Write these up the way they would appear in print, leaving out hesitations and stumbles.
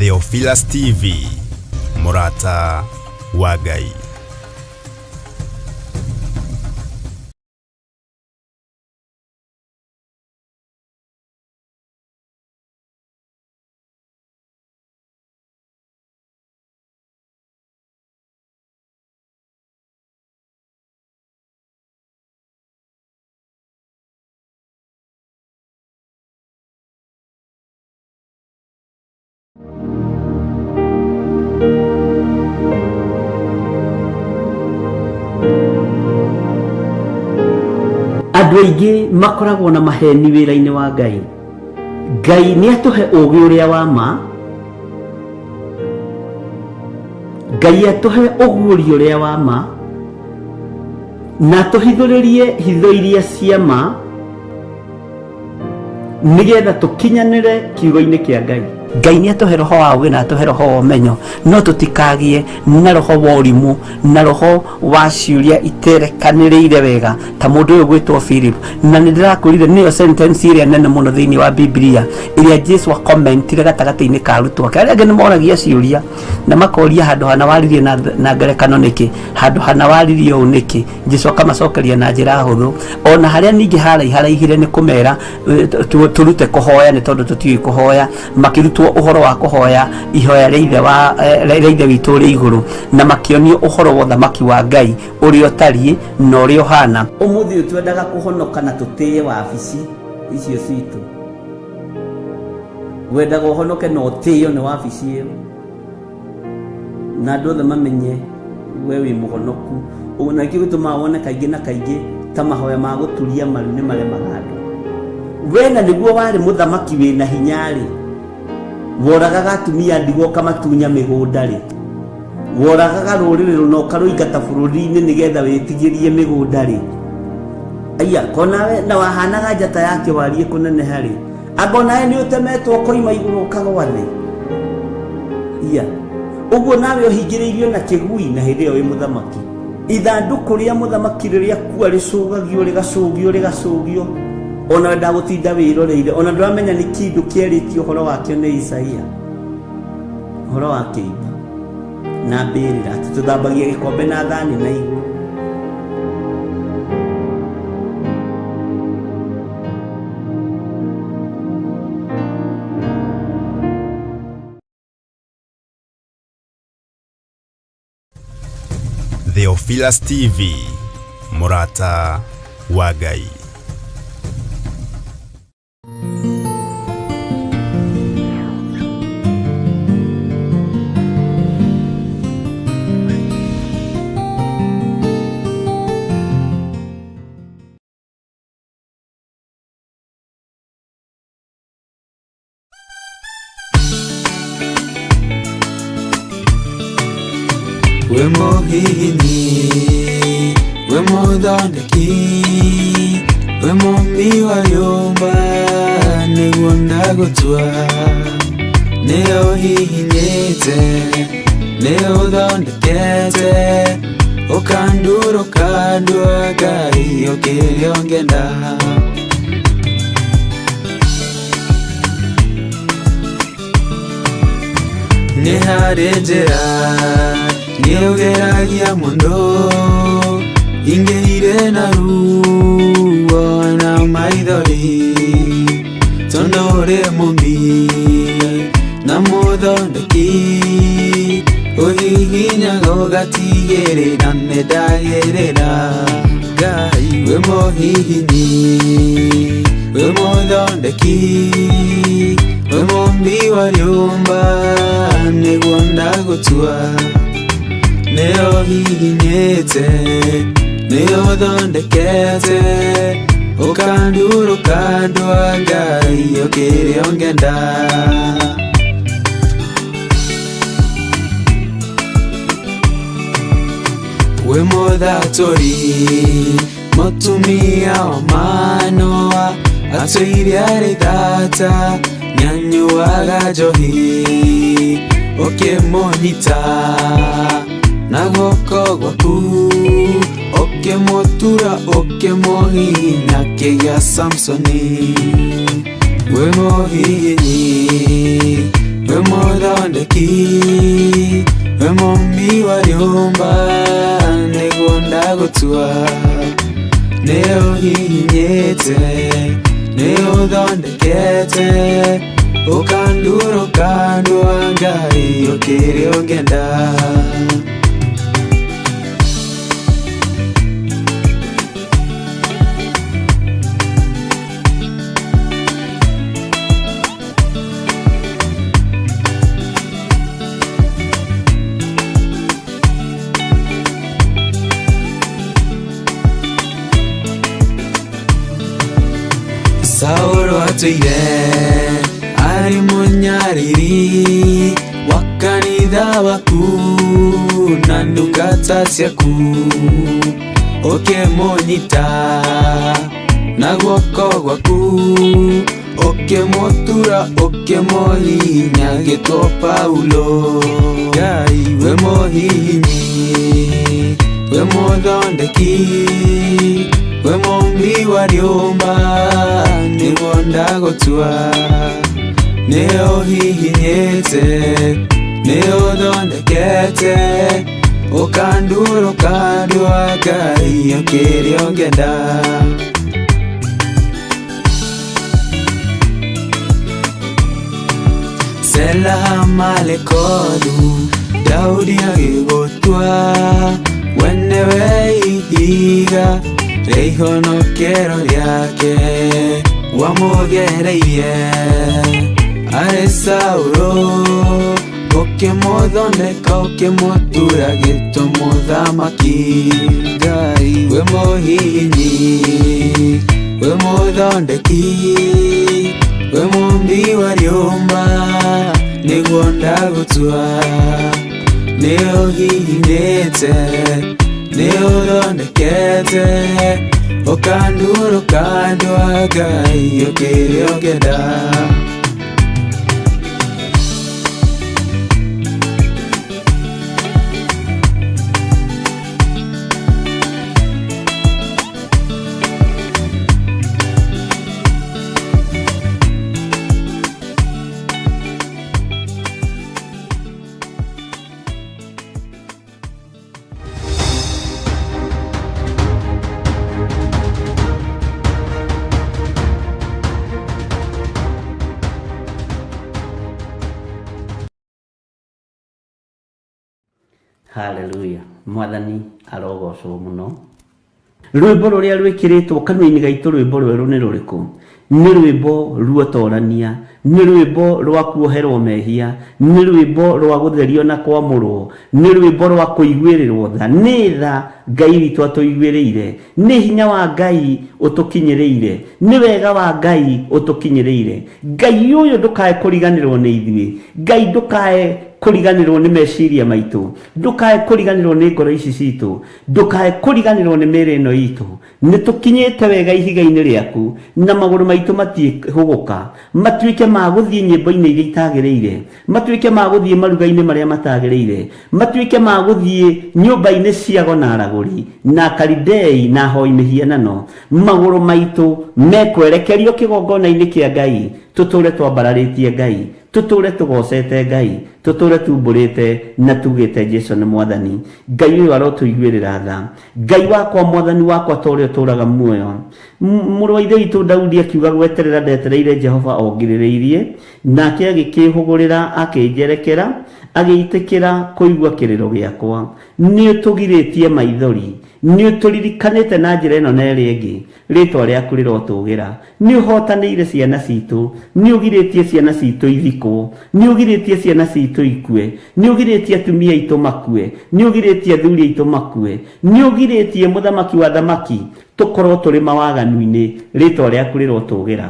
Theophilus TV, mũrata wa Ngai. Andũ aingĩ makoragwo na maheni wĩra-inĩ wa Ngai. Ngai nĩ atũhe ũũgĩ ũrĩa wa ma, Ngai atũhe ũguũrio ũrĩa wa ma, na atũhithũrĩrie hitho iria cia ma, nĩgetha tũkinyanĩre kiugo-inĩ kĩa Ngai. Ngai nĩ atũhe roho wa ũũgĩ na atũhe roho wa ũmenyo, no tũtikagĩe na roho wa ũrimũ na roho wa ciũria iterekanĩrĩire wega ta mũndũ ũyũ gwĩtwo Philip. Na nĩ ndĩrakwĩrire nĩyo sentence ĩrĩa nene mũno thĩinĩ wa Biblia ĩrĩa Jesu akomentire gatagatĩ-inĩ ka arutwo ake. Arĩa angĩ nĩ moragia ciũria na makoria handũ hana waririe na ngerekano nĩkĩ, handũ hana waririe ũũ nĩkĩ. Jesu akamacokeria na njĩra hũthũ. Ona harĩa ningĩ haraiharaihire nĩ kũmera tũrute kũhoya nĩ tondũ tũtiũĩ kũhoya, makĩrutwo ũhoro wa kũhoya ihoya rĩa ithe wa rĩa ithe witũ ũrĩ igũrũ, na makĩonio ũhoro wa ũthamaki wa Ngai ũrĩa ũtariĩ na ũrĩa ũhana. Ũmũthĩ ũyũ twendaga kũhonoka na tũtĩe wabici icio citũ. Wendaga ũhonoke na ũtĩo nĩ wabici ĩyo, na andũ othe mamenye we wĩ mũhonoku. Ũguo na nĩkĩo gĩtũmaga wone kaingĩ na kaingĩ ta mahoya ma gũturia maru nĩ maremaga andũ. We na nĩguo warĩ mũthamaki wĩna hinya-rĩ, woragaga atumia ndigwa ũkamatunya mĩgũnda-rĩ, woragaga rũrĩrĩ rũna ũkarũingata bũrũri-inĩ nĩgetha wĩtigĩrie mĩgũnda-rĩ, aya konawe na wahanaga njata ya kĩwariĩ kũneneha-rĩ, anga onawe nĩ ũtemetwo ũkoima igũrũ ũkagwa thĩ. Iya ũguo nawe ũhingĩrĩirio na kĩgui na hĩndĩ ĩyo wĩ mũthamaki. Ithandũkũ rĩa mũthamaki rĩrĩa kua rĩcũgagio rĩgacũgio rĩgacũgio, ona we ndagũtinda wĩroreire, ona ndũramenya nĩ kĩndũ kĩarĩtio ũhoro wakĩo nĩ Isaia, ũhoro wa kĩimba na mbĩrĩra, atĩ tũthambagia gĩkombe na thani na igũrũ. Theophilus TV, mũrata wa Ngai. Wĩ mũhihinyi, wĩ mũthondeki, wĩ mũmbi wa rĩũmba, nĩguo ndagũtua. Nĩ ũhihinyĩte, nĩ ũthondekete, ũkandura ũkandua Ngai ũkĩrĩa ũngĩenda. Nĩ harĩ njĩra nĩũgeragia mũno ingĩire na ruo na maithori tondũ ũrĩ mũmbi na mũthondeki ũhihinyaga ũgatigĩrĩra nĩndagĩrĩra. Ngai wĩ mũhihinyi, wĩ mũthondeki, wĩ mũmbi wa rĩũmba, nĩguo ndagũtua. Nĩo hihinyĩte, nĩo thondekete, ũkandura ũkandua Ngai ũkĩrĩa ũngĩenda. Wĩ mũthatũri mũtumia wa Manoa, atũire arĩ thata, nĩanyuaga njohi, ũkĩmũnyita na guoko gwaku, ũkĩmũtura ũkĩmũhihinya akĩgĩa Samsoni. Wĩ mũhihinyi, We mũthondeki, we mũmbi wa rĩũmba, nĩguo ndagũtua. Nĩ ũhihinyĩte, nĩ ũthondekete, ũkandura ũkandua Ngai ũkĩrĩ ũngĩenda. Saũlũ atũire arĩ mũnyariri wa kanitha waku na ndungata ciaku, ũkĩmũnyita na guoko gwaku, ũkĩmũtura ũkĩmũhihinya agĩtwo Paulo. Ngai we mũhihinyi, we mũthondeki, we mũmbi wa rĩũmba, nĩguo ndagũtua. Nĩ ũhihinyĩte, nĩ ũthondekete, ũkandura ũkandua Ngai ũkĩrĩ ũngĩenda. Selahamalekothu Daudi agĩgũtua, we nĩwe ihiga rĩa ihonokero rĩake, wamũgereirie arĩ Saũlũ, ũkĩmũthondeka ũkĩmũtura gĩtwo mũthamaki. Ngai we mũhihinyi, we mũthondeki, we mũmbi wa rĩũmba, nĩguo ndagũtua. Nĩ ũhihinyĩte, nĩ ũthondekete, ũkandura ũkandua Ngai ũkĩrĩ ũngĩenda. Haleluya, mwathani arogocwo mũno. Rwĩmbo rũrĩa rwĩkĩrĩtwo kanua-inĩ gaitũ, rwĩmbo rwerũ nĩ rũrĩkũ? Nĩ rwĩmbo ruotorania, nĩ rwĩmbo rwa kuoherwo mehia, nĩ rwĩmbo rwa gũtherio na kwamũrwo, nĩ rwĩmbo rwa kũiguĩrĩrwo tha. Nĩ tha Ngai witũ atũiguĩrĩire, nĩ hinya wa Ngai ũtũkinyĩrĩire, nĩ wega wa Ngai ũtũkinyĩrĩire. Ngai ũyũ ndũkae kũriganĩrwo nĩ ithuĩ, Ngai ndũkae kũriganĩrwo nĩ meciria maitũ, ndũkae kũriganĩrwo nĩ ngoro ici citũ, ndũkae kũriganĩrwo nĩ mĩĩrĩ ĩno itũ. Nĩ tũkinyĩte wega ihiga-inĩ rĩaku, na magũrũ maitũ matiĩhũgũka, matuĩke ma gũthiĩ nyĩmbo-inĩ iria itagĩrĩire, matuĩke ma gũthiĩ maruga-inĩ marĩa matagĩrĩire, matuĩke ma gũthiĩ nyũmba-inĩ cia ago na aragũri, na Akalidei na ahoi mĩhianano. Magũrũ maitũ mekwerekerio kĩgongona-inĩ kĩa Ngai, tũtũũre twambararĩtie Ngai, tũtũũre tũgocete Ngai, tũtũũre tumbũrĩte na tugĩte Jesu nĩ Mwathani. Ngai ũyũ arotũiguĩrĩra tha. Ngai wakwa, Mwathani wakwa, ta ũrĩa ũtũũraga muoyo. Mũrũ wa Ithe witũ Daudi akiuga, gweterera ndetereire Jehova o ngirĩrĩirie, nake agĩkĩĩhũgũrĩra akĩnjerekera, agĩitĩkĩra kũigua kĩrĩro gĩakwa. Nĩ ũtũgirĩtie maithori, nĩ ũtũririkanĩte na njĩra ĩno na ĩrĩa ĩngĩ. Rĩĩtwa rĩaku rĩrotũgĩra. Nĩ ũhootanĩire ciana citũ. Nĩ ũgirĩtie ciana citũ ithikwo. Nĩ ũgirĩtie ciana citũ ikue. Nĩ ũgirĩtie atumia aitũ makue. Nĩ ũgirĩtie athuri aitũ makue. Nĩ ũgirĩtie mũthamaki wa athamaki tũkorwo tũrĩ mawaganu-inĩ. Rĩĩtwa rĩaku rĩrotũgĩra.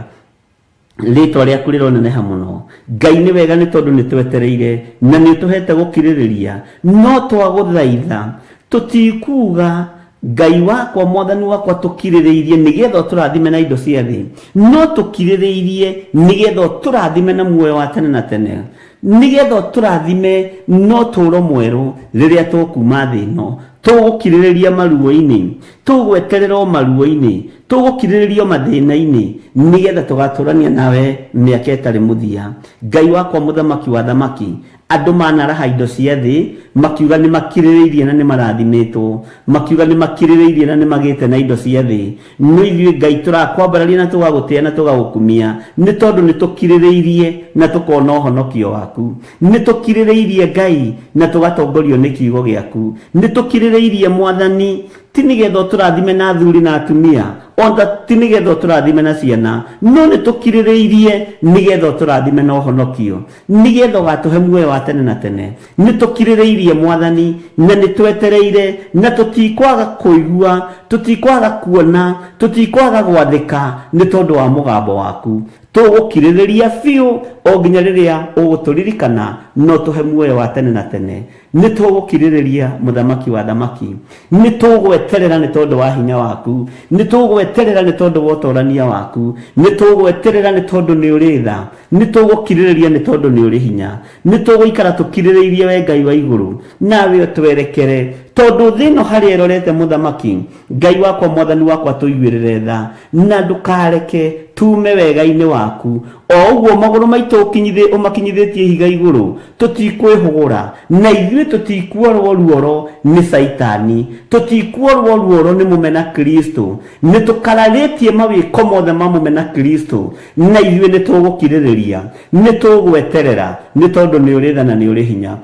Rĩtwa rĩaku rĩroneneha mũno. Ngai nĩ wega nĩ tondũ nĩ twetereire na nĩ ũtũhete gũkirĩrĩria. No twagũthaitha tũtikuga Ngai wakwa, Mwathani wakwa, tũkirĩrĩirie nĩgetha ũtũrathime na indo cia thĩ, no tũkirĩrĩirie nĩgetha ũtũrathime na muoyo wa tene na tene, nĩgetha ũtũrathime na ũtũũro mwerũ rĩrĩa tũkuma thĩ ĩno. Tũgũkirĩrĩria maruo-inĩ, tũgweterera o maruo-inĩ, tũgũkirĩrĩria o mathĩna-inĩ, nĩgetha tũgatũrania nawe mĩaka ĩtarĩ mũthia. Ngai wakwa mũthamaki wa thamaki, andũ manaraha indo cia thĩ, makiuga nĩ makirĩrĩirie na nĩ marathimĩtwo, makiuga nĩ makirĩrĩirie na nĩ magĩte na indo cia thĩ. No ithuĩ Ngai tũrakwambararia na tũgagũtĩa na tũgagũkumia, nĩ tondũ nĩ tũkirĩrĩirie na tũkona ũhonokio waku. Nĩ tũkirĩrĩirie Ngai na tũgatongorio nĩ kiugo gĩaku. Nĩ tũkirĩrĩirie Mwathani, ti nĩgetha ũtũrathime na athuri na atumia, ona ti nĩgetha ũtũrathime na ciana, no nĩ tũkirĩrĩirie nĩgetha ũtũrathime na ũhonokio, nĩgetha ũgatũhe muoyo wa tene na tene. Nĩ tũkirĩrĩirie Mwathani, na nĩ twetereire, na tũtikwaga kũigua, tũtikwaga kuona, tũtikwaga gwathĩka nĩ tondũ wa mũgambo waku. Tũgũkirĩrĩria biũ o nginya rĩrĩa ũgũtũririkana na ũtũhe muoyo wa tene na tene. Nĩ tũgũkirĩrĩria Mũthamaki wa athamaki. Nĩ tũgweterera nĩ tondũ wa hinya waku. Nĩ tũgweterera nĩ tondũ wa ũtorania waku. Nĩ tũgweterera nĩ tondũ nĩ ũrĩ tha. Nĩ tũgũkirĩrĩria nĩ tondũ nĩ ũrĩ hinya. Nĩ tũgũikara tũkirĩrĩirie we Ngai wa igũrũ, nawe ũtwerekere. Tondũ thĩ ĩno harĩa ĩrorete Mũthamaki, Ngai wakwa Mwathani wakwa tũiguĩrĩre tha, na ndũkareke tuume wega-inĩ waku. O ũguo magũrũ maitũ ũmakinyithĩtie ihiga igũrũ, tũtikwĩhũgũra, na ithuĩ tũtikuorwo ruoro nĩ Caitani, tũtikuorwo ruoro nĩ mũmena Kristo. Nĩ tũkararĩtie mawĩko mothe ma mũmena Kristo, na ithuĩ nĩ tũgũkirĩrĩria, nĩ tũgweterera, nĩ tondũ nĩ ũrĩ tha na nĩ ũrĩ hinya.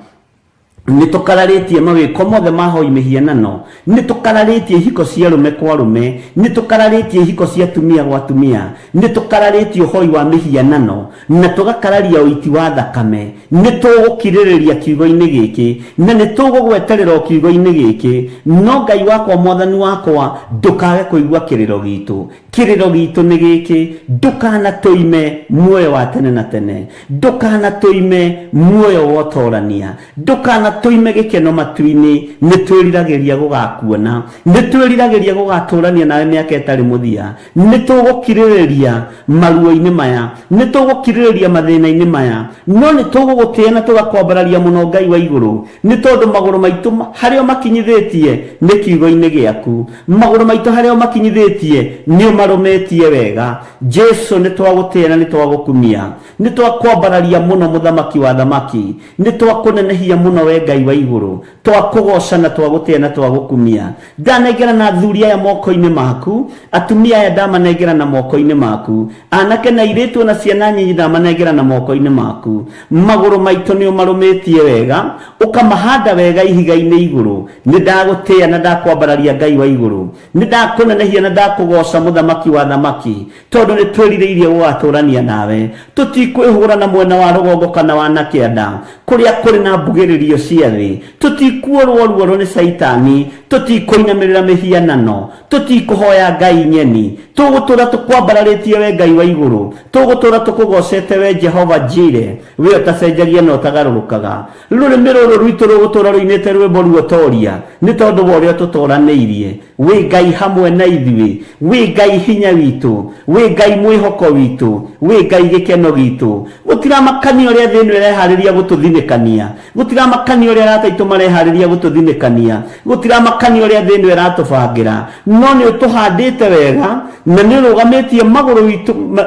Nĩ tũkararĩtie mawĩko mothe ma hoi mĩhianano, nĩ tũkararĩtie ihiko cia arũme kwa arũme, nĩ tũkararĩtie ihiko cia atumia gwa atumia, nĩ tũkararĩtie ũhoi wa mĩhianano, na tũgakararia ũiti wa thakame. Nĩ tũgũkirĩrĩria kiugo-inĩ gĩkĩ, na nĩ tũgũgweterera o kiugo-inĩ gĩkĩ. No Ngai wakwa, Mwathani wakwa, ndũkage kũigua kĩrĩro gitũ. Kĩrĩro gitũ nĩ gĩkĩ, ndũkanatũime muoyo wa tene na tene, ndũkanatũime muoyo wa ũtorania, ndũkanatũime gĩkeno matu-inĩ. Nĩ twĩriragĩria gũgakuona, nĩ twĩriragĩria gũgatũrania nawe mĩaka ĩtarĩ mũthia. Nĩ tũgũkirĩrĩria maruo-inĩ maya, nĩ tũgũkirĩrĩria mathĩna-inĩ maya, no nĩ tũgũgũtĩa na tũgakwambararia mũno Ngai wa igũrũ, nĩ tondũ magũrũ maitũ harĩa ũmakinyithĩtie nĩ kiugo-inĩ gĩaku. Magũrũ maitũ harĩa ũmakinyithĩtie nĩ ũmarũmĩtie wega. Jesu, nĩ twagũtĩa na nĩ twagũkumia, nĩ twakwambararia mũno Mũthamaki wa athamaki, nĩ twakũnenehia mũno we Ngai wa igũrũ, twakũgoca na twagũtĩa na twagũkumia. Ndanengerana athuri aya moko-inĩ maku, atumia aya ndamanengerana moko-inĩ maku, anake na airĩtu na ciana nyinyi ndamanengerana moko-inĩ maku. Magũrũ maitũ nĩ ũmarũmĩtie wega, ũkamahanda wega ihiga-inĩ igũrũ. Nĩ ndagũtĩa na ndakwambararia Ngai wa igũrũ, nĩ ndakũnenehia na ndakũgoca Mũthamaki wa athamaki, tondũ nĩ twĩrirĩirie gũgatũrania nawe. Tũtikwĩhũgũra na mwena wa rũgongo kana wa na kĩanda, kũrĩa kũrĩ na mbugĩrĩrio cia thĩ. Tũtikuorwo ruoro nĩ Caitani, tũtikũinamĩrĩra mĩhianano, tũtikũhoya ngai nyeni. Tũgũtũra tũkwambararĩtie we Ngai wa igũrũ, tũgũtũra tũkũgocete we Jehova Jire, we ũtacenjagia na ũtagarũrũkaga. Rũrĩmĩ rũrũ rwitũ rũgũtũra rũinĩte rwĩmbo ruotoria nĩ tondũ wa ũrĩa ũtũtoranĩirie. Wĩ Ngai hamwe na ithuĩ, wĩ Ngai hinya witũ, wĩ Ngai mwĩhoko witũ, wĩ Ngai gĩkeno gitũ. Gũtiramakania ũrĩa thĩ ĩno ĩreharĩria gũtũthinĩkania, gũtiramakania ũrĩa arata aitũ mareharĩria gũtũthinĩkania, gũtiramakania ũrĩa thĩ ĩno ĩratũbangĩra, no nĩ ũtũhandĩte wega na nĩ ũrũgamĩtie magũrũ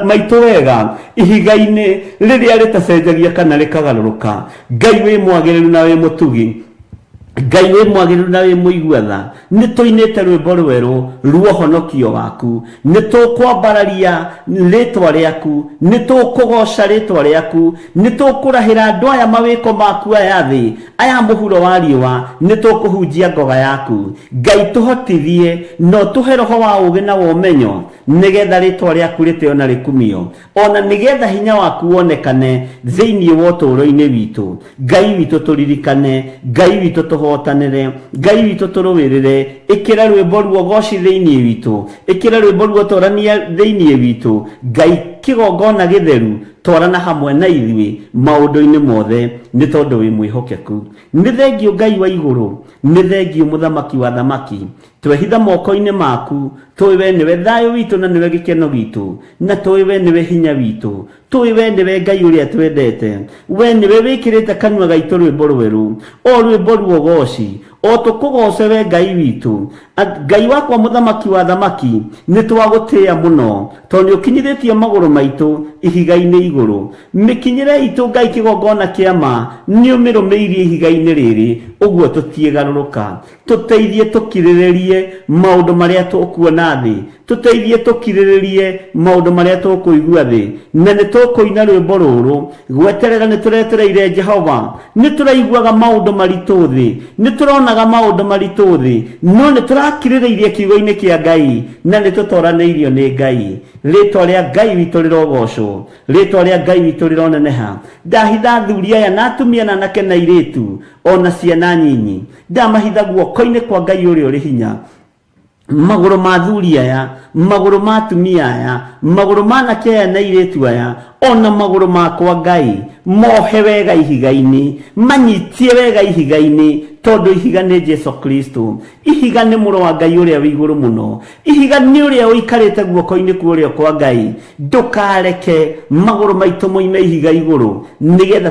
maitũ wega ihiga-inĩ rĩrĩa rĩtacenjagia kana rĩkagarũrũka. Ngai wĩ mwagĩrĩru na wĩ mũtugi, Ngai wĩ mwagĩrĩru na wĩ mũigua tha, nĩ tũinĩte rwĩmbo rwerũ rwa ũhonokio waku, nĩ tũkwambararia rĩtwa rĩaku, nĩ tũkũgoca rĩtwa rĩaku, nĩ tũkũrahĩra andũ aya mawĩko maku aya thĩ, aya mũhuro wa riũa, nĩ tũkũhunjia ngoga yaku. Ngai tũhotithie na ũtũhe roho wa ũũgĩ na wa ũmenyo, nĩgetha rĩtwa rĩaku rĩtĩo na rĩkumio, ona nĩgetha hinya waku wonekane thĩinĩ wa ũtũũro-inĩ witũ. Ngai witũ tũririkane, Ngai witũ tũhotanĩre, Ngai witũ tũrũĩrĩre. Ĩkĩra rwĩmbo ruogoci thĩinĩ witũ, ĩkĩra rwĩmbo ruotorania thĩinĩ witũ. Ngai kĩgongona gĩtheru, twarana hamwe na ithuĩ maũndũ-inĩ mothe, nĩ tondũ wĩ mwĩhokeku. Nĩ thengiũ Ngai wa igũrũ, nĩ thengiũ Mũthamaki wa athamaki. Twehitha moko-inĩ maku, tũĩ we nĩwe thayũ witũ na nĩwe gĩkeno gitũ, na tũĩ we nĩwe hinya witũ. Tũĩ we nĩwe Ngai ũrĩa twendete. We nĩwe wĩkĩrĩte kanua gaitũ rwĩmbo rwerũ, o rwĩmbo ruogoci. O tũkũgooce we Ngai witũ. Ngai wakwa mũthamaki wa thamaki, nĩ twagũtĩĩa mũno, tondũ nĩ ũkinyithĩtie magũrũ maitũ ihiga-inĩ igũrũ. Mĩkinyĩre itũ Ngai kĩgongona kĩa ma, nĩ ũmĩrũmĩirie ihiga-inĩ rĩrĩ, ũguo tũtiĩgarũrũka. Tũteithie tũkirĩrĩrie maũndũ marĩa tũkuona thĩ, tũteithie tũkirĩrĩrie maũndũ marĩa tũkũigua thĩ, na nĩ tũkũina rwĩmbo rũrũ gweterera. Nĩ tũretereire Jehova, nĩ tũraiguaga maũndũ maritũ thĩ, nĩ tũronaga maũndũ maritũ thĩ, no nĩ tũrakirĩrĩirie kiugo-inĩ kĩa Ngai na nĩ tũtoranĩirio nĩ Ngai. Rĩtwa rĩa Ngai witũ rĩrogocwo, rĩtwa rĩa Ngai witũ rĩroneneha. Ndahitha athuri aya na atumia na anake na airĩtu ona ciana nyinyi, ndamahitha guoko-inĩ kwa Ngai ũrĩa ũrĩ hinya. Magũrũ ma athuri aya, magũrũ ma atumia aya, magũrũ ma anake aya na airĩtu aya, ona magũrũ makwa Ngai, mohe wega ihiga-inĩ, manyitie wega ihiga-inĩ, tondũ ihiga nĩ Jesu Kristo. Ihiga nĩ mũrũ wa Ngai ũrĩa wĩ igũrũ mũno. Ihiga nĩ ũrĩa ũikarĩte guoko-inĩ kwa ũrĩo kwa Ngai. Ndũkareke magũrũ maitũ moime ihiga igũrũ, nĩgetha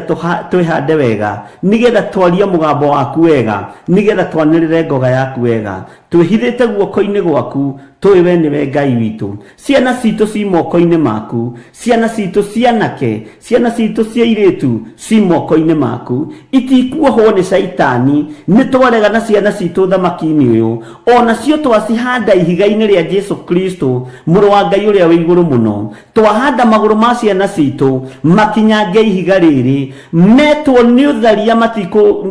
twĩhande wega, nĩgetha twarie mũgambo waku wega, nĩgetha twanĩrĩre ngoga yaku wega. Twĩhithĩte guoko-inĩ gwaku, tũĩ we nĩwe Ngai witũ. Ciana citũ ci moko-inĩ maku, ciana citũ cianake, ciana citũ cia airĩtu ci moko-inĩ maku, itikuohwo nĩ caitani. Nĩ twarega na ciana citũ thamaki-inĩ ũyũ, onacio twacihanda ihiga-inĩ rĩa Jesu Kristo, mũrũ wa Ngai ũrĩa wĩ igũrũ mũno. Twahanda magũrũ ma ciana citũ makinyange ihiga rĩrĩ, metwo nĩ ũtharia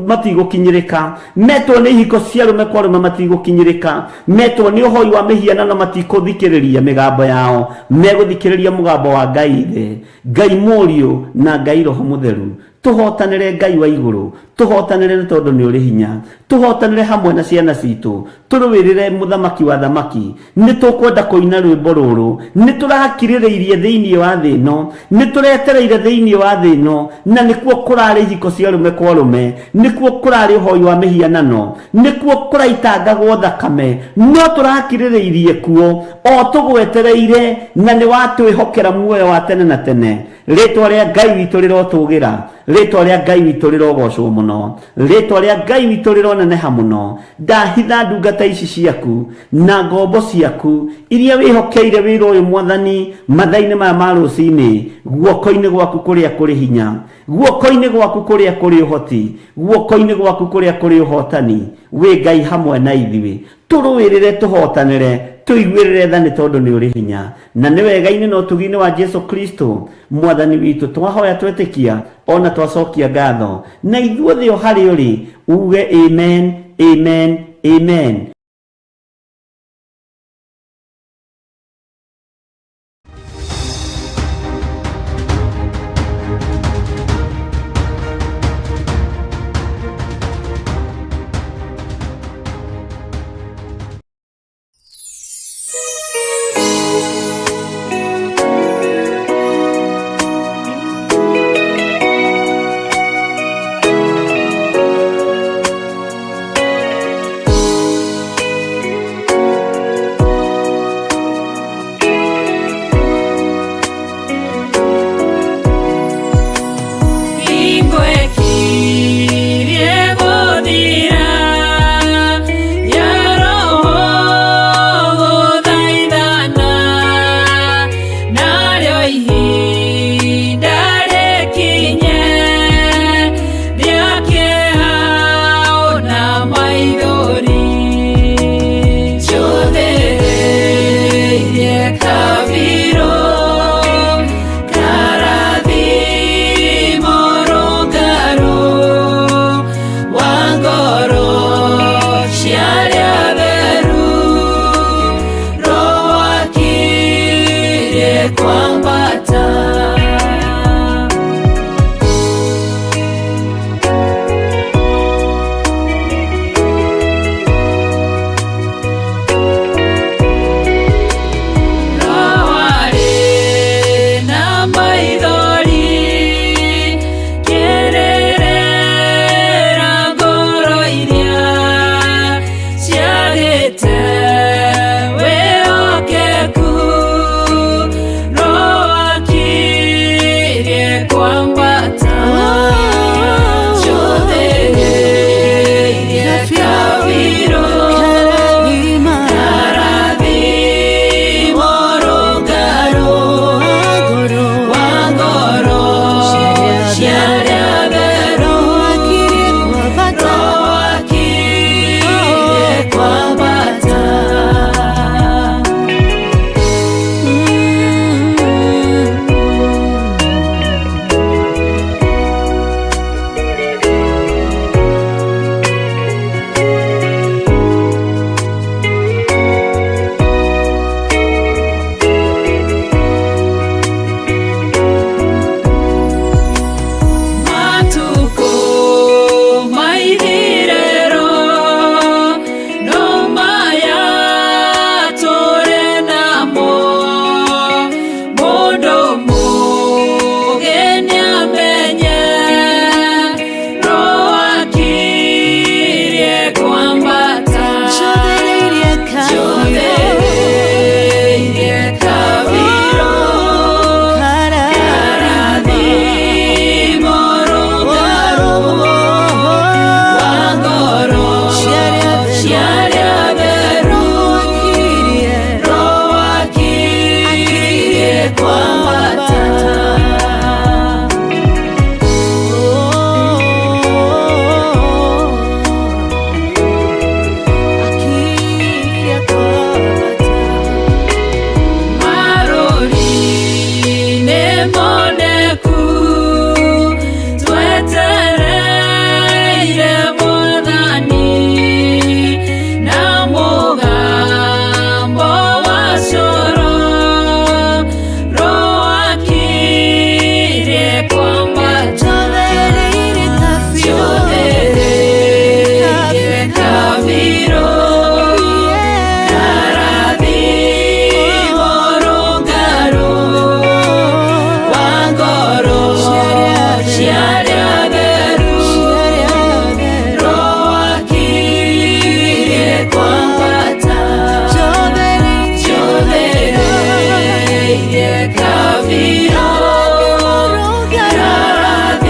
matigũkinyĩrĩka, metwo nĩ ihiko cia arũme kwa arũme matigũkinyĩrĩka, metwo nĩ ũhoi wa mĩhianano matikũthikĩrĩria mĩgambo yao, megũthikĩrĩria mũgambo wa Ngai Ithe, Ngai Mũriũ na Ngai Roho Mũtheru. Tũhotanĩre Ngai wa igũrũ, tũhotanĩre nĩ tondũ nĩ ũrĩ hinya, tũhotanĩre hamwe na ciana citũ, tũrũĩrĩre mũthamaki wa thamaki. Nĩ tũkwenda kũina rwĩmbo rũrũ, nĩ tũrakirĩrĩirie thĩinĩ wa thĩ ĩno, nĩ tũretereire thĩinĩ wa thĩ ĩno, na nĩkuo kũrarĩ ihiko cia arũme kwa arũme, nĩkuo kũrarĩ ũhoi wa mĩhianano, nĩkuo kũraitangagwo thakame, no tũrakirĩrĩirie kuo o tũgwetereire, na nĩ watwĩhokera muoyo wa tene na tene. Rĩtwa rĩa Ngai witũ rĩrotũgĩra, rĩtwa rĩa Ngai witũ rĩrogocwo mũno, rĩtwa rĩa Ngai witũ rĩroneneha mũno. Ndahitha ndungata ici ciaku na ngombo ciaku iria wĩhokeire wĩra ũyũ Mwathani, mathaa-inĩ maya ma rũcinĩ, guoko-inĩ gwaku kũrĩa kũrĩ hinya, guoko-inĩ gwaku kũrĩa kũrĩ ũhoti, guoko-inĩ gwaku kũrĩa kũrĩ ũhotani. Wĩ Ngai hamwe na ithuĩ, tũrũĩrĩre, tũhotanĩre, tũiguĩrĩre tha nĩ tondũ nĩ ũrĩ hinya. Na nĩ wega-inĩ na ũtugi-inĩ wa Jesu Kristo Mwathani witũ twahoya twetĩkia ona twacokia ngatho, na ithuothe o harĩ ũrĩ uge amen, amen, amen. Ciagĩte wĩhokeku.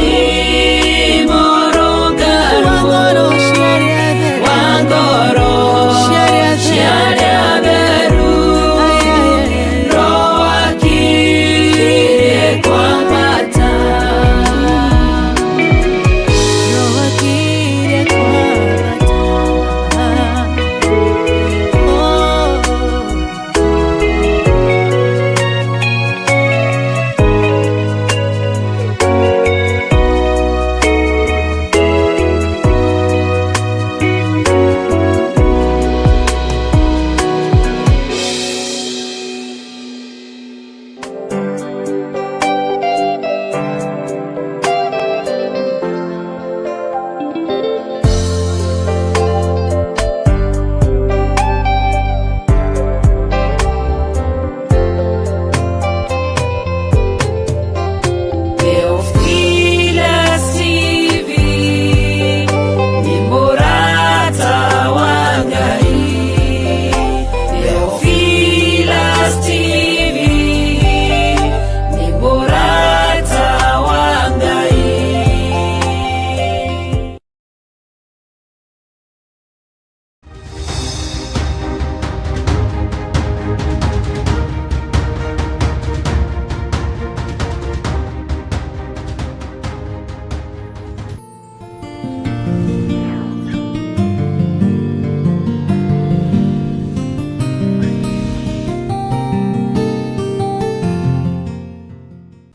Kĩrathimo rũngarũ wa ngoro cia arĩa atheru, Roho akirie kwambata. Roho akirie kwambata. Oh. Theophilus TV ni murata wa Ngai. Theophilus TV ni murata wa Ngai.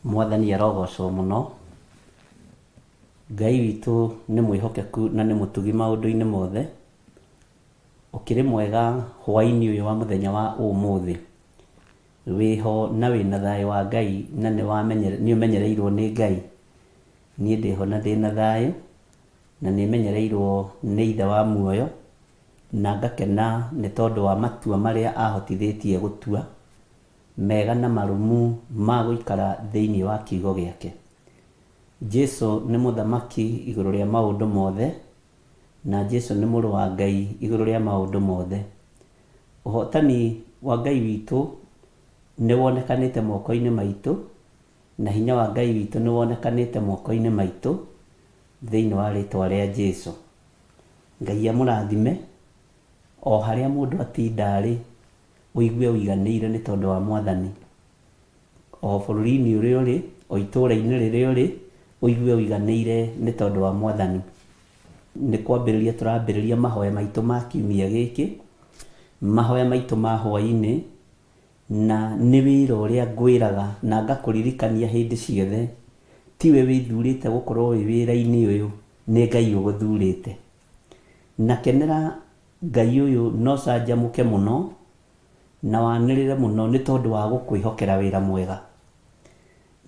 Mwathani arogocwo mũno. Ngai witũ nĩ mwĩhokeku na nĩ mũtugi maũndũ-inĩ mothe. Ũkĩrĩ mwega hwaĩ-inĩ ũyũ wa mũthenya wa ũmũthĩ. Wĩho na wĩna thayũ wa Ngai na nĩ ũmenyereirwo nĩ Ngai. Niĩ ndĩho na ndĩna thayũ na nĩ menyereirwo nĩ Ithe wa muoyo na ngakena nĩ tondũ wa matua marĩa ahotithĩtie gũtua mega na marũmu ma gũikara thĩinĩ wa kiugo gĩake. Jesu nĩ mũthamaki igũrũ rĩa maũndũ mothe na Jesu nĩ mũrũ wa Ngai igũrũ rĩa maũndũ mothe. Ũhotani wa Ngai witũ nĩ wonekanĩte moko-inĩ maitũ na hinya wa Ngai witũ nĩ wonekanĩte moko-inĩ maitũ thĩinĩ wa rĩtwa rĩa Jesu. Ngai amũrathime o harĩa mũndũ atinda arĩ, ũigue ũiganĩire nĩ tondũ wa Mwathani. O bũrũri-inĩ ũrĩa ũrĩ, o itũũra-inĩ rĩrĩa ũrĩ, ũigue ũiganĩire nĩ tondũ wa Mwathani. Nĩ kwambĩrĩria tũrambĩrĩria mahoya maitũ ma kiumia gĩkĩ, mahoya maitũ ma hwaĩ-inĩ, na nĩ wĩra ũrĩa ngwĩraga na ngakũririkania hĩndĩ ciothe, tiwe wĩthurĩte gũkorwo wĩ wĩra-inĩ ũyũ, nĩ Ngai ũgũthurĩte. Na kenera Ngai ũyũ na ũcanjamũke mũno na wanĩrĩre mũno nĩ tondũ wa gũkwĩhokera wĩra mwega,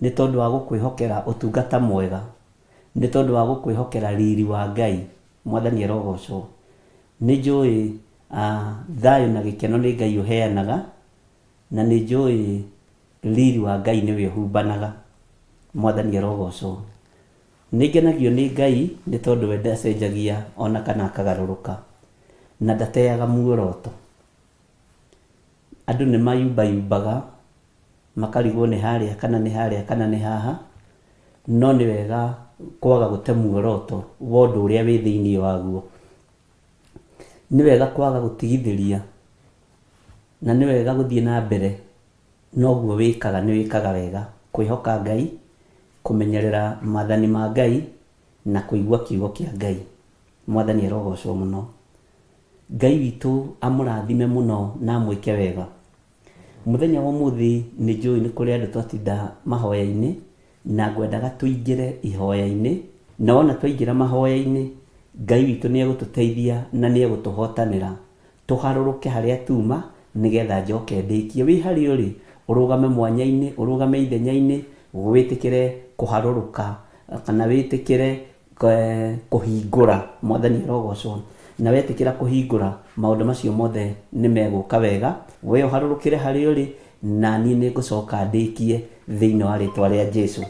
nĩ tondũ wa gũkwĩhokera ũtungata mwega, nĩ tondũ wa gũkwĩhokera riri wa Ngai. Mwathani arogocwo. Nĩ njũĩ thayũ na gĩkeno nĩ Ngai ũheanaga, na nĩ njũĩ riri wa Ngai nĩwe ũhumbanaga. Mwathani arogocwo. Nĩ ngenagio nĩ Ngai nĩ tondũ we ndacenjagia ona kana akagarũrũka, na ndateaga muoroto. Andũ nĩ mayumbayumbaga makarigwo nĩ harĩa kana nĩ harĩa kana nĩ haha, no nĩ wega kwaga gũte muoroto wa ũndũ ũrĩa wĩ thĩinĩ waguo. Nĩ wega kwaga gũtigithĩria na nĩ wega gũthiĩ na mbere noguo wĩkaga nĩ wĩkaga wega. Kwĩhoka Ngai, kũmenyerera maathani ma Ngai na kũigua kiugo kĩa Ngai. Mwathani arogocwo mũno. Ngai witũ amũrathime mũno na amwĩke wega. Mũthenya wa ũmũthĩ nĩ njũĩ nĩ kũrĩ andũ twatinda mahoya-inĩ na ngwendaga tũingĩre ihoya-inĩ, na wona twaingĩra mahoya-inĩ Ngai witũ nĩ egũtũteithia na nĩ egũtũhotanĩra tũharũrũke harĩa tuma nĩgetha njoke ndĩkie. Wĩ harĩa ũrĩ ũrũgame mwanya-inĩ, ũrũgame ithenya-inĩ, wĩtĩkĩre kũharũrũka kana wĩtĩkĩre kũhingũra. Mwathani arogocwo. Na wetĩkĩra kũhingũra maũndũ macio mothe nĩ megũka wega. We ũharũrũkĩre harĩa ũrĩ na niĩ nĩ ngũcoka ndĩkie thĩinĩ wa rĩtwa rĩa Jesu.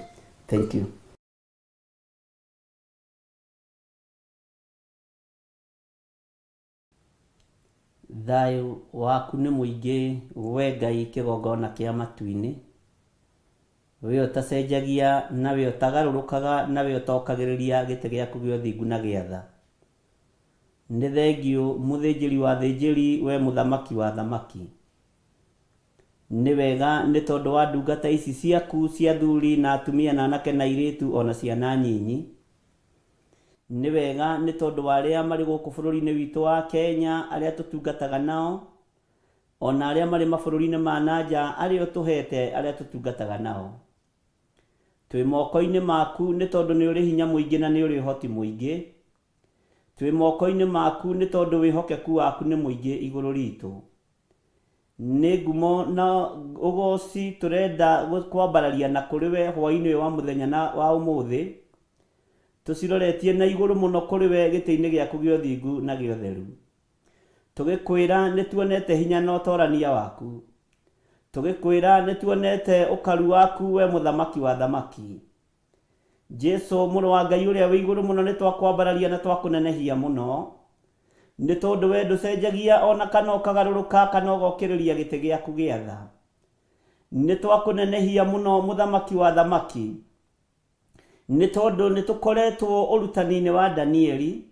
Thank you. Thayũ waku nĩ mũingĩ we Ngai kĩgongona kĩa matu-inĩ. We ũtacenjagia na we ũtagarũrũkaga na we ũtokagĩrĩria gĩtĩ gĩaku gĩa ũthingu na gĩa tha. Nĩ thengiũ mũthĩnjĩri wa athĩnjĩri we mũthamaki wa athamaki. Nĩ wega nĩ tondũ wa ndungata ici ciaku cia athuri na atumia na anake na airĩtu o na ciana nyinyi. Nĩ wega nĩ tondũ wa arĩa marĩ gũkũ bũrũri-inĩ witũ wa Kenya arĩa tũtungataga nao, o na arĩa marĩ mabũrũri-inĩ ma na nja arĩa ũtũhete arĩa tũtungataga nao. Twĩ moko-inĩ maku nĩ tondũ nĩ ũrĩ hinya mũingĩ na nĩ ũrĩ ũhoti mũingĩ. Twĩ moko-inĩ maku nĩ tondũ wĩhokeku waku nĩ mũingĩ igũrũ ritũ. Nĩ ngumo na ũgoci tũrenda kwambararia na kũrĩ we hwaĩ-inĩ ũyũ wa mũthenya na wa ũmũthĩ, tũciroretie na igũrũ mũno kũrĩ we gĩtĩ-inĩ gĩaku gĩa ũthingu na gĩa ũtheru. Tũgĩkwĩra nĩ tuonete hinya na ũtorania waku. Tũgĩkwĩra nĩ tuonete ũkaru waku we mũthamaki wa athamaki. Jesu mũrũ wa Ngai ũrĩa wĩ igũrũ mũno nĩ twakwambararia na twakũnenehia mũno. Nĩ tondũ we ndũcenjagia o na kana ũkagarũrũka kana ũgokĩrĩria gĩtĩ gĩaku gĩa tha. Nĩ twakũnenehia mũno mũthamaki wa athamaki. Nĩ tondũ nĩ tũkoretwo ũrutani-inĩ wa Danieli,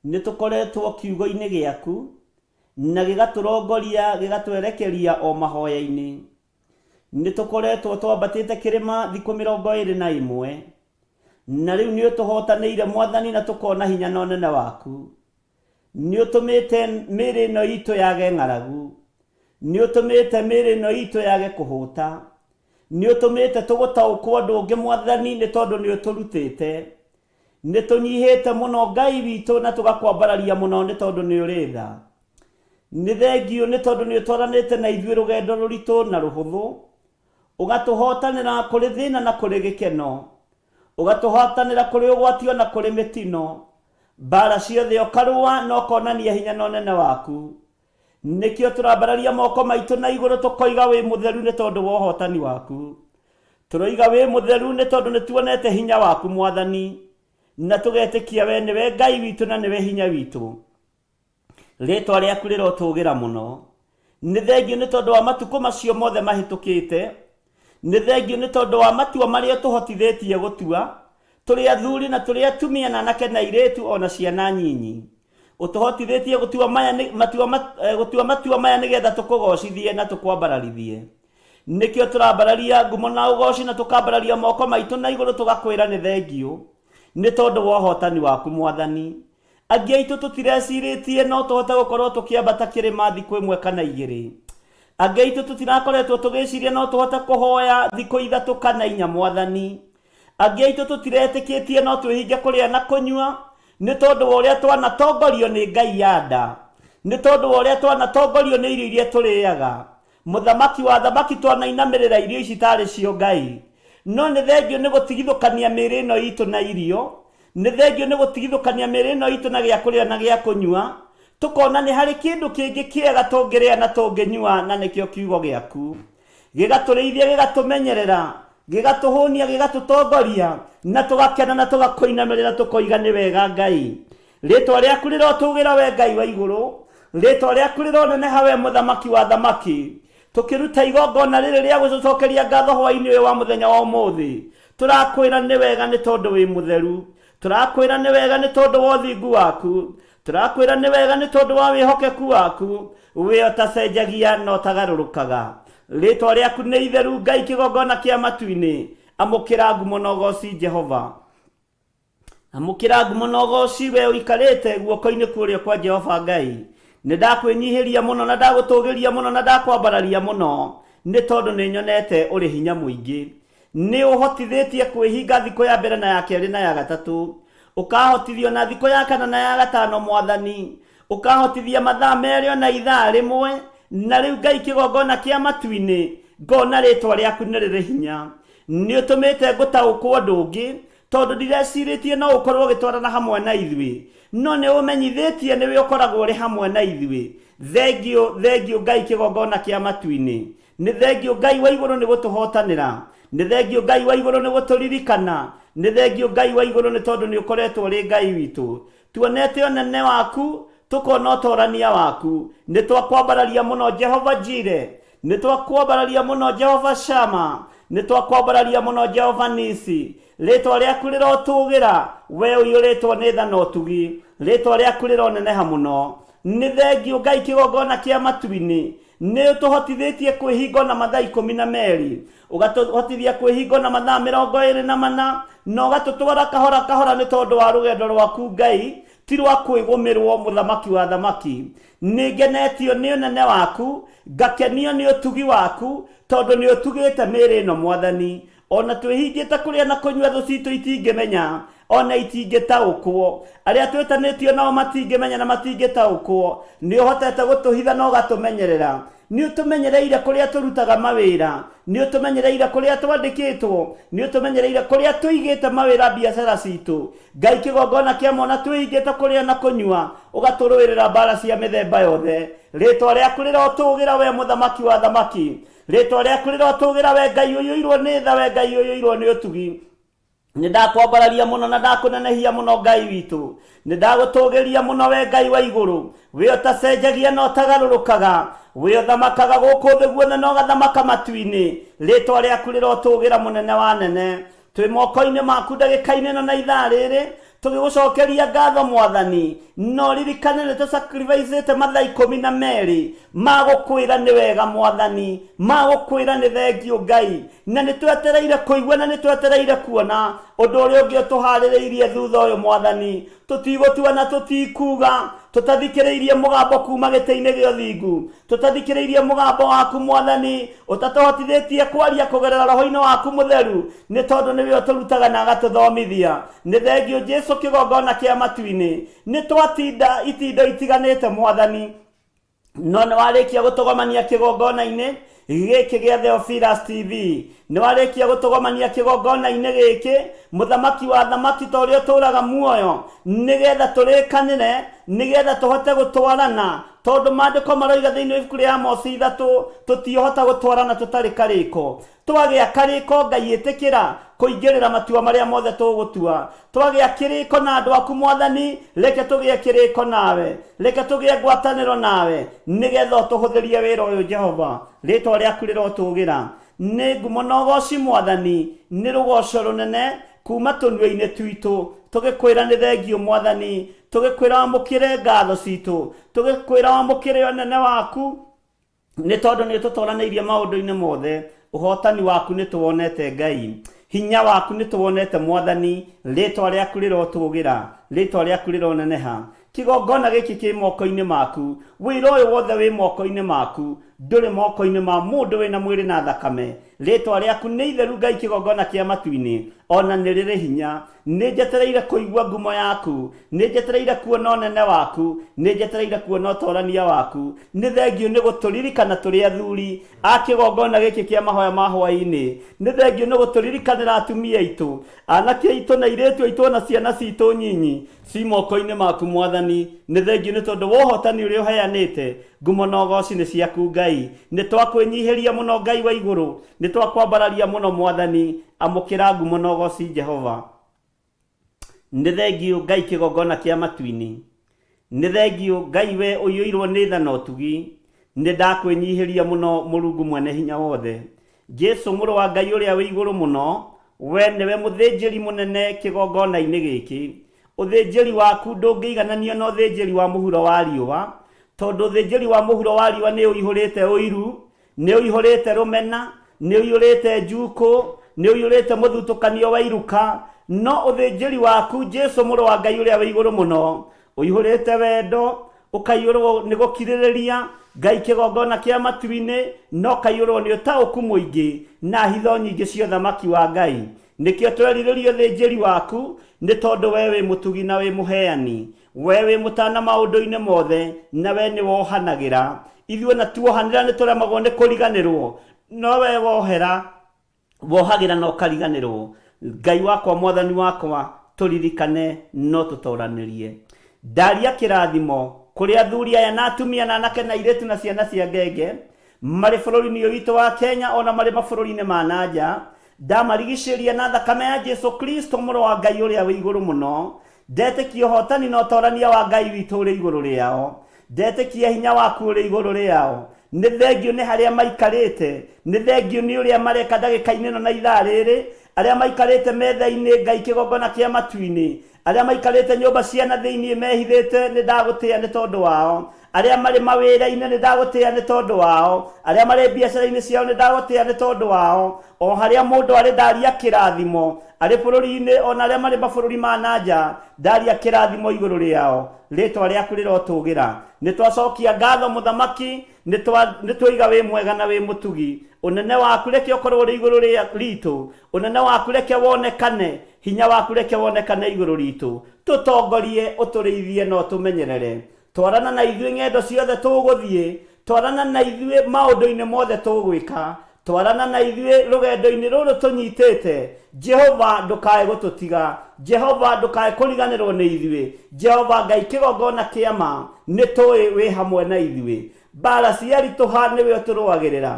nĩ tũkoretwo kiugo-inĩ gĩaku, na gĩgatũrongoria gĩgatwerekeria o mahoya-inĩ. Nĩ tũkoretwo twambatĩte kĩrĩma thikũ 21, na rĩu nĩ ũtũhotanĩire Mwathani na tũkona hinya na ũnene waku. Nĩ ũtũmĩte mĩĩrĩ ĩno itũ yage ng'aragu, nĩ ũtũmĩte mĩĩrĩ ĩno itũ yage kũhũta, nĩ ũtũmĩte tũgũtaũkwo ũndũ ũngĩ Mwathani nĩ tondũ nĩ ũtũrutĩte. Nĩ tũnyihĩte mũno Ngai witũ na tũgakwambararia mũno nĩ tondũ nĩ ũrĩ tha. Nĩ thengiũ nĩ tondũ nĩ ũtwaranĩte na ithuĩ rũgendo rũritũ na rũhũthũ, ũgatũhotanĩra kũrĩ thĩna na kũrĩ gĩkeno, ũgatũhotanĩra kũrĩ ũgwati o na kũrĩ mĩtino. Mbara ciothe ũkarũa na ũkonania hinya na ũnene waku. Nĩkĩo tũrambararia moko maitũ na igũrũ tũkoiga wĩ mũtheru nĩ tondũ wa ũhotani waku. Tũroiga wĩ mũtheru nĩ tondũ nĩ tuonete hinya waku Mwathani, na tũgetĩkia we nĩwe Ngai witũ na nĩwe hinya witũ. Rĩtwa rĩaku rĩrotũgĩra mũno. Nĩ thengiũ nĩ tondũ wa matukũ macio mothe mahĩtũkĩte. Nĩ thengiũ nĩ tondũ wa matua marĩa ũtũhotithĩtie gũtua, tũrĩ athuri na tũrĩ atumia na anake na airĩtu o na ciana nyinyi. Ũtũhotithĩtie gũtua maya nĩ, matua, gũtua matua maya nĩgetha tũkũgocithie na tũkwambararithie. Nĩkĩo tũrambararia ngumo na ũgoci na tũkambararia moko maitũ na igũrũ tũgakwĩra nĩ thengiũ nĩ tondũ wa ũhotani waku Mwathani. Angĩ aitũ tũtirecirĩtie no tũhote gũkorwo tũkĩambata kĩrĩma thikũ ĩmwe kana igĩrĩ. Angĩ aitũ tũtirakoretwo tũgĩciria no tũhote kũhoya thikũ ithatũ kana inya Mwathani. Angĩ aitũ tũtiretĩkĩtie no twĩhinge kũrĩa na kũnyua nĩ tondũ wa ũrĩa twanatongorio nĩ ngai ya nda, nĩ tondũ wa ũrĩa twanatongorio nĩ irio iria tũrĩaga. Mũthamaki wa athamaki twanainamĩrĩra irio ici tarĩ cio ngai. No nĩ thengiũ nĩ gũtigithũkania mĩĩrĩ ĩno itũ na irio, nĩ thengiũ nĩ gũtigithũkania mĩĩrĩ ĩno itũ na gĩa kũrĩa na gĩa kũnyua, tũkona nĩ harĩ kĩndũ kĩngĩ kĩega tũngĩrĩa na tũngĩnyua na nĩkĩo kiugo gĩaku. Gĩgatũrĩithia, gĩgatũmenyerera, gĩgatũhũnia, gĩgatũtongoria, na tũgakena na tũgakũinamĩrĩra tũkoiga nĩ wega Ngai. Rĩtwa rĩaku rĩrotũgĩra we Ngai wa igũrũ, rĩtwa rĩaku rĩroneneha we mũthamaki wa athamaki. Tũkĩruta igongona rĩrĩ rĩa gũgũcokeria ngatho hwaĩ-inĩ ũyũ wa mũthenya wa ũmũthĩ, tũrakwĩra nĩ wega nĩ tondũ wĩ mũtheru. Tũrakwĩra nĩ wega nĩ tondũ wa ũthingu waku. Tũrakwĩra nĩ wega nĩ tondũ wa wĩhokeku waku, we ũtacenjagia na ũtagarũrũkaga. Rĩtwa rĩaku nĩ itheru Ngai kĩgongona kĩa matu-inĩ. Amũkĩra ngumo na ũgoci Jehova. Amũkĩra ngumo na ũgoci we ũikarĩte guoko-inĩ kũrĩa kwa Jehova Ngai. Nĩ ndakwĩnyihĩria mũno na ndagũtũgĩria mũno na ndakwambararia mũno, nĩ tondũ nĩ nyonete ũrĩ hinya mũingĩ. Nĩ ũhotithĩtie kwĩhinga thikũ ya mbere na ya kerĩ na ya gatatũ. Ũkahotithio na thikũ ya kana na ya gatano Mwathani. Ũkahotithia mathaa merĩ ona ithaa rĩmwe. Na rĩu Ngai kĩgongona kĩa matu-inĩ, ngona rĩtwa rĩaku nĩ rĩrĩ hinya. Nĩ ũtũmĩte ngũtaũkwo ũndũ ũngĩ, tondũ ndirecirĩtie no ũkorwo ũgĩtwarana hamwe na ithuĩ, no nĩ ũmenyithĩtie nĩwe ũkoragwo ũrĩ hamwe na ithuĩ. Thengiũ, thengiũ Ngai kĩgongona kĩa matu-inĩ. Nĩ thengiũ Ngai wa igũrũ nĩ gũtũhotanĩra. Nĩ thengiũ Ngai wa igũrũ nĩ gũtũririkana. Nĩ thengiũ Ngai wa igũrũ nĩ tondũ nĩ ũkoretwo ũrĩ Ngai witũ. Tuonete ũnene waku, tũkona ũtorania waku. Nĩ twakwambararia mũno Jehova Jire. Nĩ twakwambararia mũno Jehova Shama. Nĩ twakwambararia mũno Jehova Nisi, rĩtwa rĩaku rĩrotũgĩra, we ũiyũrĩtwo nĩ tha na ũtugi, rĩtwa rĩaku rĩroneneha mũno. Nĩ thengiũ Ngai kĩgongona kĩa matu-inĩ, nĩ ũtũhotithĩtie kwĩhingo na mathaa 12, ũgatũhotithia kwĩhingo na mathaa 24, na ũgatũtwara kahora kahora nĩ tondũ wa rũgendo rwaku Ngai, ti rwa kwĩgũmĩrwo mũthamaki wa thamaki. Nĩ ngenetio nĩ ũnene waku, ngakenio nĩ ũtugi waku, tondũ nĩ ũtugĩte mĩĩrĩ ĩno Mwathani. Ona twĩhingĩte kũrĩa na kũnyua thũ citũ itingĩmenya, ona itingĩtaũkwo. Arĩa twĩtanĩtio nao matingĩmenya na matingĩtaũkwo. Nĩ ũhotete gũtũhitha na ũgatũmenyerera. Nĩ ũtũmenyereire kũrĩa tũrutaga mawĩra, nĩ ũtũmenyereire kũrĩa twandĩkĩtwo, nĩ ũtũmenyereire kũrĩa tũigĩte mawĩra biacara citũ. Ngai kĩgongona kĩa mwana twĩhingĩte kũrĩa na kũnyua, ũgatũrũĩrĩra mbara cia mĩthemba yothe. Rĩtwa rĩaku rĩrotũgĩra we mũthamaki wa thamaki. Rĩtwa rĩaku rĩrotũgĩra we Ngai ũiyũirwo nĩ tha, we Ngai ũiyũirwo nĩ ũtugi. Nĩ ndakwambararia mũno na ndakũnenehia mũno Ngai witũ. Nĩ ndagũtũgĩria mũno we Ngai wa igũrũ. We ũtacenjagia na ũtagarũrũkaga. We ũthamakaga gũkũ thĩ guothe na ũgathamaka matu-inĩ. Rĩtwa rĩaku rĩrotũgĩra mũnene wa nene. Twĩ moko-inĩ maku ndagĩka-inĩ ĩno na ithaa rĩrĩ, tũgĩgũcokeria ngatho Mwathani. Na ũririkane nĩ tũsacrificĩte mathaa 12 ma gũkwĩra nĩ wega Mwathani, ma gũkwĩra nĩ thengiũ Ngai. Na nĩ twetereire kũigua na nĩ twetereire kuona ũndũ ũrĩa ũngĩ ũtũharĩrĩirie thutha ũyũ Mwathani. Tũtigũtua na tũtikuga, tũtathikĩrĩirie mũgambo kuma gĩtĩ-inĩ gĩa ũthingu, tũtathikĩrĩirie mũgambo waku Mwathani, ũtatũhotithĩtie kwaria kũgerera roho-inĩ waku mũtheru, nĩ tondũ nĩwe ũtũrutaga na agatũthomithia. Nĩ thengiũ Jesu kĩgongona kĩa matu-inĩ. Nĩ twatinda itindo itiganĩte Mwathani, no nĩ warĩkia gũtũgomania kĩgongona-inĩ gĩkĩ gĩa Theophilus TV. Nĩ warĩkia gũtũgomania kĩgongona-inĩ gĩkĩ, mũthamaki wa thamaki ta ũrĩa ũtũũraga muoyo, nĩgetha tũrĩkanĩre, nĩgetha tũhote gũtwarana, tondũ maandĩko maroiga thĩinĩ wa ibuku rĩa Amosi 3, tũtiũhota gũtwarana tũtarĩ karĩko. Twagĩa karĩko Ngai ĩtĩkĩra kũingĩrĩra matua marĩa mothe tũgũtua. Twagĩa kĩrĩko na andũ aku Mwathani, reke tũgĩe kĩrĩko nawe, reke tũgĩe ngwatanĩro nawe, nĩgetha ũtũhũthĩrie wĩra ũyũ Jehova. Rĩtwa rĩaku rĩrotũgĩra. Nĩ ngumo na ũgoci Mwathani, nĩ rũgoco rũnene kuma tũnua-inĩ twitũ, tũgĩkwĩra nĩ thengiũ Mwathani, tũgĩkwĩra wamũkĩre ngatho citũ, tũgĩkwĩra wamũkĩre ũnene waku, nĩ tondũ nĩ ũtũtoranĩirie maũndũ-inĩ mothe. Ũhotani waku nĩ tũwonete Ngai, hinya waku nĩ tũwonete Mwathani, rĩtwa rĩaku rĩrotũgĩra, rĩtwa rĩaku rĩroneneha. Kĩgongona gĩkĩ kĩ moko-inĩ maku, wĩra ũyũ wothe wĩ moko-inĩ maku, ndũrĩ moko-inĩ ma mũndũ wĩna mwĩrĩ na thakame. Rĩtwa rĩaku nĩ itheru Ngai kĩgongona kĩa matu-inĩ, ona nĩ rĩrĩ hinya. Nĩ njetereire kũigua ngumo yaku, nĩ njetereire kuona ũnene waku, nĩ njetereire kuona ũtorania waku. Nĩ thengiũ nĩ gũtũririkana tũrĩ athuri a kĩgongona gĩkĩ kĩa mahoya ma hwaĩ-inĩ. Nĩ thengiũ nĩ gũtũririkanĩra atumia aitũ, anake aitũ na airĩtu aitũ ona ciana citũ nyinyi ci moko-inĩ maku Mwathani. Nĩ thengiũ nĩ tondũ wa ũhotani ũrĩa ũheanĩte. Ngumo na ũgoci nĩ ciaku Ngai. Nĩ twakwĩnyihĩria mũno Ngai wa igũrũ, nĩ twakwambararia mũno Mwathani. Amũkĩra ngumo na ũgoci Jehova. Nĩ thengiũ Ngai kĩgongona kĩa matu-inĩ. Nĩ thengiũ Ngai we ũiyũirwo nĩ tha na ũtugi. Nĩ ndakwĩnyihĩria mũno Mũrungu mwene hinya wothe. Jesu mũrũ wa Ngai ũrĩa wĩ igũrũ mũno, we nĩwe mũthĩnjĩri mũnene kĩgongona-inĩ gĩkĩ. Ũthĩnjĩri waku ndũngĩigananio na ũthĩnjĩri wa mũhuro wa riũa, tondũ ũthĩnjĩri wa mũhuro wa riũa nĩ ũihũrĩte ũiru, nĩ ũihũrĩte rũmena, nĩ ũiyũrĩte njukũ, nĩ ũiyũrĩte mũthutũkanio wa iruka. No ũthĩnjĩri waku Jesu mũrũ wa Ngai ũrĩa wĩ igũrũ mũno, ũihũrĩte wendo, ũkaiyũrwo nĩ gũkirĩrĩria Ngai kĩgongona kĩa matu-inĩ, na ũkaiyũrwo nĩ ũtaũku mũingĩ na hitho nyingĩ cia ũthamaki wa Ngai. Nĩkĩo twerirĩria ũthĩnjĩri waku, nĩ tondũ we wĩ mũtugi na wĩ mũheani. We wĩ mũtana maũndũ-inĩ mothe, na we nĩ wohanagĩra. Ithuĩ na tuohanĩra nĩ tũremagwo nĩ kũriganĩrwo, no we wohera, wohagĩra na ũkariganĩrwo. Ngai wakwa, Mwathani wakwa, tũririkane no tũtoranĩrie. Ndaria kĩrathimo kũrĩ athuri aya na atumia na anake na airĩtu na ciana cia ngenge marĩ bũrũri-inĩ ũyũ witũ wa Kenya ona marĩ mabũrũri-inĩ ma na nja. Ndamarigicĩria na thakame ya Jesu Kristo mũrũ wa Ngai ũrĩa wĩ igũrũ mũno. Ndetĩkia ũhotani na ũtorania wa Ngai witũ ũrĩ igũrũ rĩao. Ndetĩkia hinya waku ũrĩ igũrũ rĩao. Nĩ thengiũ nĩ harĩa maikarĩte, nĩ thengiũ nĩ ũrĩa mareka ndagĩka-inĩ ĩno na ithaa rĩrĩ, arĩa maikarĩte metha-inĩ Ngai kĩgongona kĩa matu-inĩ, arĩa maikarĩte nyũmba cia na thĩinĩ mehithĩte, nĩ ndagũtĩĩa nĩ tondũ wao. Arĩa marĩ mawĩra-inĩ, nĩ ndagũtĩĩa nĩ tondũ wao. Arĩa marĩ biacara-inĩ ciao, nĩ ndagũtĩĩa nĩ tondũ wao. O harĩa mũndũ arĩ, ndaria kĩrathimo, arĩ bũrũri-inĩ o na arĩa marĩ mabũrũri ma na nja, ndaria kĩrathimo igũrũ rĩao. Rĩĩtwa rĩaku rĩrotũũgĩra. Nĩ twacokia ngatho Mũthamaki, nĩ twoiga wĩ mwega na wĩ mũtugi. Ũnene waku reke ũkorwo ũrĩ igũrũ ritũ. Ũnene waku reke wonekane. Hinya waku reke wonekane igũrũ ritũ. Tũtongorie, ũtũrĩithie na ũtũmenyerere. Twarana na ithuĩ ng'endo ciothe tũgũthiĩ. Twarana na ithuĩ maũndũ-inĩ mothe tũgwĩka. Twarana na ithuĩ rũgendo-inĩ rũrũ tũnyitĩte. Jehova, ndũkae gũtũtiga. Jehova, ndũkae kũriganĩrwo nĩ ithuĩ. Jehova Ngai kĩgongona kĩa ma, nĩ tũĩ wĩ hamwe na ithuĩ. Mbaara ciaritũha nĩwe ũtũrũagĩrĩra.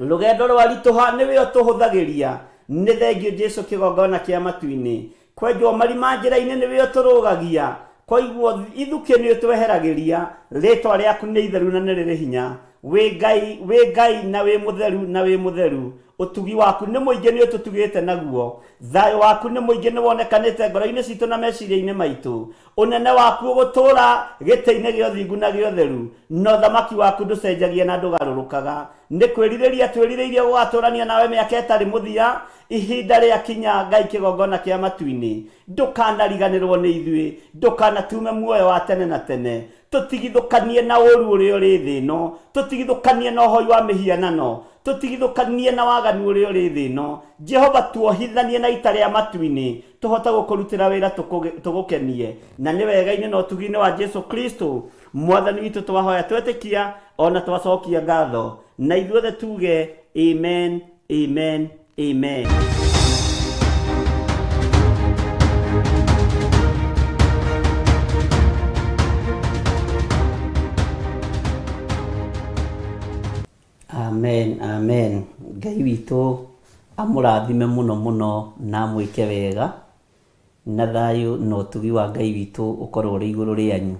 Rũgendo rwaritũha nĩwe ũtũhũthagĩria. Nĩ thengiũ Jesu kĩgongona kĩa matu-inĩ. Kwenjwo marima njĩra-inĩ nĩwe ũtũrũgagia. Kwaigwo ithukĩ nĩ ũtweheragĩria. Rĩtwa rĩaku nĩ itheru na nĩ rĩrĩ hinya. Wĩ Ngai, wĩ Ngai na wĩ mũtheru na wĩ mũtheru. Ũtugi waku nĩ mũingĩ nĩ ũtũtugĩte naguo. Thayũ waku nĩ mũingĩ nĩ wonekanĩte ngoro-inĩ citũ na meciria-inĩ maitũ. Ũnene waku ũgũtũũra gĩtĩ-inĩ gĩa ũthingu na gĩa ũtheru, na ũthamaki waku ndũcenjagia na ndũgarũrũkaga. Nĩ kwĩrirĩria twĩrirĩirie gũgatũũrania nawe mĩaka ĩtarĩ mũthia, ihinda rĩakinya, Ngai kĩgongona kĩa matu-inĩ. Ndũkanariganĩrwo nĩ ithuĩ, ndũkanatume muoyo wa tene na tene. Tũtigithũkanie na ũũru ũrĩa ũrĩ thĩ ĩno, tũtigithũkanie na ũhoi wa mĩhianano, tũtigithũkanie na waganu ũrĩa ũrĩ thĩ ĩno. Jehova, tuohithanie na ita rĩa matu-inĩ, tũhote gũkũrutĩra wĩra tũgũkenie. Na nĩ wega-inĩ na ũtugi-inĩ wa Jesu Kristo Mwathani witũ twahoya twetĩkia o na twacokia ngatho. Na ithuothe tuge amen, amen, amen. Amen, amen. Ngai witũ amũrathime mũno mũno na amwĩke wega, na thayũ na ũtugi wa Ngai witũ ũkorwo ũrĩ igũrũ rĩanyu.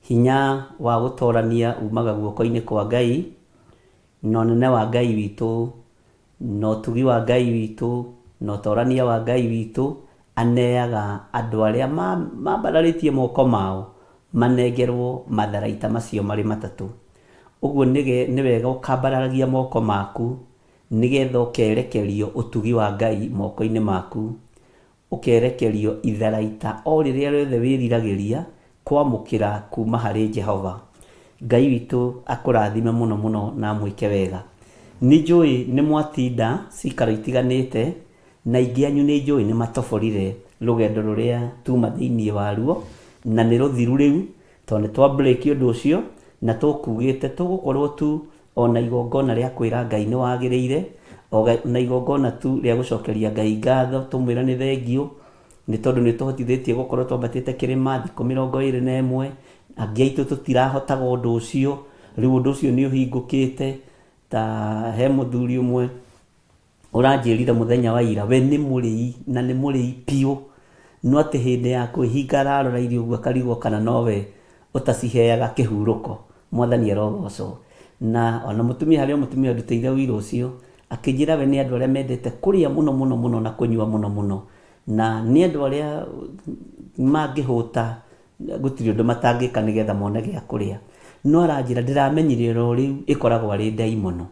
Hinya wa gũtorania umaga guoko-inĩ kwa Ngai, na ũnene wa Ngai witũ, na ũtugi wa Ngai witũ, na ũtorania wa Ngai witũ, aneaga andũ arĩa mambararĩtie moko mao, manengerwo matharaita macio marĩ matatũ. Ũguo nĩ wega ũkambararagia moko maku nĩgetha ũkerekerio ũtugi wa Ngai moko-inĩ maku, ũkerekerio itharaita o rĩrĩa rĩothe wĩriragĩria kwamũkĩra kuuma harĩ Jehova. Ngai witũ akũrathime mũno mũno na amwĩke wega. Nĩ njũĩ nĩ mwatinda cikaro itiganĩte na aingĩ anyu nĩ njũĩ nĩ matoborire rũgendo rũrĩa tuma thĩinĩ waruo na nĩ rũthiru rĩu Tondũ nĩ twa break ũndũ ũcio, na tũkugĩte tũgũkorwo tu o na igongona rĩa kwĩra Ngai nĩ wagĩrĩire, o na igongona tu rĩa gũcokeria Ngai ngatho, tũmwĩre nĩ thengiũ, nĩ tondũ nĩ ũtũhotithĩtie gũkorwo twambatĩte kĩrĩma thikũ 21, angĩ aitũ tũtirahotaga ũndũ ũcio, rĩu ũndũ ũcio nĩ ũhingũkĩte, ta he mũthuri ũmwe Ũranjĩrire mũthenya wa ira we nĩ mũrĩi na nĩ mũrĩi piũ, no atĩ hĩndĩ ya kwĩhinga ararora irio ũguo akarigwo kana nowe ũtaciheaga kĩhurũko. Mwathani arogocwo. Na ona mũtumia harĩ o mũtumia ũndutĩire ũira ũcio, akĩnjĩra we nĩ andũ arĩa mendete kũrĩa mũno mũno mũno na kũnyua mũno mũno. Na nĩ andũ arĩa mangĩhũta gũtirĩ ũndũ matangĩka nĩgetha mone gĩa kũrĩa. No aranjĩra ndĩramenyire oro rĩu ĩkoragwo arĩ ndaimono.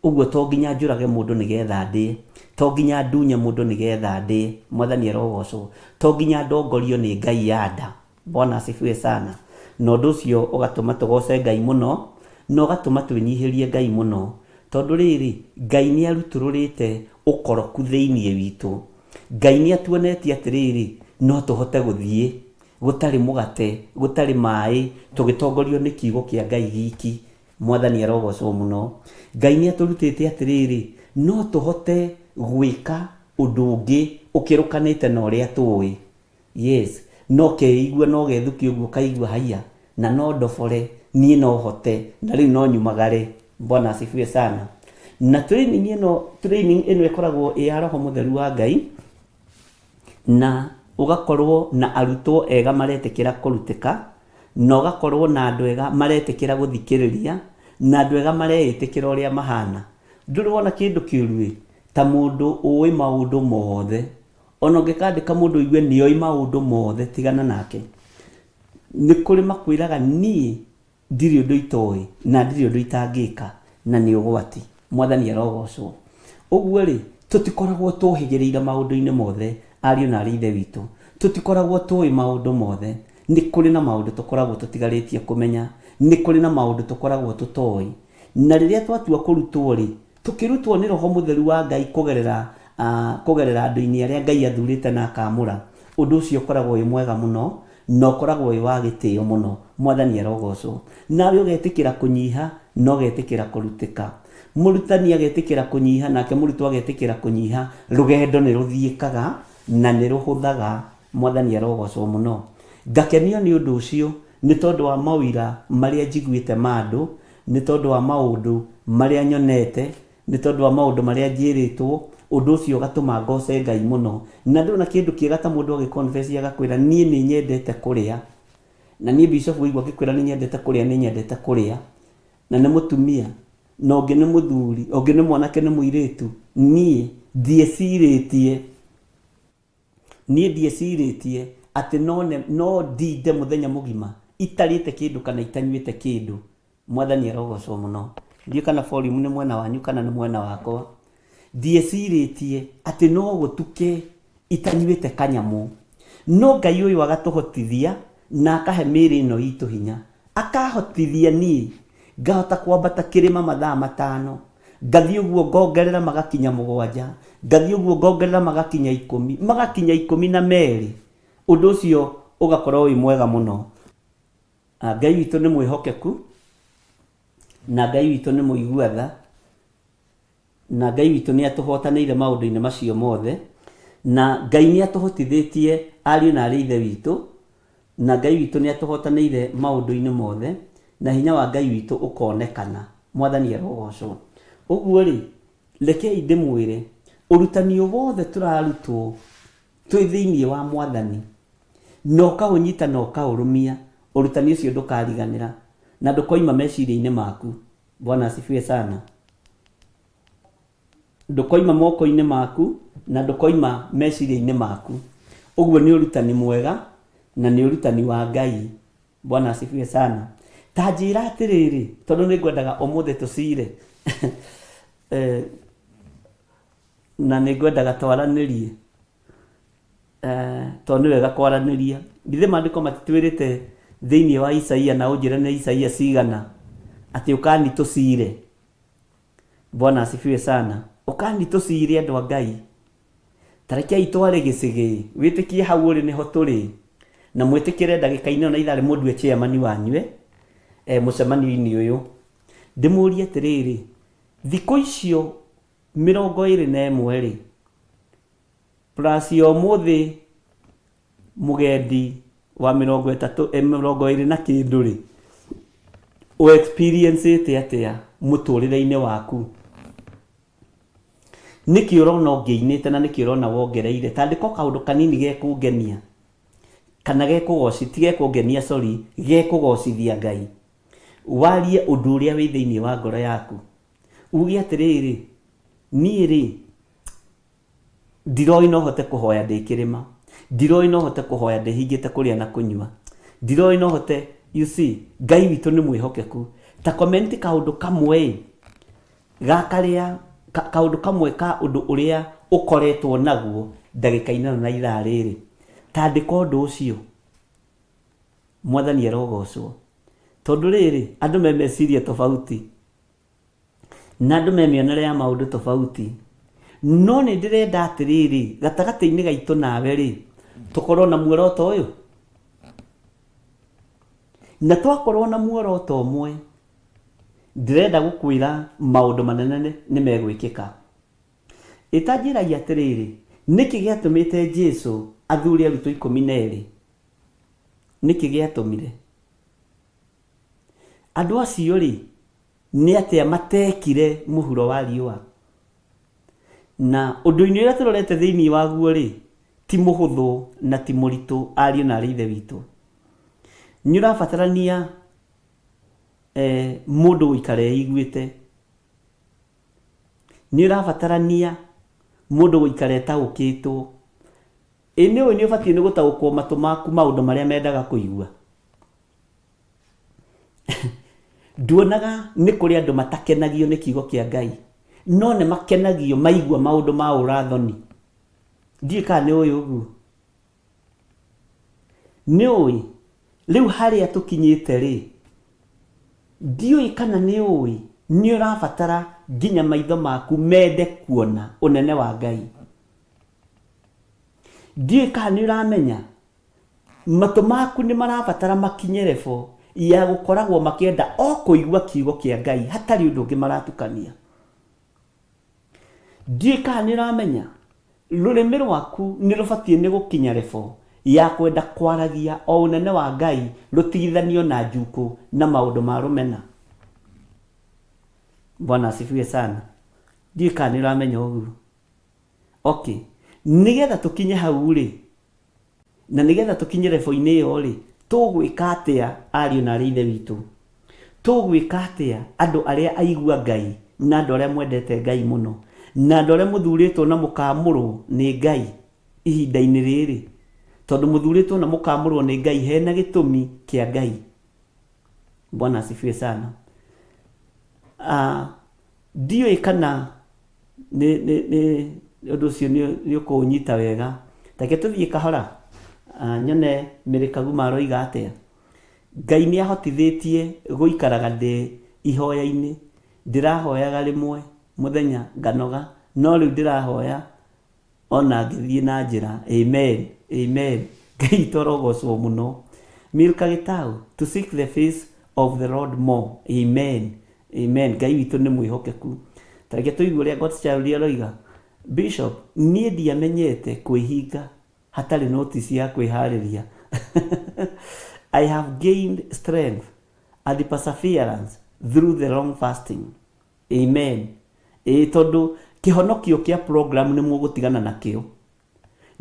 Ũguo to nginya njũrage mũndũ nĩgetha ndĩe, to nginya ndunye mũndũ nĩgetha ndĩe, Mwathani arogocwo, to nginya ndongorio nĩ ngai ya nda, Bwana asifiwe sana. Na ũndũ ũcio ũgatũma tũgoce Ngai mũno, na ũgatũma twĩnyihĩrie Ngai mũno, tondũ rĩrĩ, Ngai nĩ arutũrũrĩte ũkoroku thĩinĩ witũ. Ngai nĩ atuonetie atĩrĩrĩ, no tũhote gũthiĩ gũtarĩ mũgate, gũtarĩ maĩ, tũgĩtongorio nĩ kiugo kĩa Ngai giki. Mwathani arogocwo mũno. Ngai nĩ atũrutĩte atĩrĩrĩ, no tũhote gwĩka ũndũ ũngĩ ũkĩrũkanĩte na ũrĩa tũĩ. Yes, no ũkeigua na ũgethukia ũguo ũkaigua haiya, na no ndobore, niĩ no hote, na rĩu no nyumagare. Bwana asifiwe sana. Na training ĩno, training ĩno ĩkoragwo ĩ ya Roho Mũtheru wa Ngai, na ũgakorwo na arutwo ega maretĩkĩra kũrutĩka, na ũgakorwo na andũ ega maretĩkĩra gũthikĩrĩria, Na andũ ega mareĩtĩkĩra ũrĩa mahana. Ndũrĩ wona kĩndũ kĩũru-ĩ, ta mũndũ ũĩ maũndũ mothe. Ona ũngĩkandĩka mũndũ ũigue nĩoĩ maũndũ mothe, tigana nake. Nĩ kũrĩ makwĩraga niĩ ndirĩ ũndũ itoĩ na ndirĩ ũndũ itangĩka na nĩ ũgwati. Mwathani arogocwo. Ũguo-rĩ, tũtikoragwo tũhĩgĩrĩire maũndũ-inĩ mothe ariũ na arĩ ithe witũ. Tũtikoragwo tũĩ maũndũ mothe. Nĩ kũrĩ na maũndũ tũkoragwo tũtigarĩtie kũmenya. Nĩ kũrĩ na maũndũ tũkoragwo tũtoĩ. Na rĩrĩa twatua kũrutwo-rĩ, tũkĩrutwo nĩ Roho Mũtheru wa Ngai kũgerera kũgerera andũ-inĩ arĩa Ngai athurĩte na akaamũra, ũndũ ũcio ũkoragwo wĩ mwega mũno na ũkoragwo wĩ wa gĩtĩo mũno. Mwathani arogocwo. Nawe ũgetĩkĩra kũnyiha na ũgetĩkĩra kũrutĩka. Mũrutani agetĩkĩra kũnyiha nake mũrutwo agetĩkĩra kũnyiha, rũgendo nĩ rũthiĩkaga na nĩ rũhũthaga. Mwathani arogocwo mũno. Ngakenio nĩ ũndũ ũcio nĩ tondũ wa maũira marĩa njiguĩte ma andũ, nĩ tondũ wa maũndũ marĩa nyonete, nĩ tondũ wa maũndũ marĩa njĩrĩtwo, ũndũ ũcio ũgatũma ngoce Ngai mũno. Na ndũrĩ na kĩndũ kĩega ta mũndũ agĩ confess agakwĩra niĩ nĩ nyendete kũrĩa. Na niĩ bishop waigua ngĩkwĩra nĩ nyendete kũrĩa nĩ nyendete kũrĩa. Na nĩ mũtumia, na ũngĩ nĩ mũthuri, ũngĩ nĩ mwanake nĩ mũirĩtu, niĩ ndiĩcirĩtie. Niĩ ndiecirĩtie atĩ no no ndinde mũthenya mũgima itarĩte kĩndũ kana itanyuĩte kĩndũ. Mwathani arogocwo mũno. Ndiũĩ kana volume nĩ mwena wanyu kana nĩ mwena wakwa. Ndiecirĩtie atĩ no gũtuke itanyuĩte kanyamũ. No Ngai ũyũ agatũhotithia na akahe mĩĩrĩ ĩno itũ hinya. Akahotithia niĩ ngahota kwambata kĩrĩma mathaa matano, ngathiĩ ũguo ngongerera magakinya mũgwanja, ngathiĩ ũguo ngongerera magakinya ikũmi, magakinya 12. Ũndũ ũcio ũgakorwo wĩ mwega mũno. Ngai witũ nĩ mwĩhokeku, na Ngai witũ nĩ mũigua tha, na Ngai witũ nĩ atũhotanĩire maũndũ-inĩ macio mothe, na Ngai nĩ atũhotithĩtie ariũ na arĩ ithe witũ, na Ngai witũ nĩ atũhotanĩire maũndũ-inĩ mothe, na hinya wa Ngai witũ ũkonekana. Mwathani arogocwo. Ũguo rĩ, rekei ndĩmwĩre, ũrutani o wothe tũrarutwo twĩ thĩinĩ wa Mwathani, na ũkaũnyita na ũkaũrũmia, ũrutani ũcio ndũkariganĩra, na ndũkoima meciria-inĩ maku. Bwana asifiwe sana. Ndũkoima moko-inĩ maku na ndũkoima meciria-inĩ maku. Ũguo nĩ ũrutani mwega na nĩ ũrutani wa Ngai. Bwana asifiwe sana. Ta njĩra atĩrĩrĩ, tondũ nĩ ngwendaga ũmũthĩ tũcire na nĩ ngwendaga twaranĩrie tondũ nĩ wega kwaranĩria. Githĩ maandĩko matitwĩrĩte thĩinĩ wa Isaia, na ũnjĩre nĩ Isaia cigana, atĩ ũkani tũcire. Bwana asifiwe sana. Ũkani tũcire andũ a Ngai. Ta rekei tware gĩcĩgĩ, wĩtĩkie hau ũrĩ nĩho tũrĩ, na mwĩtĩkĩre ndagĩka-inĩ ĩno na ithaa rĩmwe ndue chairman wanyu eh, mũcemanio-inĩ ũyũ. Ndĩmũrie atĩrĩrĩ, thikũ icio 21 rĩ, plus ya ũmũthĩ mũgendi wa 30 20 na kĩndũ rĩ, ũ experience ĩte atĩa mũtũrĩre-inĩ waku? Nĩkĩ ũrona ũngĩinĩte na nĩkĩ ũrona wongereire? Ta andĩka o kaũndũ kanini gekũngenia kana gekũgoci, ti gekũngenia sorry, gekũgocithia Ngai. Warie ũndũ ũrĩa wĩ thĩinĩ wa ngoro yaku. Uge atĩrĩrĩ, niĩ rĩ, ndiroĩ no hote kũhoya ndĩ kĩrĩma. Ndiroĩ no hote kũhoya ndĩhingĩte kũrĩa na kũnyua. Ndiroĩ no hote, you see, Ngai witũ nĩ mwĩhokeku. Ta comment kaũndũ kamwe ĩ, ga karĩa, kaũndũ kamwe ka ũndũ ũrĩa ũkoretwo naguo ndagĩka-inĩ ĩno na ithaa rĩrĩ. Ta andĩka ũndũ ũcio. Mwathani arogocwo. Tondũ rĩrĩ, andũ me meciria tofauti. Na andũ me mĩonere ya maũndũ tofauti. No nĩ ndĩrenda atĩrĩrĩ, gatagatĩ-inĩ gaitũ nawe rĩ, tũkorwo na muoroto ũyũ. Na twakorwo na muoroto ũmwe, ndĩrenda gũkwĩra maũndũ manene nĩ megwĩkĩka. Ĩ ta njĩrai atĩrĩrĩ, nĩkĩ gĩatũmĩte Jesu athure arutwo 12? Nĩkĩ gĩatũmire? Andũ acio rĩ, nĩ atĩa matekire mũhuro wa riũa? Na ũndũ-inĩ ũrĩa tũrorete thĩinĩ waguo rĩ, ti mũhũthũ na ti mũritũ ariũ na arĩ ithe witũ. Nĩ ũrabatarania eh, mũndũ gũikara eiguĩte. Nĩ ũrabatarania mũndũ gũikara etaũkĩtwo. Ĩ nĩ ũĩ nĩ ũbatiĩ nĩ gũtaũkwo matũ maku maũndũ marĩa mendaga kũigua? Nduonaga nĩ kũrĩ andũ matakenagio nĩ kiugo kĩa Ngai, no nĩ makenagio maigua maũndũ ma ũra thoni. Ndiũĩ kana nĩ ũĩ ũguo. Nĩ ũĩ, rĩu harĩa tũkinyĩte rĩ, ndiũĩ kana nĩ ũĩ nĩ ũrabatara nginya maitho maku mende kuona ũnene wa Ngai. Ndiũĩ kana nĩ ũramenya matũ maku nĩ marabatara makinye level ya gũkoragwo makĩenda o kũigua kiugo kĩa Ngai hatarĩ ũndũ ũngĩ maratukania. Ndiũĩ kana nĩ ũramenya, rũrĩmĩ rwaku nĩ rũbatiĩ nĩ gũkinya level ya kwenda kwaragia o ũnene wa Ngai rũtigithanio na njukũ na maũndũ ma rũmena. Bwana asifiwe sana. Ndiũĩ kana nĩ ũramenya ũguo. Okay, nĩgetha tũkinye hau rĩ, Na nĩgetha tũkinye level-inĩ ĩyo-rĩ, tũgwĩka atĩa ariũ na aarĩ a Ithe witũ? Tũgwĩka atĩa andũ arĩa aigua Ngai na andũ arĩa mwendete Ngai mũno, na andũ arĩa mũthurĩtwo na mũkaamũrwo nĩ Ngai ihinda-inĩ rĩrĩ? Tondũ mũthurĩtwo na mũkaamũrwo nĩ Ngai hena gĩtũmi kĩa Ngai. Bwana asifiwe sana. Ah, Ndiũĩ kana nĩ nĩ nĩ ũndũ ũcio nĩ nĩ ũkũũnyita wega. Reke tũthiĩ kahora nyone Mary Kaguma aroiga atĩa. Ngai nĩ ahotithĩtie gũikaraga ndĩ ihoya-inĩ. Ndĩrahoyaga rĩmwe mũthenya nganoga, no rĩu ndĩrahoya ona ngĩthiĩ na njĩra. Amen, amen. Ngai witũ arogocwo mũno. Milka Gĩtaũ, to seek the face of the Lord more. Amen, amen. Ngai witũ nĩ mwĩhokeku. Ta reke tũigue ũrĩa God's Child aroiga. Bishop, niĩ ndiamenyete kwĩhinga hatarĩ notice ya kwĩharĩria. I have gained strength and perseverance through the long fasting. Amen. Ĩĩ tondũ kĩhonokio kĩa program nĩ mũgũtigana nakĩo.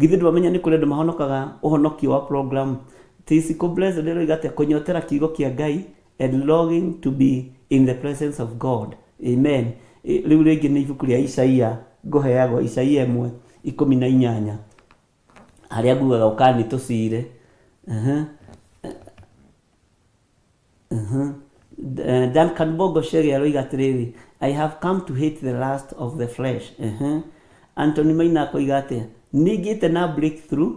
Githĩ ndwamenya nĩ kũrĩ andũ mahonokaga ũhonokio wa program? Tisiko Blessed ĩroiga atĩa? Kũnyotera kiugo kĩa Ngai and longing to be in the presence of God. Amen. Rĩu rĩngĩ nĩ ibuku rĩa Isaia ngũheagwo, Isaia 1:18 harĩa ngugaga ũkani tũcire. Uh-huh. Duncan Bongo Chege aroiga atĩrĩrĩ, I have come to hate the lust of the flesh. Anthony Maina akoiga atĩa? Nĩngĩte na breakthrough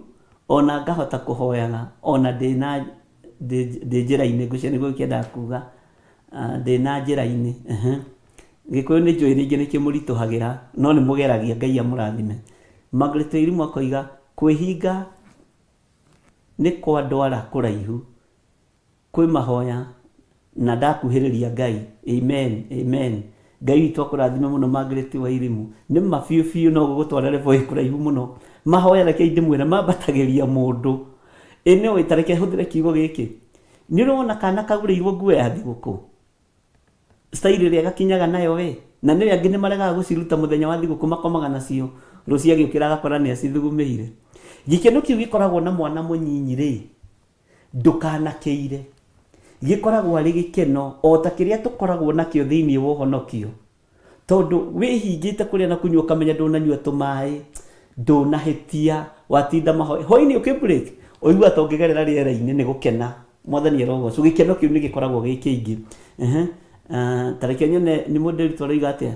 ona ngahota kũhoyaga ona ndĩ na ndĩ ndĩ njĩra-inĩ, ngwĩciria nĩguo kĩendaga kuga ndĩ na njĩra-inĩ. Gĩkũyũ nĩ njũĩ rĩngĩ nĩ kĩmũritũhagĩra no nĩ mũgeragia Ngai amũrathime. Margaret Wairimu akoiga kwĩhinga nĩ kwa ndwara kũraihu. Kwĩ mahoya na ndakuhĩrĩria Ngai. Amen amen Ngai witũ akũrathime mũno Margaret Wairimu. Nĩ ma biũ biũ no gũgũtwara level ĩ kũraihu mũno. Mahoya rekei ndĩmwĩre mambatagĩria mũndũ. Ĩ nĩũĩ ta reke hũthĩre kiugo gĩkĩ. Nĩ ũrĩ wona kana kagũrĩirwo nguo ya thigũkũ? Style ĩrĩa gakinyaga nayo we. Na nĩũĩ angĩ nĩ maregaga gũciruta mũthenya wa thigũkũ makomaga nacio rũciũ agĩũkĩra agakora nĩ acithugumĩire. Gĩkeno kĩu gĩkoragwo na mwana mũnyinyi rĩ, Ndũkanakĩire. Gĩkoragwo arĩ gĩkeno o ta kĩrĩa tũkoragwo nakĩo thĩinĩ wa ũhonokio. Tondũ wĩhingĩte kũrĩa na kũnyua ũkamenya ndũnanyua tũmaĩ, ndũnahĩtia, watinda mahoya. Hwainĩ ũkĩ break, ũiguaga ta ũngĩgerera rĩera-inĩ nĩ gũkena. Mwathani arogocwo. Gĩkeno kĩu nĩ gĩkoragwo gĩ kĩingĩ. Ta reke nyone nĩ mũndũ aroiga atĩa.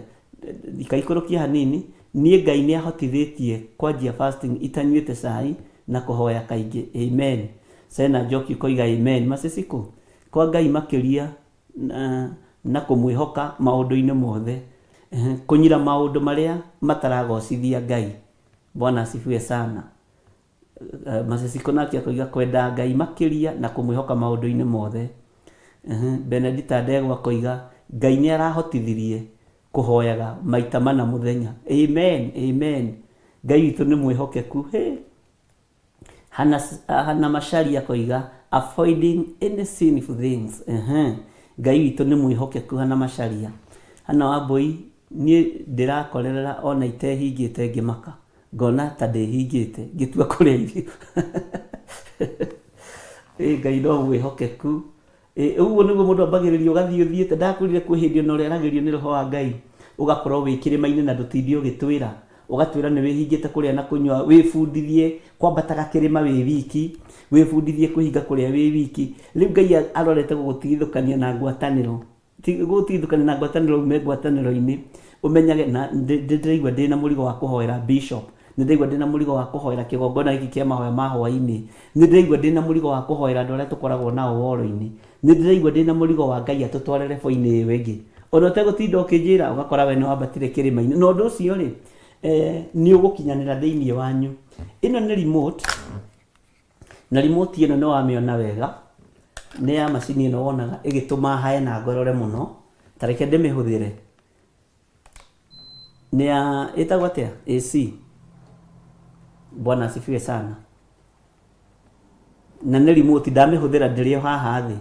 Ndikaikũrũkie hanini, niĩ Ngai nĩ ahotithĩtie kwanjia fasting itanyuĩte cai na kũhoya kaingĩ. Amen. Sena Njoki ũkoiga amen. Macicikũ, kwa Ngai makĩria na kũmwĩhoka maũndũ-inĩ mothe. Kũnyira maũndũ marĩa mataragocithia Ngai. Bwana asifiwe sana. Maciciko nake akoiga kwenda Ngai makĩria na kũmwĩhoka maũndũ-inĩ mothe. Benedita Ndegwa akoiga Ngai nĩ arahotithirie kũhoyaga maita mana mũthenya. Amen, amen. Ngai witũ nĩ mwĩhokeku. Hey. Hana Macharia akoiga avoiding any sinful things. Ngai witũ nĩ mwĩhokeku Hana Macharia. Hana Wambũi niĩ ndĩrakorerera ona itehingĩte ngĩmaka. Ngona ta ndĩhingĩte ngĩtua kũrĩa irio. Ĩ Ngai no mwĩhokeku. Ĩ, ũguo nĩguo mũndũ ambagĩrĩria ũgathiĩ ũthiĩte ndakwĩrire kwĩ hĩndĩ ona ũrĩaragĩrio nĩ roho wa Ngai ũgakorwo wĩ kĩrĩma-inĩ na ndũtinde ũgĩtwĩra ũgatwĩra nĩ wĩhingĩte kũrĩa na kũnyua wĩbundithie kwambataga kĩrĩma wĩ wiki wĩbundithie kwĩhinga kũrĩa wĩ wiki rĩu Ngai arorete gũgũtigithũkania na ngwatanĩro Ti gũtigithũkania na ngwatanĩro ume ngwatanĩro-inĩ ũmenyage na ndĩraigua ndĩna mũrigo wa kũhoera bishop nĩ ndĩraigua ndĩna mũrigo wa kũhoera kĩgongona gĩkĩ kĩa mahoya ma hwainĩ nĩ ndĩraigua ndĩna mũrigo wa kũhoera andũ arĩa tũkoragwo nao woro-inĩ nĩ ndĩraigua ndĩna mũrigo wa Ngai atũtware level-inĩ ĩyo ĩngĩ ona ũtegũtinda ũkĩnjĩra ũgakora we nĩ wambatire kĩrĩma-inĩ na ũndũ ũcio rĩ eh, nĩ ũgũkinyanĩra thĩinĩ wanyu ĩno nĩ remote Na remote ĩno nĩ wamĩona wega, nĩ ya macini ĩno wonaga ĩgĩtũma hae na ngorore mũno, ta reke ndĩmĩhũthĩre. Nĩ ya, ĩtagwo atĩa? AC. Bwana asifiwe sana. Na nĩ remote ndamĩhũthĩra ndĩrĩ o haha thĩ.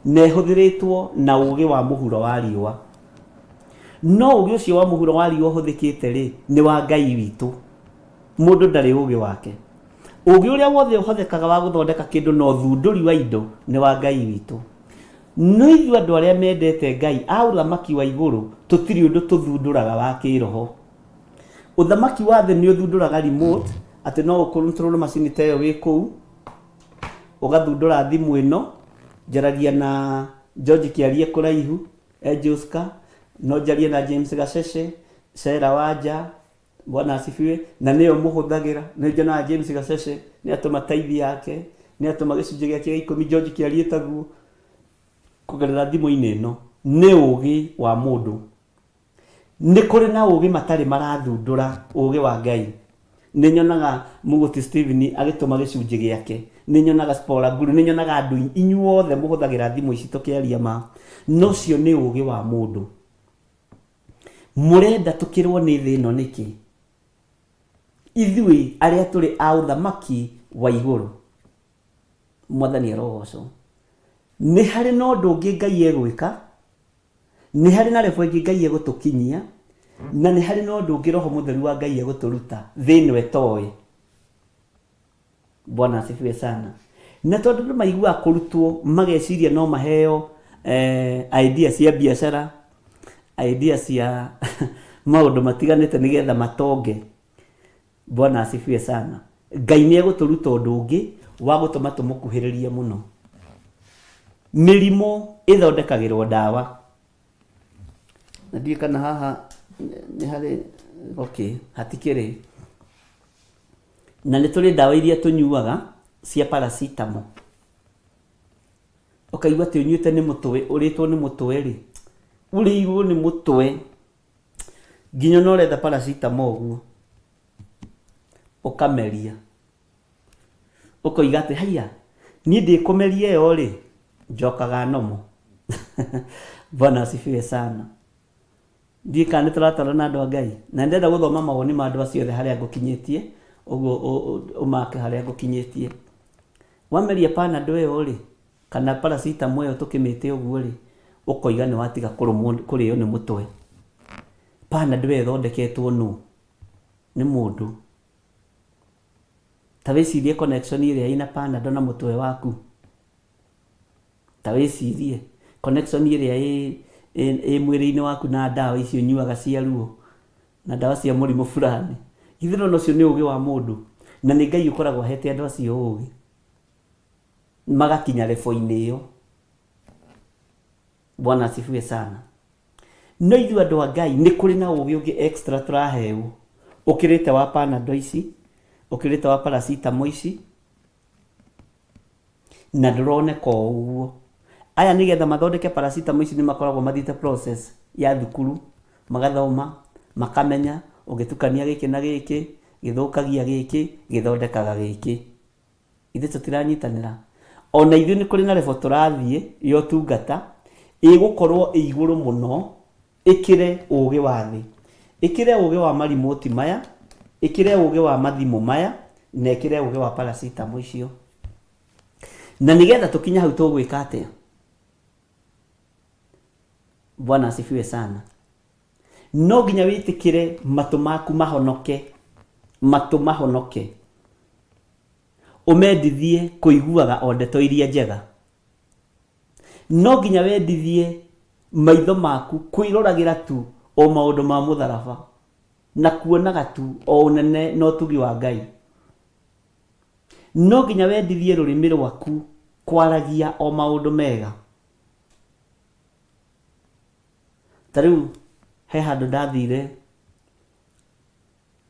Na ĩhũthĩrĩtwo na ũgĩ wa mũhuro wa riũa. No ũgĩ ũcio wa mũhuro wa riũa ũhũthĩkĩte rĩ, nĩ wa Ngai witũ. Mũndũ ndarĩ ũgĩ wake. Ũgĩ ũrĩa wothe ũhothekaga wa gũthondeka kĩndũ na ũthundũri wa indo nĩ wa Ngai witũ. No ithuĩ andũ arĩa mendete Ngai a ũthamaki wa igũrũ tũtirĩ ũndũ tũthundũraga wa kĩroho. Ũthamaki wa thĩ nĩ ũthundũraga remote atĩ no ũ control macini ta ĩyo wĩ kũu, ũgathundũra thimũ ĩno, njaragia na George Kĩarie kũraihu, e Joska, no njarie na James Gacece, Sarah Wanja, Bwana asifiwe na nĩyo mũhũthagĩra nĩ njonaga James Gacece nĩ atũma taithi yake nĩ atũma gĩcunjĩ gĩake gĩa ikũmi George Kĩarie taguo kũgerera thimũ-inĩ ĩno nĩ ũgĩ wa mũndũ nĩ kũrĩ na ũgĩ matarĩ marathundũra ũgĩ wa Ngai nĩ nyonaga Mũgũti Stephen agĩtũma gĩcunjĩ gĩake nĩ nyonaga Spora Guru nĩ nyonaga andũ inyuothe mũhũthagĩra thimũ ici tũkĩaria ma no ũcio nĩ ũgĩ wa mũndũ Mũrenda tũkĩrwo nĩ thĩ ĩno nĩkĩ, ithuĩ arĩa tũrĩ a ũthamaki wa igũrũ? Mwathani arogocwo. Nĩ harĩ na ũndũ ũngĩ Ngai egwĩka, nĩ harĩ na level ĩngĩ Ngai egũtũkinyia, na nĩ harĩ na ũndũ ũngĩ Roho Mũtheru wa Ngai egũtũruta thĩ ĩno ĩtoĩ. Bwana asifiwe sana. Na tondũ andũ maiguaga kũrutwo mageciria no maheo eh, idea cia biacara, idea cia maũndũ matiganĩte nĩgetha matonge. Bwana asifiwe sana. Ngai nĩ egũtũruta ũndũ ũngĩ wa gũtũma tũmũkuhĩrĩrie mũno. Mĩrimũ ĩthondekagĩrwo ndawa. Na ndiũĩ kana haha nĩ harĩ okay, hatikĩrĩ. Na nĩ tũrĩ ndawa iria tũnyuaga cia paracetamol. Ũkaigua atĩ ũnyuĩte nĩ mũtwe, ũrĩtwo nĩ mũtwe rĩ, ũrĩirwo nĩ mũtwe nginya ona ũretha paracetamol ũguo, ũkameria. Ũkoiga atĩ haiya, niĩ ndĩkũmeria ĩyo rĩ, njokaga normal. Bwana asifiwe sana. Ndiũĩ kana nĩ tũratwarana andũ a Ngai. Na nĩ ndĩrenda gũthoma mawoni ma andũ acio othe harĩa ngũkinyĩtie, ũguo ũmake harĩa ngũkinyĩtie. Wameria Panadol ĩyo rĩ, kana paracetamol ĩyo tũkĩmĩte ũguo rĩ, ũkoiga nĩ watiga kũrũmwo kũrĩo nĩ mũtwe. Panadol ĩyo ĩthondeketwo nũ? Nĩ mũndũ. Ta wĩcirie connection ĩrĩa ĩna Panadol na mũtwe waku. Ta wĩcirie, connection ĩrĩa ĩ ĩ ĩ mwĩrĩ-inĩ waku na ndawa icio ũnyuaga cia ruo, na ndawa cia mũrimũ fulani. Githĩ ndũrona ũcio nĩ ũgĩ wa mũndũ? Na nĩ Ngai ũkoragwo ahete andũ acio ũgĩ, magakinya level-inĩ ĩyo. Bwana asifiwe sana. No ithuĩ andũ a Ngai nĩ kũrĩ na ũgĩ ũngĩ extra tũraheo, ũkĩrĩte wa Panadol ici, ũkĩrĩte wa paracetamol ici, na ndũroneka o ũguo. Aya nĩgetha mathondeke paracetamol ici nĩ makoragwo mathiĩte process ya thukuru, magathoma, makamenya ũngĩtukania gĩkĩ na gĩkĩ, gĩthũkagia gĩkĩ, gĩthondekaga gĩkĩ. Ithuĩ tũtiranyitanĩra? Ona ithuĩ nĩ kũrĩ na level tũrathiĩ ya ũtungata, ĩgũkorwo ĩ igũrũ mũno ĩkĩre ũgĩ wa thĩ, ĩkĩre ũgĩ wa marimoti maya, ĩkĩre ũgĩ wa mathimũ maya, na ĩkĩre ũgĩ wa paracetamol icio. Na nĩgetha tũkinye hau tũgwĩka atĩa? Bwana asifiwe sana. No nginya wĩtĩkĩre matũ maku mahonoke, matũ mahonoke, ũmendithie kũiguaga o ndeto iria njega. No nginya wendithie maitho maku kwĩroragĩra tu o maũndũ ma mũtharaba na kuonaga tu o ũnene na ũtugi wa Ngai. No nginya wendithie rũrĩmĩ rwaku kwaragia o maũndũ mega. Ta rĩu he handũ ndathire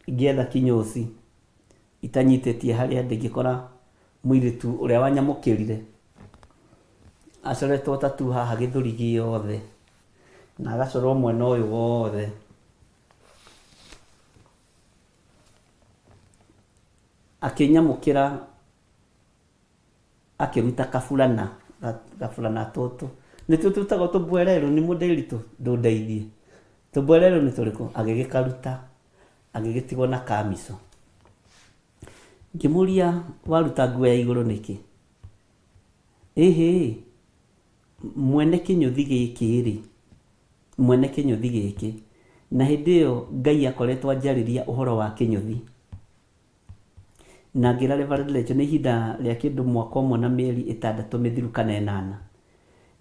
ngĩetha kinyozi itanyitĩtie harĩa ndĩ, ngĩkora mũirĩtu ũrĩa wanyamũkĩrire acoretwo tattoo haha gĩthũri gĩothe na agacorwo mwena ũyũ wothe. Akĩnyamũkĩra akĩruta kaburana, gaburana tũtũ, nĩtuo twĩtagwo tũmbwererũ nĩ mũndĩritũ ndũndeithie, tũmbwererũ nĩ tũrĩkũ? Agĩgĩkaruta agĩgĩtigwo na kamico. Ngĩmũria waruta nguo ya igũrũ nĩkĩ? Ĩhĩ, mwene kĩnyũthi gĩkĩ rĩ, mwene kĩnyũthi gĩkĩ, na hĩndĩ ĩyo Ngai akoretwo anjarĩria ũhoro wa kĩnyũthi. Na ngĩra Reverend Rachel nĩ ihinda rĩa kĩndũ mwaka ũmwe na mĩeri ĩtandatũ mĩthiru kana ĩnana.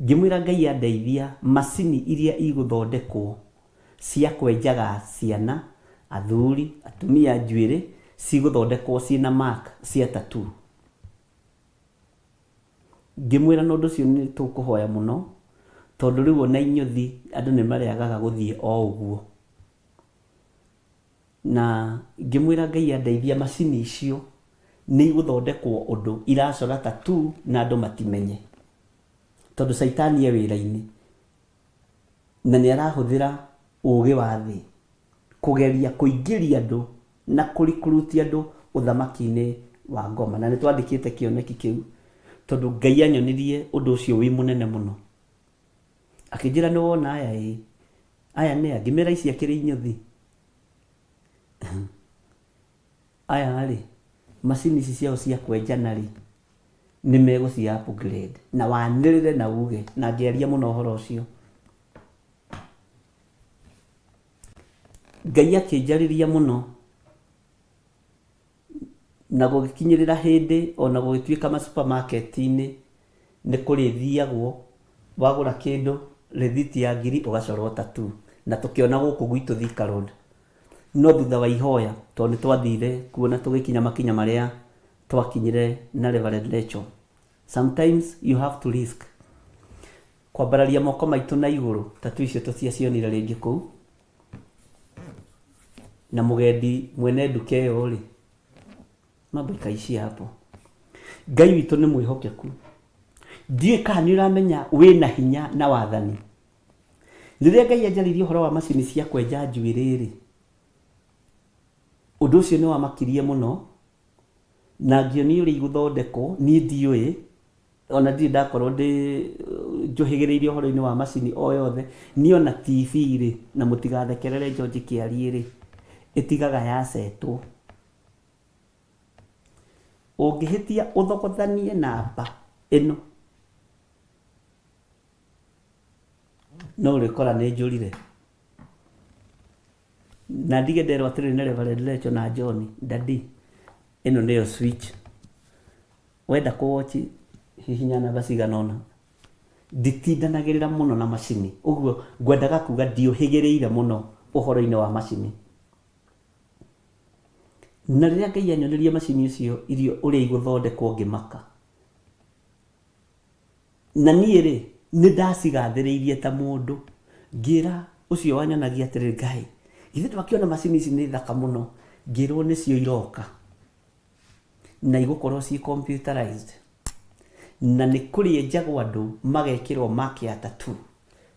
Ngĩmwĩra Ngai andeithia macini iria igũthondekwo cia kwenjaga ciana, athuri, atumia njuĩrĩ cigũthondekwo ciĩna mark cia tattoo. Ngĩmwĩra na ũndũ ũcio nĩ tũkũhoya mũno tondũ rĩu ona inyũthi andũ nĩ marĩagaga gũthiĩ o ũguo. Na ngĩmwĩra Ngai andeithia macini icio nĩ igũthondekwo ũndũ iracora tattoo na andũ matimenye. Tondũ caitani e wĩra-inĩ na nĩ arahũthĩra ũgĩ wa thĩ kũgeria kũingĩria andũ na kũ recruit andũ ũthamaki-inĩ wa ngoma. Na nĩ twandĩkĩte kĩoneki kĩu tondũ Ngai anyonirie ũndũ ũcio wĩ mũnene mũno. Akĩnjĩra nĩ wona aya ĩĩ, aya nĩ a? Ngĩmera ici akĩrĩ inyũthi. Aya rĩ, macini ici ciao cia kwenjana rĩ, nĩ megũci upgrade na wanĩrĩre na uge, na ngĩaria mũno ũhoro ũcio. Ngai akĩnjarĩria mũno na gũgĩkinyĩrĩra hĩndĩ ona gũgĩtuĩka ma supermarket-inĩ nĩ kũrĩthiagwo wagũra kĩndũ rĩthiti ya ngiri ũgacorwo tattoo na tũkĩona gũkũ gwitũ Thika Road. No thutha wa ihoya tondũ nĩ twathire kuo na tũgĩkinya makinya marĩa twakinyire na Reverend Rachel. Sometimes you have to risk kwambararia moko maitũ na igũrũ tattoo icio tũtiacionire rĩngĩ kũu. Na mũgendi mwene nduka ĩyo rĩ, mambo ikaishia hapo. Ngai witũ nĩ mwĩhokeku. Ndiũĩ kana nĩ ũramenya wĩna hinya na wathani. Rĩrĩa Ngai anjarĩirie ũhoro wa macini cia kwenja njuĩrĩ rĩ, ũndũ ũcio nĩ wamakirie mũno na ngĩonio ũrĩa igũthondekwo, niĩ ndiũĩ ona ndirĩ ndakorwo ndĩ njũhĩgĩrĩire ũhoro-inĩ wa macini o yothe, niĩ ona TV rĩ, na mũtigathekerere George Kĩariĩ rĩ, ĩtigaga yacetwo. Ũngĩhĩtia ũthogothanie namba ĩno, no ũrĩkora nĩ njũrire. Na ndige nderwo atĩrĩrĩ nĩ Reverend Rachel na John, daddy, ĩno nĩyo switch. Wenda kũ watch hihinya namba cigana ũna. Nditindanagĩrĩra mũno na macini, ũguo ngwendaga kuga ndiũhĩgĩrĩire mũno ũhoro-inĩ wa macini. Na rĩrĩa Ngai anyonirie macini icio iria ũrĩa igũthondekwo ngĩmaka. Na niĩ-rĩ, nĩndacigathĩrĩirie ta mũndũ, ngĩĩra ũcio wanyonagia atĩrĩ, Ngai, githĩ ndwakĩona macini ici nĩ thaka mũno? Ngĩĩrwo nĩcio iroka, na igũkorwo ciĩ computerized, na nĩ kũrĩenjagwo andũ magekĩrwo mark ya tattoo,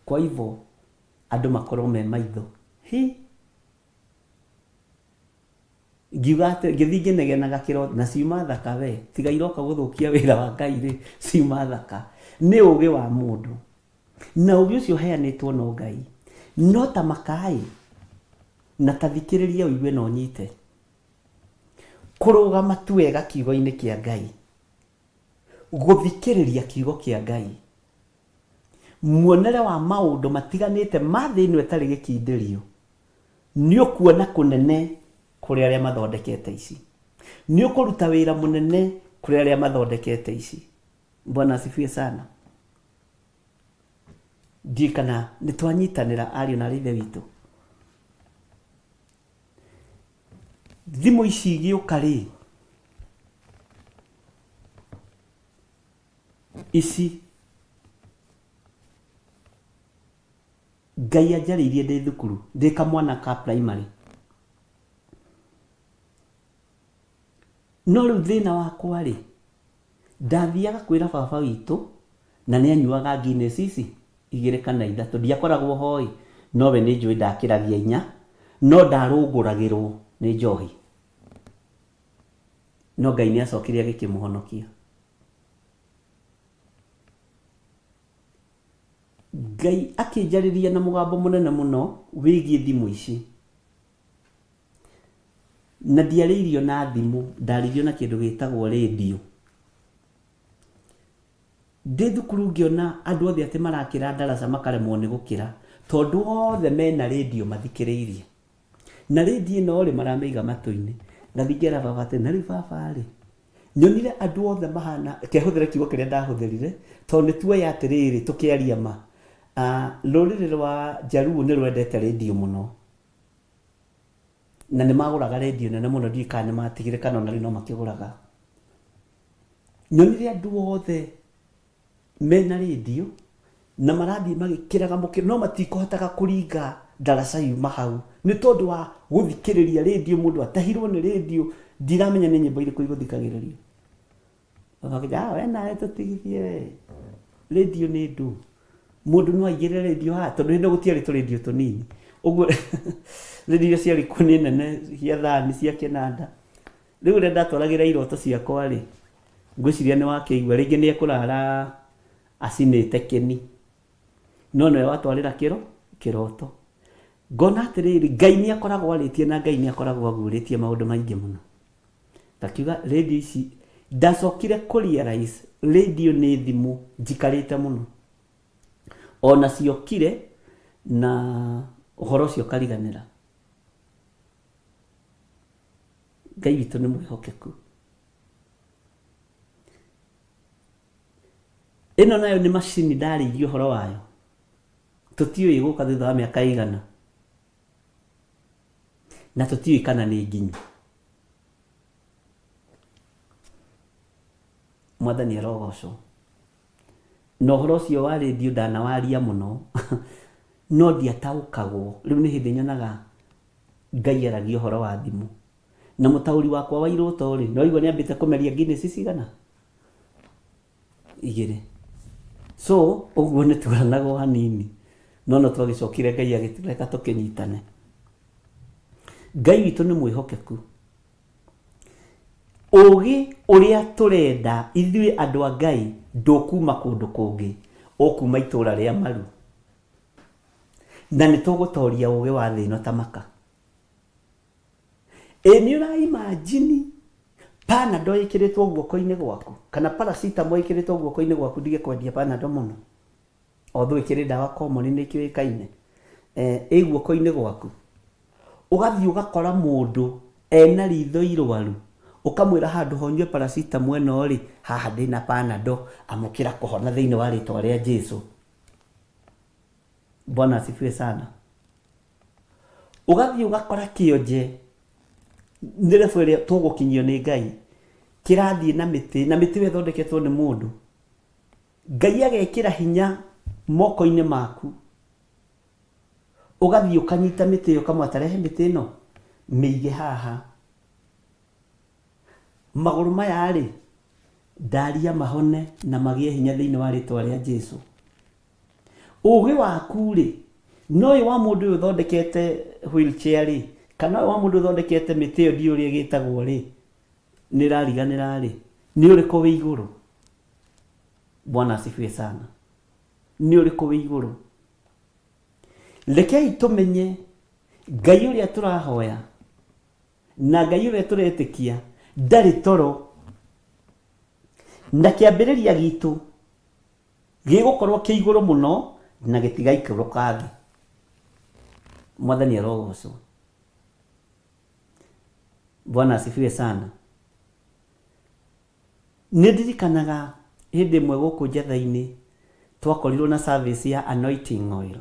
kwa hivyo andũ makorwo me maitho. Hi! Ngiuga atĩ, ngĩthiĩ ngĩnegenaga kĩroto, na ciuma thaka we, tiga iroka gũthũkia wĩra wa Ngai rĩ, ciuma thaka. Nĩ ũgĩ wa mũndũ. Na ũgĩ ũcio ũheanĩtwo no Ngai. No ta makaĩ, na ta thikĩrĩria ũigue na ũnyite. Kũrũgama tu wega kiugo-inĩ kĩa Ngai. Gũthikĩrĩria kiugo kĩa Ngai. Muonere wa maũndũ matiganĩte ma thĩ ĩno ĩtarĩ gĩkindĩrio. Nĩ ũkuona kũnene kũrĩ arĩa mathondekete ici. Nĩ ũkũruta wĩra mũnene kũrĩ arĩa mathondekete ici. Bwana asifiwe sana. Ndiũĩ kana nĩ twanyitanĩra ariũ na arĩ ithe witũ. Thimũ ici igĩũka rĩ, ici Ngai anjarĩirie ndĩ thukuru, ndĩ kamwana ka primary. No rĩu thĩna wakwa rĩ, ndathiaga kwĩra baba witũ na nĩ anyuaga Guinness ici igĩrĩ kana ithatũ, ndiakoragwo ho ĩ, no we nĩ njũĩ ndakĩragia inya, no ndarũngũragĩrwo nĩ njohi. No Ngai nĩ acokire agĩkĩmũhonokia. Ngai akĩnjarĩria na mũgambo mũnene mũno wĩgiĩ thimũ ici. Na ndiarĩirio na thimũ, ndarĩirio na kĩndũ gĩtagwo rĩndiũ. Ndĩ thukuru ngĩona andũ othe atĩ marakĩra ndaraca makaremwo nĩ gũkĩra, tondũ othe mena rĩndiũ mathikĩrĩirie. Na rĩndiũ ĩno rĩ, maramĩiga matũ-inĩ. Ngathiĩ ngera baba atĩrĩ, na rĩu baba rĩ, nyonire andũ othe mahana, reke hũthĩre kiugo kĩrĩa ndahũthĩrire, tondũ nĩ tuoĩ atĩrĩrĩ, tũkĩaria ma, rũrĩrĩ rwa Jaluo nĩ rwendete rĩndiũ mũno. Na nĩ magũraga rĩndiũ nene mũno, ndiũĩ kana nĩ matigire kana ona rĩu no makĩgũraga. Nyonire andũ othe mena rĩndiũ na marathiĩ magĩkĩraga mũkĩra no matikũhotaga kũringa ndaraca yuma hau nĩ tondũ wa gũthikĩrĩria rĩndiũ mũndũ atahirwo nĩ rĩndiũ ndiramenya nĩ nyĩmbo irĩkũ igũthikagĩrĩrio. Ũgakĩnja, ah, we nawe tũtigithie we. Rĩndiũ nĩ ndũ. Mũndũ no aigĩrĩre rĩndiũ haha tondũ hĩndĩ ĩyo gũtiarĩ tũrĩndiũ tũnini. Ũguo rĩndiũ iria ciarĩ kuo nĩ nene cia thani cia kĩnanda. Rĩu ũrĩa ndatwaragĩra iroto ciakwa rĩ, ngwĩciria nĩ wakĩigua rĩngĩ nĩ ekũrara acinĩte kĩni. No nĩwe watwarĩra kĩro kĩroto. Ngona atĩrĩrĩ, Ngai nĩ akoragwo arĩtie na Ngai nĩ akoragwo aguũrĩtie maũndũ maingĩ mũno. Ngakiuga rĩndiũ ici, ndacokire kũ realize rĩndiũ nĩ thimũ njikarĩte mũno. Ona ciokire na ũhoro ũcio ũkariganĩra. Ngai witũ nĩ mwĩhokeku. Ĩno nayo nĩ macini ndarĩirie ũhoro wayo. Tũtiũĩ ĩgũka thutha wa mĩaka ĩigana. Na tũtiũĩ kana nĩ nginyu. Mwathani arogocwo. Na ũhoro ũcio wa rĩndiũ ndanawaria mũno, no ndiataũkagwo. Rĩu nĩ hĩndĩ nyonaga Ngai aragia ũhoro wa thimũ. Na mũtaũri wakwa wa iroto rĩ, nĩwaigua nĩambĩte kũmeria Guinness cigana? Igĩrĩ. So, ũguo nĩ tuoranagwo hanini. No no twagĩcokire Ngai agĩtũreka tũkĩnyitane. Ngai witũ nĩ mwĩhokeku. Ũgĩ ũrĩa tũrenda ithuĩ andũ a Ngai ndũkuma kũndũ kũngĩ, ũkuma itũra rĩa Maru. Na nĩ tũgũtoria ũgĩ wa thĩ ĩno ta maka. Ĩ nĩ ũra imagine Panadol ĩkĩrĩtwo guoko-inĩ gwaku kana paracetamol ĩkĩrĩtwo guoko-inĩ gwaku ndige kwendia Panadol mũno. Although ĩkĩrĩ ndawa common nĩ ĩkĩũĩkaine. Eh, ĩ guoko-inĩ gwaku. Ũgathiĩ ũgakora mũndũ ena ritho irwaru, ũkamwĩra handũ ha ũnyue paracetamol ĩno rĩ, haha ndĩna Panadol, amũkĩra kũhona thĩinĩ wa rĩtwa rĩa Jesu. Bwana asifiwe sana. Ũgathiĩ ũgakora kĩonje nĩ level ĩrĩa tũgũkinyio nĩ Ngai, kĩrathiĩ na mĩtĩ, na mĩtĩ ĩyo ĩthondeketwo nĩ mũndũ. Ngai agekĩra hinya moko-inĩ maku, ũgathiĩ ũkanyita mĩtĩ ĩyo ũkamwĩra ta rehe mĩtĩ ĩno, mĩige haha. Magũrũ maya rĩ, ndaria mahone na magĩe hinya thĩinĩ wa rĩtwa rĩa Jesu. Ũgĩ waku-rĩ, na ũyũ wa mũndũ ũyũ ũthondekete wheelchair rĩ, kana ũyũ wa mũndũ ũthondekete mĩtĩ ĩyo ndiũĩ ũrĩa ĩgĩtagwo rĩ, nĩ ĩrariganĩra rĩ, nĩ ũrĩkũ wĩ igũrũ? Bwana asifiwe sana. Nĩ ũrĩkũ wĩ igũrũ? Rekei tũmenye Ngai ũrĩa tũrahoya na Ngai ũrĩa tũretĩkia ndarĩ toro, na kĩambĩrĩria gitũ gĩgũkorwo kĩ igũrũ mũno na gĩtigaikũrũka thĩ. Mwathani arogocwo. Bwana asifiwe sana. Nĩ ndirikanaga hĩndĩ ĩmwe gũkũ Njatha-inĩ, Twakorirwo na service ya anointing oil.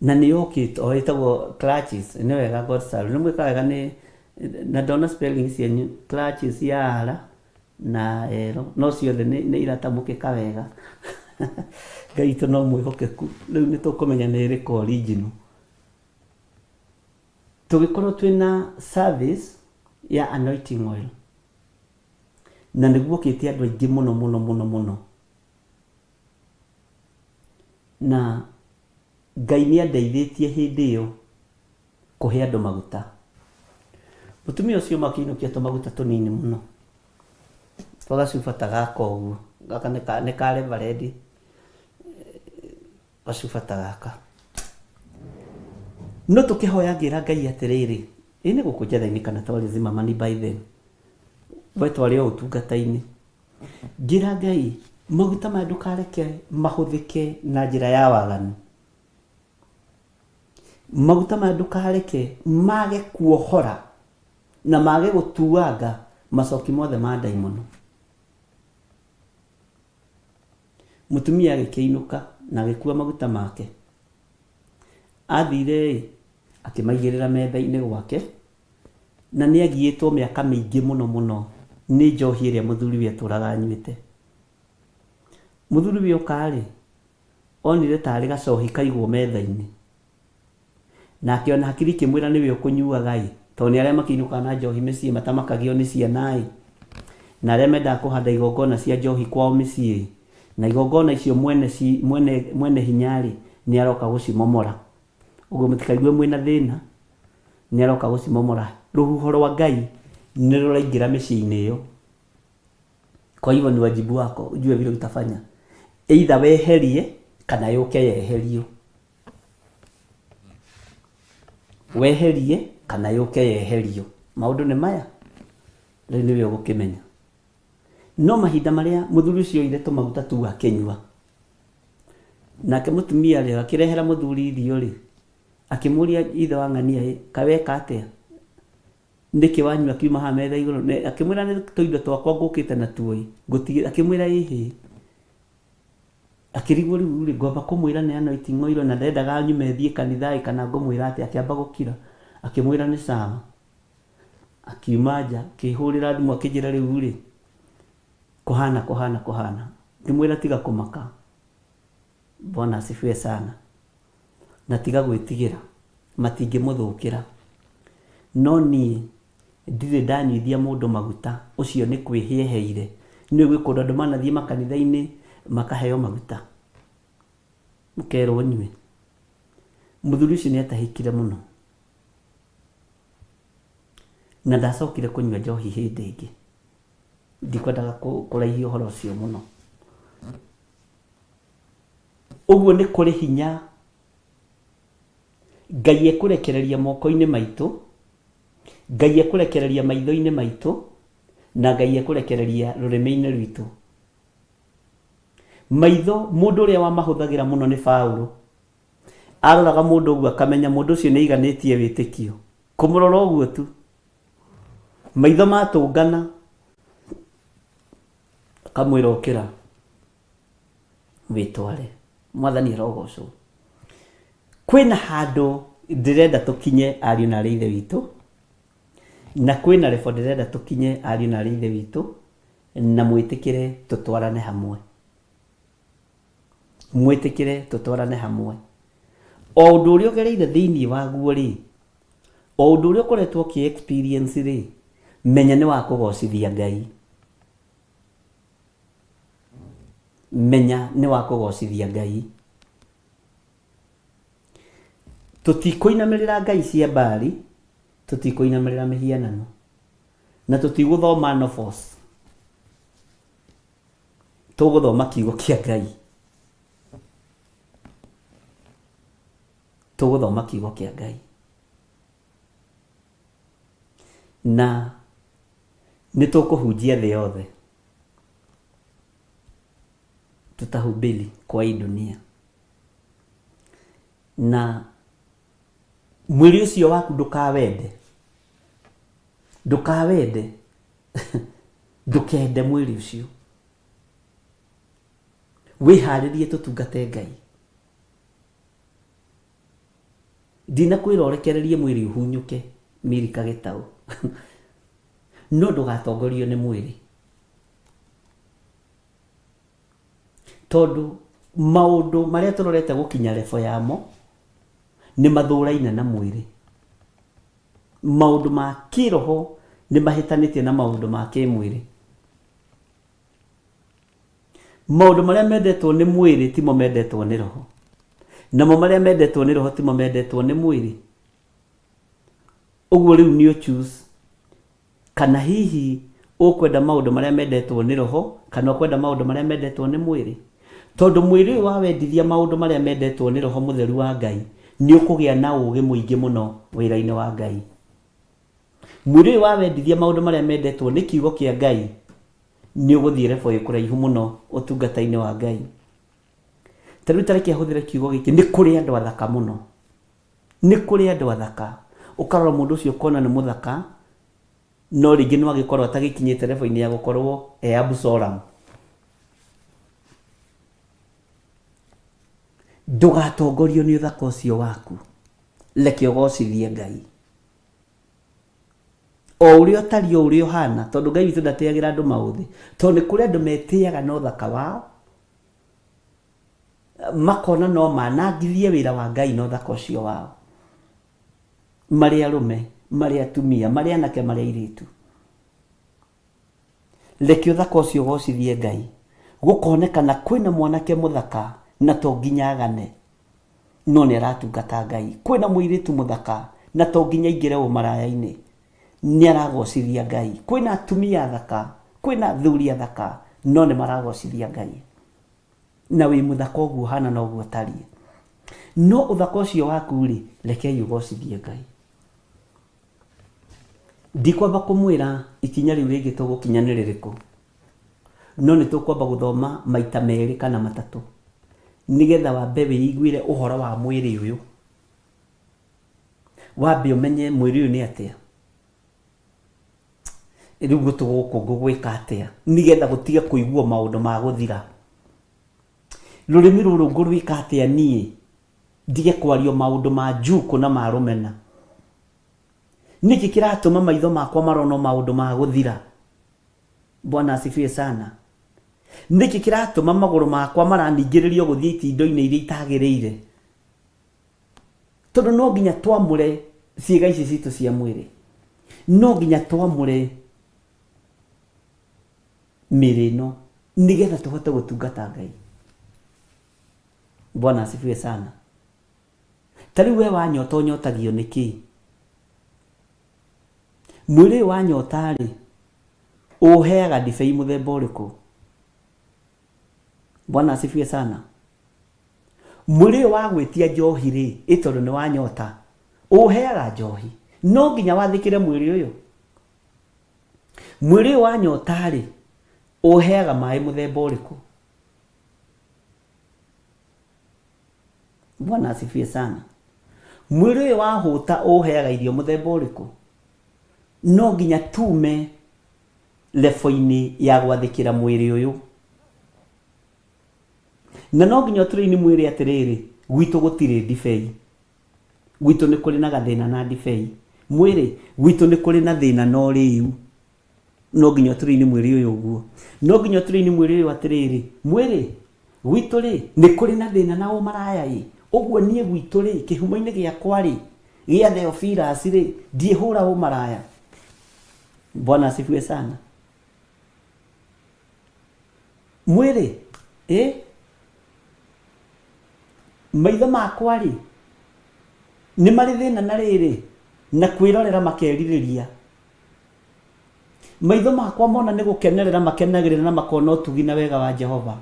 Na nĩ yokĩte o ĩtagwo clutches nĩ wega God serve nĩ mwĩkaga wega nĩ na ndona spelling cianyu clutches ya R na L no ciothe nĩ nĩ iratamũkĩka wega Ngai witũ no mwĩhokeku rĩu nĩ tũkũmenya nĩ ĩrĩkũ original tũgĩkorwo twĩna service ya anointing oil na nĩguokĩte andũ aingĩ mũno mũno mũno mũno Na Ngai nĩ andeithĩtie hĩndĩ ĩyo kũhe andũ maguta. Mũtumia ũcio makĩinũkia tũmaguta tũnini mũno, twa gacuba ta gaka ũguo, gaka nĩ ka reverend, gacuba ta gaka. No tũkĩhoya ngĩra Ngai atĩrĩrĩ, ĩ nĩ gũkũ Njetha-inĩ kana twarĩ Zimmerman by then, we twarĩ o ũtungata-inĩ. Ngĩra Ngai, maguta maya ndũkareke mahũthĩke na njĩra ya waganu. Maguta maya ndũkareke mage kuohora na mage gũtuanga macoki mothe ma ndaimono. Mũtumia agĩkĩinũka na agĩkua maguta make. Athire-ĩ, akĩmaigĩrĩra metha-inĩ gwake Na nĩagiĩtwo mĩaka mĩingĩ mũno mũno nĩ njohi ĩrĩa mũthuriwe atũraga anyuĩte. Mũthuriwe oka-rĩ, onire tarĩ gacohi kaigwo metha-inĩ. Na akĩona hakiri ikĩmwĩra nĩwe ũkũnyuaga-ĩ, tondũ nĩ arĩa makĩinũkaga na njohi mĩciĩ matamakagio nĩ ciana-ĩ, na arĩa mendaga kũhanda igongona cia njohi kwao mĩciĩ-ĩ, na igongona icio mwene mwene mwene hinya-rĩ, nĩaroka gũcimomora. Ũguo mũtikaigue mwĩna thĩna, nĩ aroka gũcimomora. Rũhuho rwa Ngai nĩ rũraingĩra mĩciĩ-inĩ ĩyo. Kwa hivyo ni wajibu wako ujue vile utafanya, either weherie kana yũke yeherio. Weherie kana yũke yeherio. Maũndũ nĩ maya, rĩu nĩwe ũgũkĩmenya. No mahinda marĩa mũthuri ũcio oire tũmaguta tu akĩnyua, nake mũtumia rĩ, akĩrehera mũthuri irio rĩ, akĩmũria ithe wa ng'ania ĩ, kaĩ weka atĩa? Nĩkĩ wanyua kiuma haha metha igũrũ? Akĩmwĩra nĩ tũindo twakwa ngũkĩte natuo ĩ, ngũtigĩra. Akĩmwĩra ĩhĩ. Akĩrigwo rĩu rĩ, ngwamba kũmwĩra nĩ anointing oil na ndendaga nyume thiĩ kanitha ĩ, kana ngũmwĩra atĩa? Akĩamba gũkira. Akĩmwĩra nĩ sawa. Akiuma nja, akĩhũrĩra thimũ akĩnjĩra rĩu rĩ, kũhana kũhana kũhana. Ngĩmwĩra tiga kũmaka. Bwana asifiwe sana. Na tiga gwĩtigĩra, matingĩmũthũkĩra. No niĩ ndirĩ ndanyuithia mũndũ maguta, ũcio nĩ kwĩhĩa eheire. Nĩũĩ gwĩ kũndũ andũ manathiĩ makanitha-inĩ makaheo maguta, ũkerwo ũnyue. Mũthuri ũcio nĩ atahĩkire mũno. Na ndacokire kũnyua njohi hĩndĩ ĩngĩ. Ndikwendaga kũraihia ũhoro ũcio mũno. Ũguo nĩ kũrĩ hinya Ngai ekũrekereria moko-inĩ maitũ, Ngai ekũrekereria maitho-inĩ maitũ, na Ngai ekũrekereria rũrĩmĩ-inĩ rwitũ. Maitho, mũndũ ũrĩa wamahũthagĩra mũno nĩ Paũlũ. Aroraga mũndũ ũguo akamenya mũndũ ũcio nĩ aiganĩtie wĩtĩkio. Kũmũrora ũguo tu. Maitho matũngana, akamwĩra ũkĩra wĩtware. Mwathani arogocwo. Kwĩna handũ ndĩrenda tũkinye ariũ na arĩ ithe witũ, na kwĩna level ndĩrenda tũkinye ariũ na arĩ ithe witũ, na mwĩtĩkĩre tũtwarane hamwe. Mwĩtĩkĩre tũtwarane hamwe. O ũndũ ũrĩa ũgereire thĩinĩ waguo rĩ, o ũndũ ũrĩa ũkoretwo ũkĩ experience rĩ, menya nĩ wa kũgocithia Ngai. Menya nĩ wa kũgocithia Ngai. Tũtikũinamĩrĩra ngai cia Baali, tũtikũinamĩrĩra mĩhianano, na tũtigũthoma novels. Tũgũthoma kiugo kĩa Ngai. Tũgũthoma kiugo kĩa Ngai. Na nĩ tũkũhunjia thĩ yothe. Tutahubiri kwa hii dunia. Na mwĩrĩ ũcio waku ndũkawende. Ndũkawende. Ndũkende mwĩrĩ ũcio. Wĩharĩrie tũtungate Ngai. Ndinakwĩra ũrekererie mwĩrĩ ũhunyũke Milka Gĩtaũ. No ndũgatongorio nĩ mwĩrĩ. Tondũ maũndũ marĩa tũrorete gũkinya level yamo nĩ mathũraine na mwĩrĩ. Maũndũ ma kĩroho nĩ mahĩtanĩtie na maũndũ ma kĩmwĩrĩ. Maũndũ marĩa mendetwo nĩ mwĩrĩ timo mendetwo nĩ roho, namo marĩa mendetwo nĩ roho timo mendetwo nĩ mwĩrĩ. Ũguo rĩu nĩ ũ choose kana hihi ũkwenda maũndũ marĩa mendetwo nĩ roho kana ũkwenda maũndũ marĩa mendetwo nĩ mwĩrĩ. Tondũ mwĩrĩ ũyũ wawendithia maũndũ marĩa mendetwo nĩ roho mũtheru wa Ngai, nĩ ũkũgĩa na ũgĩ mũingĩ mũno wĩra-inĩ wa Ngai. Mwĩrĩ ũyũ wawendithia maũndũ marĩa mendetwo nĩ kiugo kĩa Ngai, nĩ ũgũthiĩ level ĩ kũraihu mũno ũtungata-inĩ wa Ngai. Ta rĩu ta reke hũthĩre kiugo gĩkĩ, nĩ kũrĩ andũ athaka mũno. Nĩ kũrĩ andũ athaka. Ũkarora mũndũ ũcio ũkona nĩ mũthaka, no rĩngĩ no agĩkorwo atagĩkinyĩte level -inĩ ya gũkorwo e Absalom. Ndũgatongorio nĩ ũthaka ũcio waku. Reke ũgocithie Ngai. O ũrĩa ũtariĩ, o ũrĩa ũhana, tondũ Ngai witũ ndatĩagĩra andũ maũthĩ. Tondũ nĩ kũrĩ andũ metĩaga na ũthaka wao, makona no manangithie wĩra wa Ngai na ũthaka ũcio wao. Marĩ arũme, marĩ atumia, marĩ anake, marĩ airĩtu. Reke ũthaka ũcio ũgocithie Ngai. Gũkonekana kwĩna mwanake mũthaka na to nginya agane, no nĩ aratungata Ngai. Kwĩna mũirĩtu mũthaka na to nginya aingĩre ũmaraya-inĩ, nĩ aragocithia Ngai. Kwĩna atumia athaka, kwĩna athuri athaka, no nĩ maragocithia Ngai. Na wĩ mũthaka ũguo ũhana na ũguo ũtariĩ. No ũthaka ũcio waku-rĩ, rekei ũgocithie Ngai. Ndikwamba kũmwĩra ikinya rĩu rĩngĩ tũgũkinya nĩ rĩrĩkũ, no nĩ tũkwamba gũthoma maita merĩ kana matatũ, nĩgetha wambe wĩiguĩre ũhoro wa mwĩrĩ ũyũ. Wambe ũmenye mwĩrĩ ũyũ nĩ atĩa, rĩu gũtũ gũkũ ngũgwĩka atĩa, nĩgetha gũtige kũiguo maũndũ ma gũthira. Rũrĩmĩ rũrũ ngũrwĩka atĩa niĩ, ndige kwario maũndũ ma njukũ na ma rũmena. Nĩkĩ kĩratũma maitho makwa marono maũndũ ma gũthira? Bwana asifiwe sana. Nĩkĩ kĩratũma magũrũ makwa maraningĩrĩrio gũthiĩ itindo-inĩ iria itagĩrĩire? Tondũ no nginya twamũre ciĩga ici citũ cia mwĩrĩ. No nginya twamũre mĩĩrĩ ĩno nĩgetha tũhote gũtungata Ngai. Bwana asifiwe sana. Ta rĩu we wanyota ũnyotagio nĩ kĩĩ? Mwĩrĩ ũyũ wanyota-rĩ, ũũheaga ndibei mũthemba ũrĩkũ? Bwana asifiwe sana. Mwĩrĩ ũyũ wagwĩtia njohi-rĩ, ĩ tondũ nĩ wanyota, ũũheaga njohi. No nginya wathĩkĩre mwĩrĩ ũyũ. Mwĩrĩ ũyũ wanyota-rĩ, ũũheaga maĩ mũthemba ũrĩkũ? Bwana asifiwe sana. Mwĩrĩ ũyũ wahũta ũũheaga irio mũthemba ũrĩkũ? No nginya tume lebo-inĩ ya gwathĩkĩra mwĩrĩ ũyũ. Na no nginya ũtũrĩini mwĩrĩ atĩrĩrĩ, gwitũ gũtirĩ ndibei. Gwitũ nĩ kũrĩ na gathĩna na ndibei. Mwĩrĩ, gwitũ nĩ kũrĩ na thĩna na ũrĩu. No nginya ũtũrĩini mwĩrĩ ũyũ ũguo. No nginya ũtũrĩini mwĩrĩ ũyũ atĩrĩrĩ, mwĩrĩ, gwitũ rĩ, nĩ kũrĩ na thĩna na ũmaraya ĩ. Ũguo niĩ gwitũ rĩ, kĩhumo-inĩ gĩakwa rĩ, gĩa Theophilus rĩ, ndiĩhũra ũmaraya. Bwana asifiwe sana. Mwĩrĩ, ĩ, maitho makwa rĩ, nĩ marĩ thĩna na rĩrĩ, na kwĩrorera makerirĩria. Maitho makwa mona nĩ gũkenerera makenagĩrĩra na makona ũtugi na wega wa Jehova.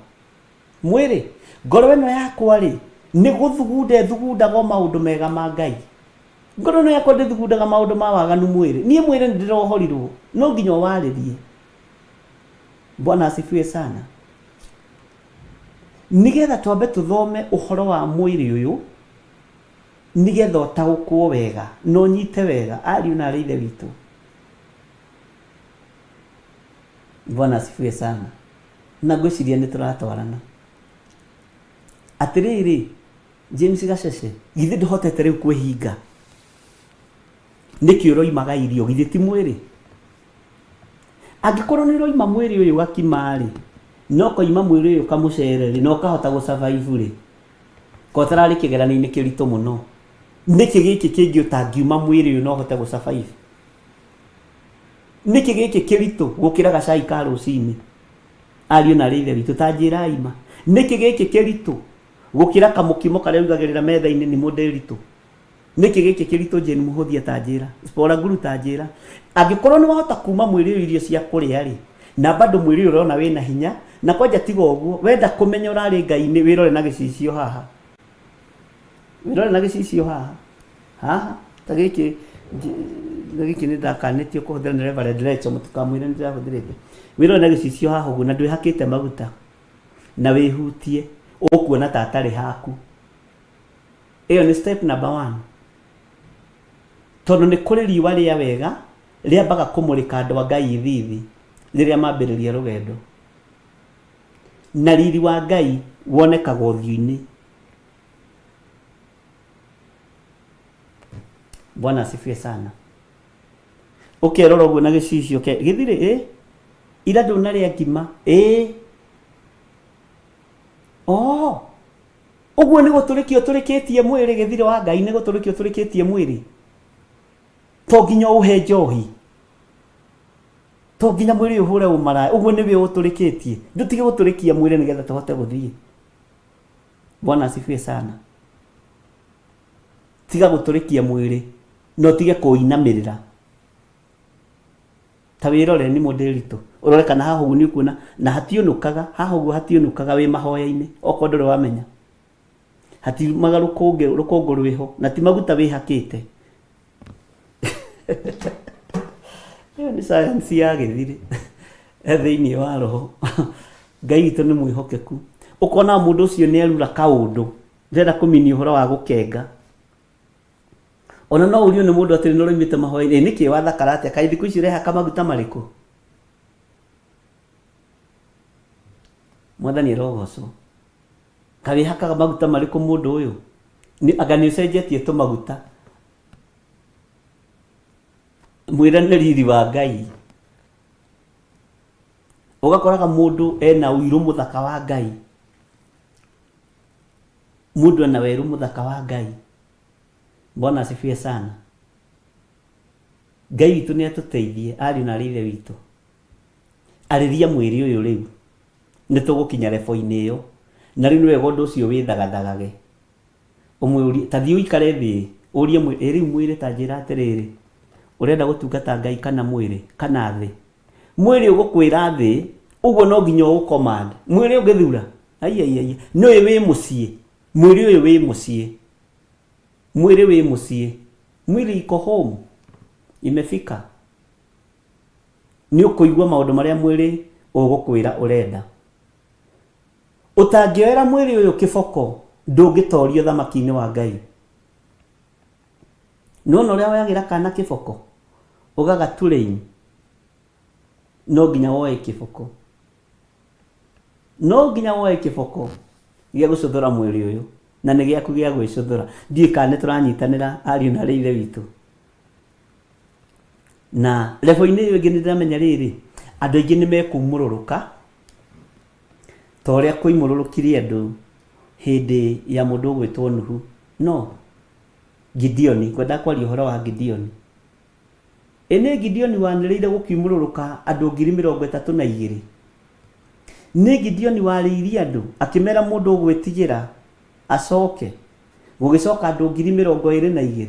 Mwĩrĩ, ngoro ĩno yakwa-rĩ, nĩ gũthugunda ĩthugundaga o maũndũ mega ma Ngai. Ngoro ĩno yakwa ndĩthugundaga maũndũ ma waganu mwĩrĩ. Niĩ mwĩrĩ nĩ ndĩrohorirwo, no nginya ũwarĩrie. Bwana asifiwe sana. Nĩgetha twambe tũthome ũhoro wa mwĩrĩ ũyũ, nĩgetha ũtaũkwo wega na ũnyite wega, ariũ na aarĩ a Ithe witũ. Bwana asifiwe sana. Na ngwĩciria nĩ tũratwarana. Atĩrĩrĩ, James Gacece, githĩ ndũhotete rĩu kwĩhinga? Nĩkĩ ũroimaga irio? Githĩ ti mwĩrĩ? Angĩkorwo nĩ ũroima mwĩrĩ ũyũ gakima-rĩ, na ũkoima mwĩrĩ ũyũ kamũcere-rĩ, na ũkahota gũ survive rĩ, ko ũtararĩ kĩgeranio-inĩ kĩritũ mũno, nĩkĩ gĩkĩ kĩngĩ ũtangiuma mwĩrĩ ũyũ na ũhote gũ survive? Nĩkĩ gĩkĩ kĩritũ gũkĩra gacai ka rũcinĩ? Ariũ na aarĩ a Ithe witũ, ta njĩrai ma, nĩkĩ gĩkĩ kĩritũ gũkĩra kamũkimo karĩa ũigagĩrĩra metha-inĩ nĩ mũndĩritũ? Nĩkĩ gĩkĩ kĩritũ Jane Mũhũthia ta njĩra, Spora Guru ta njĩra. Angĩkorwo nĩ wahota kuma mwĩrĩ ũyũ irio cia kũrĩa rĩ, na bado mwĩrĩ ũyũ ũrona wĩna hinya, na kwanja tiga ũguo, wenda kũmenya ũrarĩ Ngai-inĩ wĩrore na gĩcicio haha. Wĩrore na gĩcicio haha. Haha, ta gĩkĩ, na gĩkĩ nĩ ndakanĩtio kũhũthĩra nĩ Reverend Rachel, mũtikamwĩre nĩ ndĩrahũthĩrĩte. Wĩrore na gĩcicio haha ũguo na ndwĩhakĩte maguta, na wĩhutie, ũkuona ta atarĩ haku. Ĩyo nĩ step number one. Tondũ nĩ kũrĩ riũa rĩa wega rĩambaga kũmũrĩka andũ a Ngai ithithi rĩrĩa mambĩrĩria rũgendo. Na riri wa Ngai wonekaga ũthiũ-inĩ. Bwana asifiwe sana. Ũkerora ũguo na gĩcicio ke gĩthirĩ ĩ ira ndũnarĩa ngima ĩ oh Ũguo nĩ gũtũrĩkia ũtũrĩkĩtie mwĩrĩ gĩthirĩ wa Ngai nĩ gũtũrĩkia ũtũrĩkĩtie mwĩrĩ. To nginya ũhe njohi. To nginya mwĩrĩ ũhũre ũmaraya. Ũguo nĩwe ũtũrĩkĩtie. Ndũtige gũtũrĩkia mwĩrĩ nĩgetha tũhote gũthiĩ. Bwana asifiwe sana. Tiga gũtũrĩkia mwĩrĩ na ũtige kũinamĩrĩra. Ta wĩrore nĩ mũndĩritũ ũrore kana haha ũguo nĩ ũkuona na hatiũnũkaga haha ũguo hatiũnũkaga wĩ mahoya-inĩ okorwo ndũrĩ wamenya hatiumaga rũkũngĩ rũkũngũ rwĩho na ti maguta wĩhakĩte ĩyo nĩ sayansi ya gĩthirĩ thĩinĩ wa roho ngai witũ nĩ mwĩhokeku ũkona mũndũ ũcio nĩ erura kaũndũ ndĩrenda kũminia ũhoro wa gũkenga Ona no ũrio nĩ mũndũ atĩrĩ nĩ ũroimĩte mahoya-inĩ, ĩ nĩkĩ wathakara atĩa? Kaĩ thikũ ici ũrehaka maguta marĩkũ? Mwathani arogocwo. Kaĩ wĩhakaga maguta marĩkũ mũndũ ũyũ? Nĩ anga nĩ ũcenjetie tũmaguta? Mwĩre nĩ riri wa Ngai. Ũgakoraga mũndũ ena ũirũ mũthaka wa Ngai. Mũndũ ena werũ mũthaka wa Ngai. Bwana asifiwe sana. Ngai witũ nĩ atũteithie ariũ na arĩ ithe witũ. Arĩria mwĩrĩ ũyũ rĩu. Nĩ tũgũkinya rebo-inĩ ĩyo. Na rĩu nĩ wega ũndũ ũcio wĩthagathagage. Ũmwĩũrie, ta thiĩ ũikare thĩ ũrie mwĩrĩ, ĩ rĩu mwĩrĩ ta njĩra atĩrĩrĩ, ũrenda gũtungata Ngai kana mwĩrĩ kana thĩ? Mwĩrĩ ũgũkwĩra thĩ, ũguo no nginya ũũ command. Mwĩrĩ ũngĩthura, aiaiaia, nĩ ũyũ wĩ mũciĩ, mwĩrĩ ũyũ wĩ mũciĩ. Mwĩrĩ wĩ mũciĩ. Mwili iko home. Imefika. Nĩ ũkũigua maũndũ marĩa mwĩrĩ ũgũkwĩra ũrenda. Ũtangĩoera mwĩrĩ ũyũ kĩboko, ndũngĩtoria ũthamaki-inĩ wa Ngai. Nĩwona ũrĩa woyagĩra kana kĩboko? Ũgagaturĩin. No nginya woe kĩboko. No nginya woe kĩboko gĩa gũcũthũra mwĩrĩ ũyũ na nĩ gĩaku gĩa gwĩcũthũra. Ndiũĩ kana nĩ tũranyitanĩra ariũ na aarĩ a Ithe witũ. Na level-inĩ ĩyo ĩngĩ nĩ ndĩramenya rĩrĩ, andũ aingĩ nĩ mekumũrũrũka ta ũrĩa kwoimũrũrũkire andũ hĩndĩ ya mũndũ ũgwĩtwo Nuhu. No Gideoni, ngwendaga kwaria ũhoro wa Gideoni. Ĩ nĩ Gideoni wanĩrĩire gũkiumũrũrũka andũ 32,000? Nĩ Gideoni warĩirie andũ, akĩmera mũndũ ũgwĩtigĩra acoke, gũgĩcoka andũ 22,000?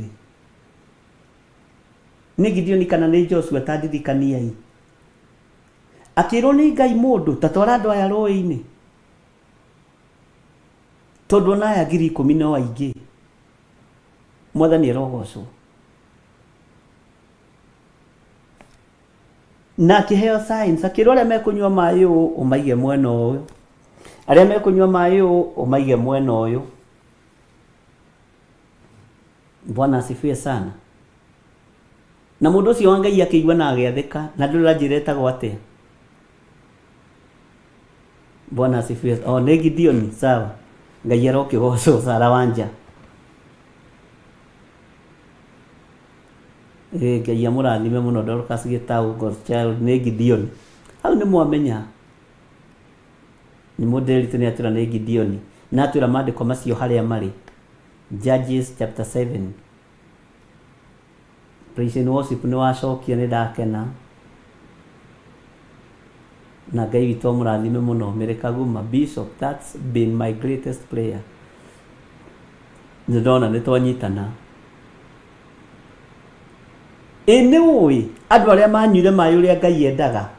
Nĩ Gideoni kana nĩ Joshua ta ndirikaniai? Akĩrwo nĩ Ngai mũndũ, ta twara andũ aya rũĩ-inĩ, tondũ ona aya 10,000 no aingĩ. Mwathani arogocwo. Na akĩheo signs, akĩrwo arĩa mekũnyua maĩ ũũ ũmaige mwena ũyũ, arĩa mekũnyua maĩ ũũ ũmaige mwena ũyũ. Bwana asifiwe sana. Na mũndũ ũcio wa Ngai akĩigua na agĩathĩka, na ndũrĩ ũranjĩra etagwo atĩa? Bwana asifiwe. Oh, nĩ Gideoni, sawa. Ngai arokĩgocwo Sara Wanja. Ĩ Ngai amũrathime mũno Dorcas Gĩtaũ, God's Child nĩ Gideon. Hau nĩ mwamenya nĩ mũndĩrĩte nĩ atwĩra nĩ Gideon na atwĩra maandĩko macio harĩa marĩ Judges chapter 7. Praise and worship nĩ wacokia nĩ ndakena na Ngai witũ amũrathime mũno. Mary Kaguma Bishop, that's been my greatest prayer. Nĩ ndona nĩ twanyitana. Ĩ nĩ ũĩ andũ arĩa manyuire maĩ ũrĩa Ngai endaga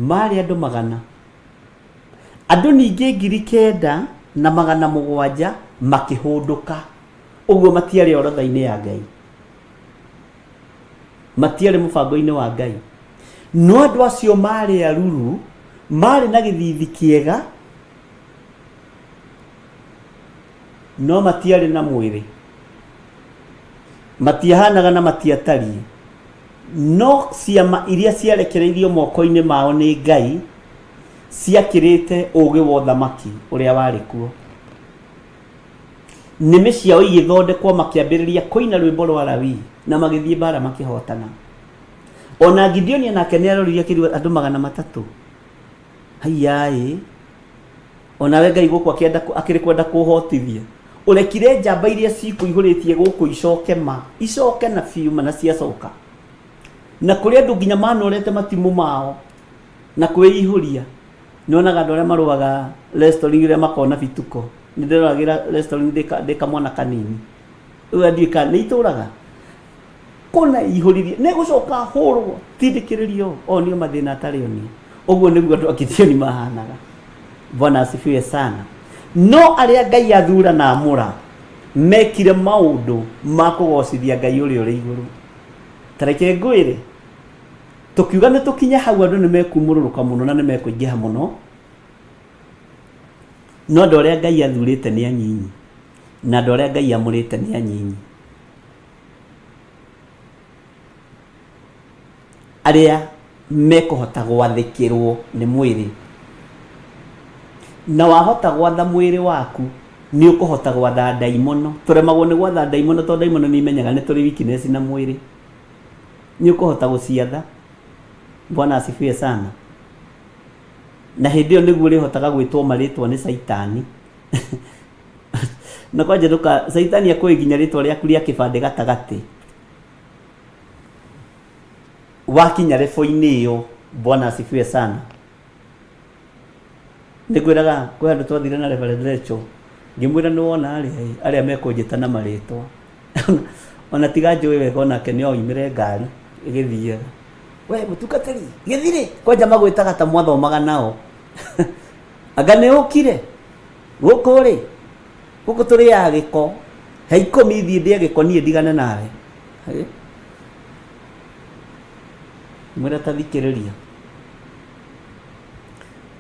marĩ andũ magana andũ ningĩ 9700 makĩhũndũka ũguo matiarĩ orodha-inĩ ya Ngai matiarĩ mũbango-inĩ wa Ngai no andũ acio marĩ aruru marĩ na gĩthithi kĩega no matiarĩ na mwĩrĩ matiahanaga na matiatariĩ no ciama iria ciarekereirio moko-inĩ mao nĩ Ngai ciakĩrĩte ũũgĩ wa ũthamaki ũrĩa warĩ kuo. Nĩmĩ ciao igĩthondekwo makĩambĩrĩria kũina rwĩmbo rwa Lawi na magĩthiĩ mbara makĩhotana. Ona Gideoni nake nĩ aroririe akĩrua andũ 300. Haiyaĩ, onawe Ngai gũkũ akĩenda akĩrĩ kwenda kũhotithia. Ũrekire njamba iria cikũihũrĩtie gũkũ icoke ma, icoke na biũ ma na ciacoka. Na kũrĩ andũ nginya manorete matimũ mao na kwĩihũria. Nyonaga andũ arĩa marũaga wrestling rĩrĩa makoragwo na bituko. Nĩ ndĩroragĩra wrestling ndĩ kamwana kanini. Rĩu ndiũĩ kana nĩ itũraga. Kũna ihũririe nĩ gũcoka hũrwo tindĩkĩrĩrio onio mathĩna atarĩ onia. Ũguo nĩguo andũ a Gideoni mahanaga. Bwana asifiwe sana. No arĩa Ngai athura na amũra mekire maũndũ ma kũgocithia Ngai ũrĩa ũrĩ igũrũ. Ta reke ngwĩre, tũkiuga nĩ tũkinye hau andũ nĩ mekumũrũrũka mũno na nĩ mekũingĩha mũno, no andũ arĩa Ngai athurĩte nĩ anyinyi na andũ arĩa Ngai amũrĩte nĩ anyinyi. Arĩa mekũhota gwathĩkĩrwo nĩ mwĩrĩ. Na wahota gwatha mwĩrĩ waku nĩ ũkũhota gwatha ndaimono. Tũremagwo nĩ gwatha ndaimono tondũ ndaimono nĩ imenyaga nĩ tũrĩ weakness na mwĩrĩ. Nĩ ũkũhota gũciatha. Bwana asifiwe sana. Na hĩndĩ ĩyo nĩguo ũrĩhotaga gwĩtwo marĩtwa nĩ Caitani. Na kwanja ndũka Caitani akũĩ nginya rĩtwa rĩaku rĩa kĩbandĩ gatagatĩ. Wakinya level-inĩ ĩyo, Bwana asifiwe sana. Nĩ ngwĩraga kwĩ handũ twathire na Reverend Rachel, ngĩmwĩra nĩ wona arĩa ĩ, arĩa mekũnjĩta na marĩtwa. Ona tiga njũĩ wega onake nĩ oimĩre ngari ĩgĩthiaga. We mũtungatĩri, gĩthirĩ, kwanja magwĩtaga ta mwathomaga nao. Anga nĩ ũkire? Gũkũ rĩ, gũkũ tũrĩaga gĩko. He ikũmi thiĩ ndĩe gĩko niĩ ndigane nawe. Mwĩra ta thikĩrĩria.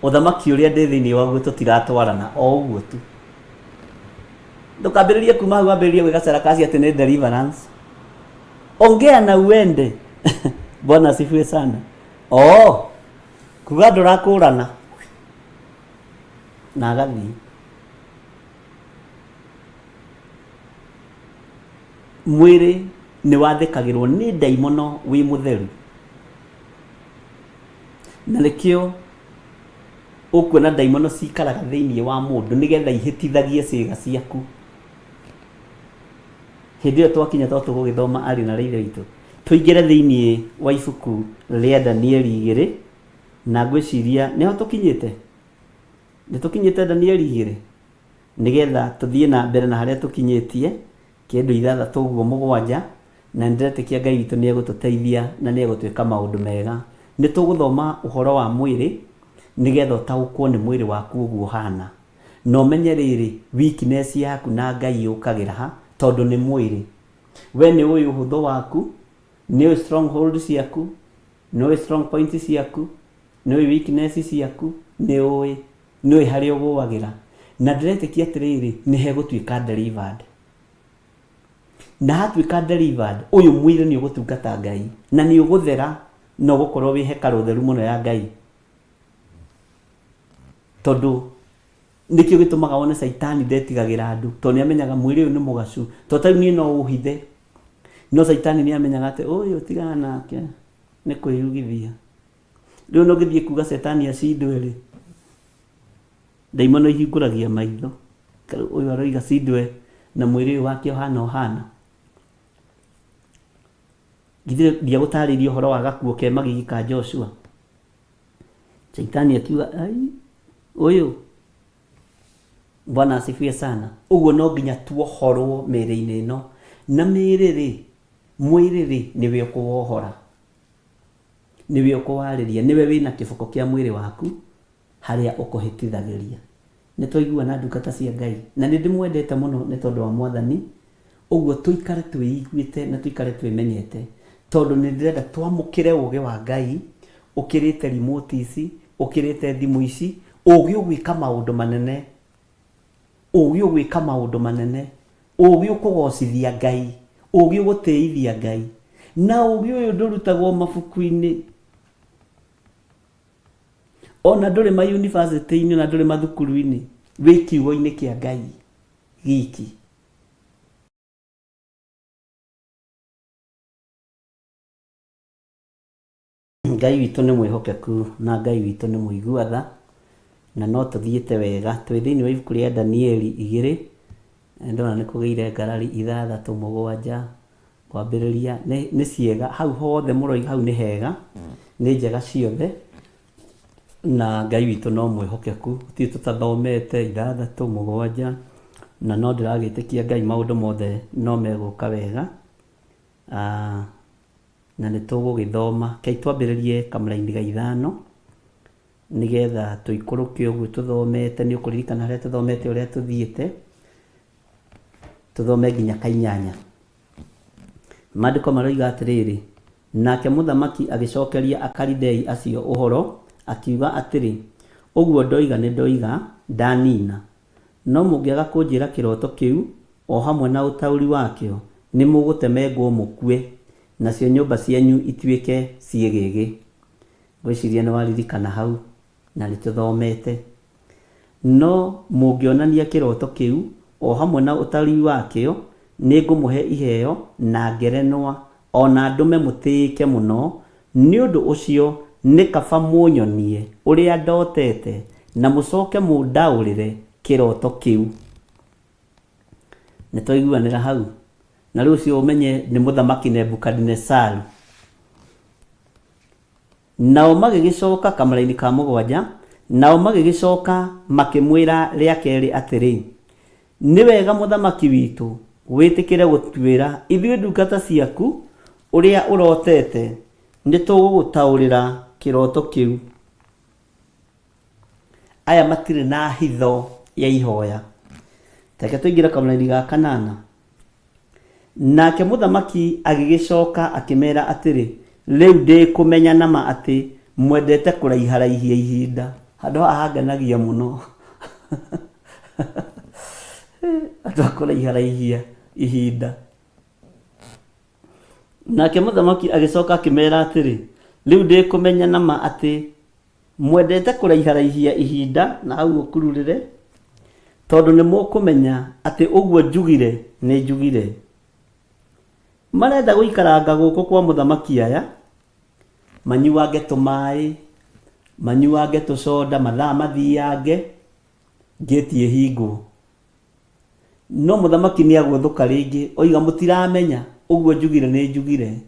Ũthamaki ũrĩa ndĩ thĩinĩ waguo tũtiratwarana o ũguo tu. Ndũkambĩrĩrie kuma hau wambĩrĩrie gwĩka sarakasi atĩ nĩ deliverance. Ongea na uende. Bwana asifiwe sana. Oh, kuga ndũrakũrana na agathiĩ. Mwĩrĩ nĩ wathĩkagĩrwo nĩ ndaimono wĩ mũtheru. Na nĩkĩo ũkuona ndaimono cikaraga thĩinĩ wa mũndũ nĩgetha ihĩtithagie ciĩga ciaku. Hĩndĩ ĩyo twakinya to tũgũgĩthoma arĩ na ithe witũ. Tũingĩre thĩinĩ wa ibuku rĩa Danieli 2 na ngwĩciria nĩho tũkinyĩte. Nĩ tũkinyĩte Danieli 2 nĩgetha tũthiĩ na mbere na harĩa tũkinyĩtie kĩndũ ithathatũ ũguo mũgwanja na nĩ ndĩretĩkia Ngai witũ nĩ egũtũteithia na nĩ egũtwĩka maũndũ mega. Nĩ tũgũthoma ũhoro wa mwĩrĩ nĩgetha ũtaũkwo nĩ mwĩrĩ waku ũguo ũhana. Na ũmenye rĩrĩ, weakness yaku na Ngai yũkagĩra ha, tondũ nĩ mwĩrĩ. We nĩ ũĩ ũhũthũ waku, nĩ ũĩ stronghold ciaku, nĩ ũĩ strong point ciaku, nĩ ũĩ weakness ciaku, nĩ ũĩ, nĩ ũĩ harĩa ũgũagĩra. Na ndĩretĩkia atĩrĩrĩ, nĩ hegũtuĩka delivered. Na hatuĩka delivered, ũyũ mwĩrĩ nĩ ũgũtungata Ngai, na nĩ ũgũthera, na ũgũkorwo wĩ hekarũ theru mũno ya Ngai. Tondũ nĩkĩo gĩtũmaga wone caitani ndetigagĩra andũ, tondũ nĩ amenyaga mwĩrĩ ũyũ nĩ mũgacu. Tondũ ta rĩu niĩ no ũhithe, no caitani nĩ amenyaga atĩ ũyũ tigana nake nĩ kwĩyugithia. Rĩu ona ũngĩthiĩ kuga cetani acindwe rĩ, ndaimono ihingũragia maitho. Ũyũ aroiga cindwe na mwĩrĩ ũyũ wake ũhana ũhana. Githĩ ndiagũtarĩirie ũhoro wa gakuo ke magigi ka Joshua? Shaitani akiuga, ai, ũyũ Bwana asifiwe sana. Ũguo no nginya tuohorwo mĩĩrĩ-inĩ ĩno. Na mĩĩrĩ rĩ, mwĩrĩ rĩ, nĩwe ũkũwohora. Nĩwe ũkũwarĩria, nĩwe wĩna kĩboko kĩa mwĩrĩ waku harĩa ũkũhĩtithagĩria. Nĩ twaiguana ndungata cia Ngai? Na nĩ ndĩmwendete mũno nĩ tondũ wa Mwathani, ũguo tũikare twĩiguĩte na tũikare twĩmenyete, tondũ nĩ ndĩrenda twamũkĩre ũgĩ wa Ngai ũkĩrĩte remote ici, ũkĩrĩte thimũ ici, ũgĩ ũgwĩka maũndũ manene, ũgĩ ũgwĩka maũndũ manene, ũgĩ ũkũgocithia Ngai, ũgĩ ũgũtĩithia Ngai. Na ũgĩ ũyũ ndũrutagwo mabuku-inĩ. Ona ndũrĩ ma university-inĩ ona ndũrĩ mathukuru-inĩ, wĩ kiugo-inĩ kĩa Ngai giki. Ngai witũ nĩ mwĩhokeku na Ngai witũ nĩ mũigua tha, na no tũthiĩte wega. Twĩ thĩinĩ wa ibuku rĩa Danieli igĩrĩ, ndona nĩ kũgĩire ngarari ithathatũ mũgwanja kwambĩrĩria, nĩ ciega, hau hothe mũroiga hau nĩ hega, nĩ njega ciothe, na Ngai witũ no mwĩhokeku, gũtirĩ tũtathomete, ithathatũ mũgwanja, na no ndĩragĩtĩkia Ngai maũndũ mothe no megũka wega. Na nĩ tũgũgĩthoma, rekei twambĩrĩrie kamũraini ga ithano, nĩgetha tũikũrũke ũguo tũthomete, nĩ ũkũririkana harĩa tũthomete ũrĩa tũthiĩte, tũthome nginya kainyanya. Maandĩko maroiga atĩrĩrĩ, nake mũthamaki agĩcokeria Akalidei acio ũhoro, akiuga atĩrĩ, ũguo ndoiga nĩ ndoiga, ndanina. No mũngĩaga kũnjĩra kĩroto kĩu o hamwe na ũtaũri wakĩo, nĩmũgũtemengwo mũkue, nacio nyũmba cianyu ituĩke ciĩgĩgĩ. Ngwĩciria nĩwaririkana hau, na nĩtũthomete. No mũngĩonania kĩroto kĩu o hamwe na ũtaũri wakĩo, nĩngũmũhe iheo na ngerenwa, o na ndũme mũtĩĩke mũno, nĩ ũndũ ũcio nĩ kaba mũnyonie ũrĩa ndotete, na mũcoke mũndaũrĩre kĩroto kĩu. Nĩ twaiguanĩra hau? Na rĩu ũcio ũmenye nĩ mũthamaki Nebukadinesaru. Nao magĩgĩcoka, kamũraini ka mũgwanja, nao magĩgĩcoka makĩmwĩra rĩa kerĩ atĩrĩ, Nĩ wega mũthamaki witũ wĩtĩkĩre gũtuĩra ithuĩ ndungata ciaku ũrĩa ũrotete, nĩtũgũgũtaũrĩra kĩroto kĩu. Aya matirĩ na hitho ya ihoya. Reke tũingĩre kamũraini ga kanana. Nake mũthamaki agĩgĩcoka akĩmera atĩrĩ, Rĩu ndĩ kũmenya na ma atĩ mwendete kũraiharaihia ihinda. Handũ haha hangenagia mũno. Andũ a kũraiharaihia ihinda. Nake mũthamaki agĩcoka akĩmera atĩrĩ, Rĩu ndĩ kũmenya na ma atĩ Mwendete kũraiharaihia ihinda na hau ũkururĩre, tondũ nĩ mũkũmenya atĩ ũguo njugire nĩ njugire. Marenda gũikaranga gũkũ kwa mũthamaki aya, manyuange tũmaĩ, manyuange tũcoda, mathaa mathiange, ngĩti ĩhingwo. No mũthamaki nĩ agũthũka rĩngĩ, oiga mũtiramenya, ũguo njugire nĩ njugire.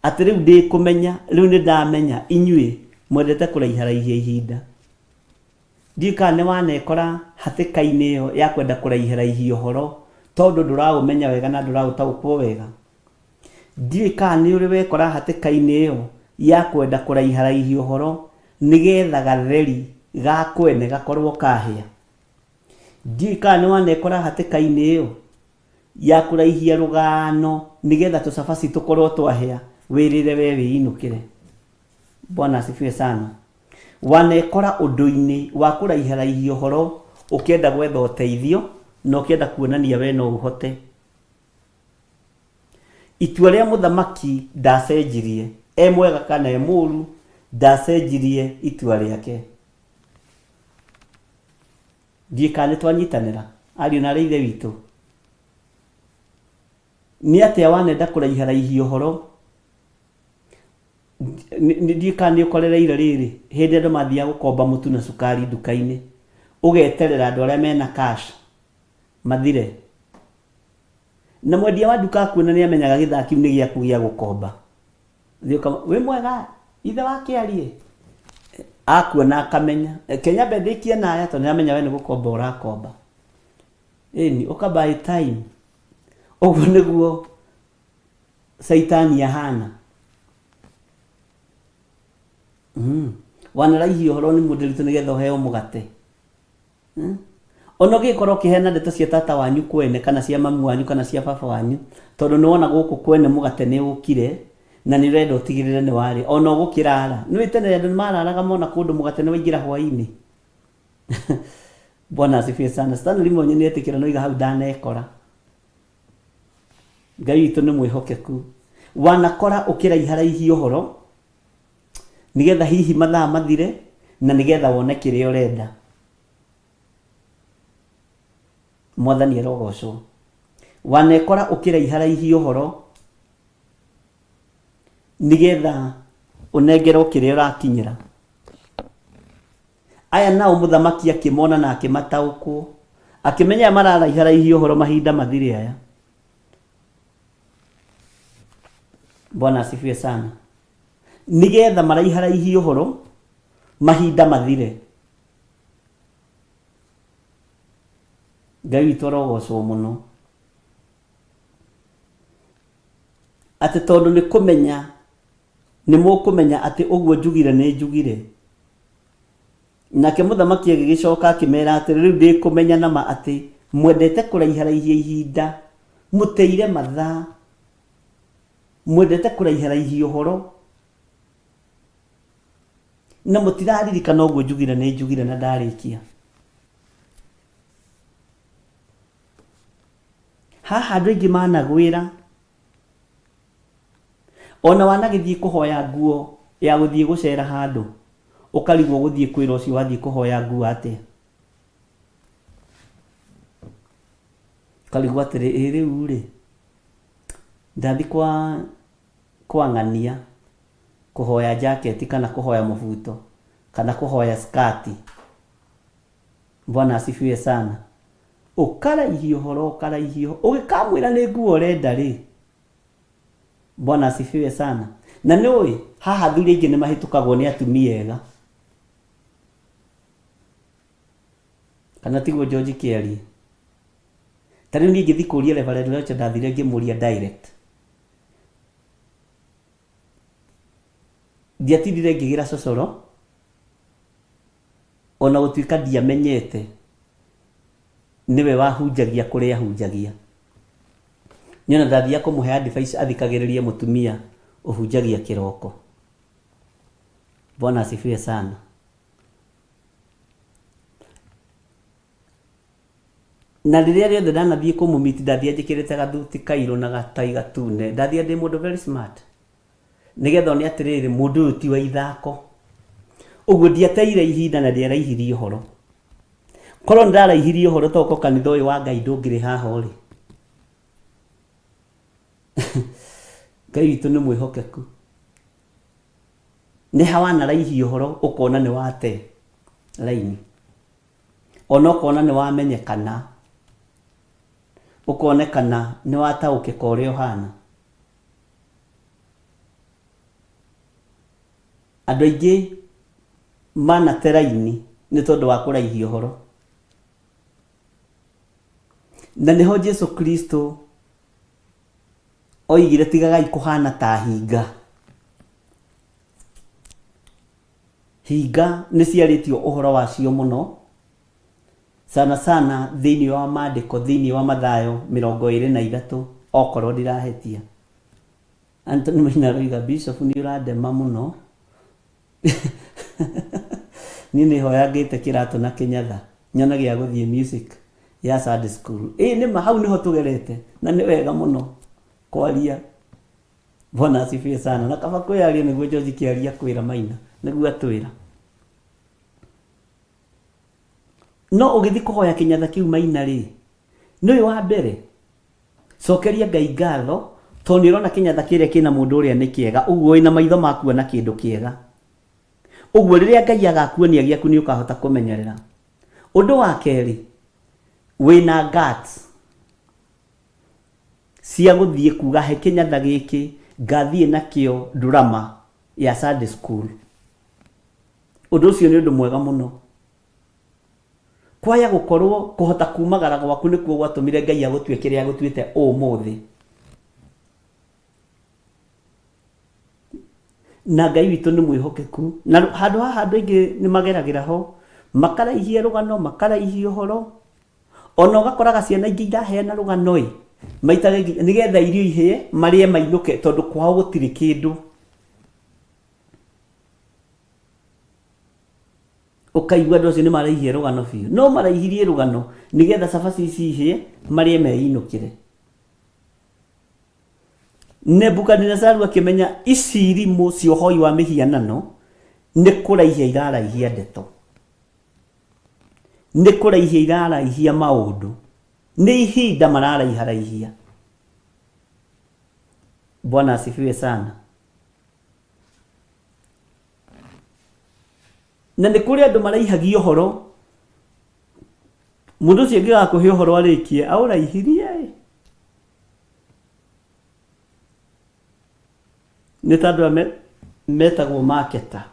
Atĩ rĩu ndĩ kũmenya, rĩu nĩ ndamenya inyuĩ mwendete kũraiharaihia ihinda. Ndiũĩ kana nĩ wanekora hatĩka-inĩ ĩyo ya kwenda kũraiharaihia ũhoro tondũ ndũraũmenya wega na ndũraũtaũkwo wega. Ndiũĩ kana nĩ ũrĩ wekora hatĩka-inĩ ĩyo ya kwenda kũraiharaihia ũhoro nĩgetha gatheri ga kwene gakorwo kahĩa. Ndiũĩ kana nĩ wanekora hatĩka-inĩ ĩyo ya kũraihia rũgano nĩgetha tũcabaci tũkorwo twahĩa wĩrĩre we wĩinũkĩre. Bwana asifiwe sana. Wanekora ũndũ-inĩ wa kũraiharaihia ũhoro ũkĩenda gwetha ũteithio na ũkĩenda kuonania we no ũhote. Itua rĩa mũthamaki ndacenjirie, e mwega kana e mũru, ndacenjirie itua rĩake. Ndiĩ kana nĩ twanyitanĩra ariũ na arĩ ithe witũ. Nĩ atĩa wanenda kũraiharaihia ũhoro? Ndiĩ kana nĩ ũkorereire rĩrĩ, hĩndĩ andũ mathiaga gũkomba mũtu na cukari nduka-inĩ, ũgeterera andũ arĩa mena cash mathire. Na mwendia wa nduka akuona nĩ amenyaga gĩthaa kĩu nĩ gĩaku gĩa gũkomba. Thiĩ ũkama, wĩ mwega ithe wa kĩarie? Akuona akamenya. Reke nyambe ndĩkie na aya tondũ nĩ aramenya we nĩ gũkomba ũrakomba. Ĩni, ũka buy time. Ũguo nĩguo caitani ahana. Wanaraihia ũhoro nĩ mũndĩritũ nĩgetha ũheo mũgate. Ona ũngĩgĩkorwo ũkĩheana ndeto cia tata wanyu kwene kana cia mamu wanyu kana cia baba wanyu, tondũ nĩ wona gũkũ kwene mũgate nĩ ũkire na nĩ ũrenda ũtigĩrĩre nĩ warĩa, ona ũgũkĩrara. Nĩ ũĩ tene andũ nĩ mararaga mona kũndũ mũgate nĩ waingĩra hwainĩ. Bwana asifiwe sana. Stanley Monye nĩ etĩkĩra no iga hau ndanekora. Ngai witũ nĩ mwĩhokeku. Wanakora ũkĩraiharaihia ũhoro nĩgetha hihi mathaa mathire na nĩgetha wone kĩrĩa ũrenda. Mwathani arogocwo. Wanekora ũkĩraiharaihia ũhoro nĩgetha ũnengerwo kĩrĩa ũrakinyĩra. Aya nao mũthamaki akĩmona na akĩmataũkwo, akĩmenya aya mararaiharaihia ũhoro mahinda mathire aya. Bwana asifiwe sana. Nĩgetha maraiharaihie ũhoro mahinda mathire. Ngai witũ arogocwo mũno. Atĩ tondũ nĩ kũmenya nĩ mũkũmenya atĩ ũguo njugire nĩ njugire. Nake mũthamaki agĩgĩcoka akĩmera atĩrĩ, rĩu ndĩ kũmenya na ma atĩ mwendete kũraiharaihia ihinda, mũteire mathaa, mwendete kũraiharaihia ũhoro, na mũtiraririkana ũguo njugire nĩ njugire na ndarĩkia. Haha andũ aingĩ managwĩra Ona wanagĩthiĩ kũhoya nguo ya gũthiĩ gũcera handũ, ũkarigwo ũgũthiĩ kwĩra ũcio wathiĩ kũhoya nguo atĩa. Ũkarigwo atĩrĩ, ĩ rĩu rĩ, ndathiĩ kwa kwa ng'ania kũhoya jacket kana kũhoya mũbuto kana kũhoya skirt. Bwana asifiwe sana. Ũkaraihia ũhoro, ũkaraihia ũhoro, ũgĩkamwĩra nĩ nguo ũrenda rĩ, Bwana asifiwe sana. Na nĩ ũĩ, haha athuri aingĩ nĩ mahĩtũkagwo nĩ atumia ega. Kana tiguo George Kĩarie? Ta rĩu niĩ ingĩthiĩ kũria Reverend Rocha ndathire ngĩmũria direct. Ndiatindire ngĩgĩra cocoro, ona gũtuĩka ndiamenyete nĩwe wahunjagia kũrĩa ahunjagia. Niĩ ona ndathiaga kũmũhe advice athikagĩrĩrie mũtumia ũhunjagia kĩroko. Bwana asifiwe sana. Na rĩrĩa rĩothe ndanathiĩ kũmũmiti ndathiaga njĩkĩrĩte gathuti kairũ na gatai gatune. Ndathiaga ndĩ mũndũ very smart. Nĩgetha one atĩrĩrĩ, mũndũ ũyũ ti wa ithako. Ũguo ndiateire ihinda na ndiaraihirie ũhoro. Korwo nĩndaraihirie ũhoro tokorwo kanitha ũyũ wa Ngai ndũngĩrĩ haha ũrĩ. Ngai witũ nĩ mwĩhokeku. Nĩ ha wanaraihia ũhoro ũkona nĩ wate raini. Ona ũkona nĩ wamenyekana. Ũkonekana nĩ wataũkĩka ũrĩa ũhana. Andũ aingĩ manate raini nĩ tondũ wa kũraihia ũhoro. Na nĩho Jesu Kristo oigire tigagai kũhana ta hinga. Hinga nĩ ciarĩtio ũhoro wacio mũno sana sana thĩinĩ wa maandĩko thĩinĩ wa Mathayo 23 okorwo ndirahĩtia. Anthony Maina aroiga Bishop nĩ ũrandema mũno. Niĩ nĩ hoya ngĩte kĩratũ na kĩnyatha nyone gĩa gũthiĩ music ya Sunday school. Ĩĩ nĩma hau nĩho tũgerete na nĩ wega mũno kwaria. Bwana asifiwe sana. Na kaba kwĩyaria nĩguo George Kĩaria akwĩra Maina nĩguo atwĩra. No ũgĩthiĩ kũhoya kĩnyatha kĩu maina rĩ, nĩ ũyũ wa mbere cokeria Ngai ngatho tondũ nĩ ũrona kĩnyatha kĩrĩa kĩna mũndũ ũrĩa nĩ kĩega, ũguo wĩna maitho ma kuona kĩndũ kĩega. Ũguo rĩrĩa Ngai agakuonia gĩaku nĩ ũkahota kũmenyerera. Ũndũ wa kerĩ, wĩna guts cia gũthiĩ kuga he kĩnyatha gĩkĩ ngathiĩ nakĩo ndurama ya Sunday school. Ũndũ ũcio nĩ ũndũ mwega mũno. Kwaya gũkorwo kũhota kumagara gwaku nĩkuo gwatũmire Ngai agũtue kĩrĩa agũtuĩte ũmũthĩ. Na Ngai witũ nĩ mwĩhokeku. Na handũ haha andũ aingĩ nĩ mageragĩra ho, makaraihia rũgano, makaraihia ũhoro. Ona ũgakoraga ciana ingĩ iraheana rũgano ĩ, maita nĩgetha irio ihĩe, marĩe mainũke tondũ kwao gũtirĩ kĩndũ. Ũkaigua andũ acio nĩ maraihia rũgano biũ. No maraihirie rũgano nĩgetha cabaci ici ihĩe, marĩe meinũkĩre. Nebukadinezaru akĩmenya ici irimũ cia ũhoi wa mĩhianano nĩ kũraihia iraraihia ndeto, nĩ kũraihia iraraihia maũndũ, nĩ ihinda mararaiharaihia. Bwana asifiwe sana. Na nĩ kũrĩ andũ maraihagia ũhoro, mũndũ ũcio angĩgakũhe ũhoro arĩkie aũraihirie ĩ. Nĩ ta andũ aya metagwo marketer.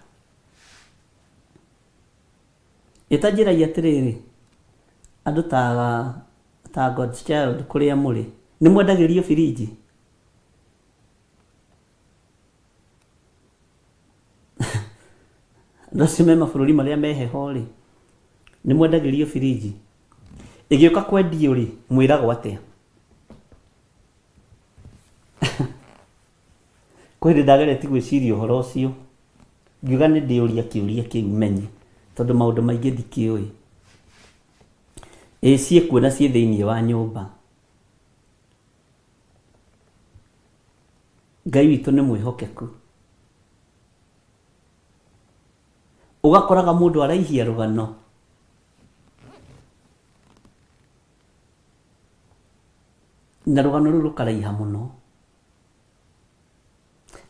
Ĩ ta njĩrai atĩrĩrĩ, andũ ta ta God's Child kũrĩa mũrĩ, nĩ mwendagĩrio birinji? Andũ acio me mabũrũri marĩa me heho rĩ, nĩ mwendagĩrio birinji? Ĩgĩũka kwendio rĩ, mwĩragwo atĩa? Kwĩ hĩndĩ ndageretie gwĩciria ũhoro ũcio, ngiuga nĩ ndĩũria kĩũria kĩu menye, tondũ maũndũ maingĩ ndikĩũĩ. Ĩ ciĩkuo na ciĩ thĩiniĩ wa nyũmba. Ngai witũ nĩ mwĩhokeku. Ũgakoraga mũndũ araihia rũgano na rũgano rũu rũkaraiha mũno.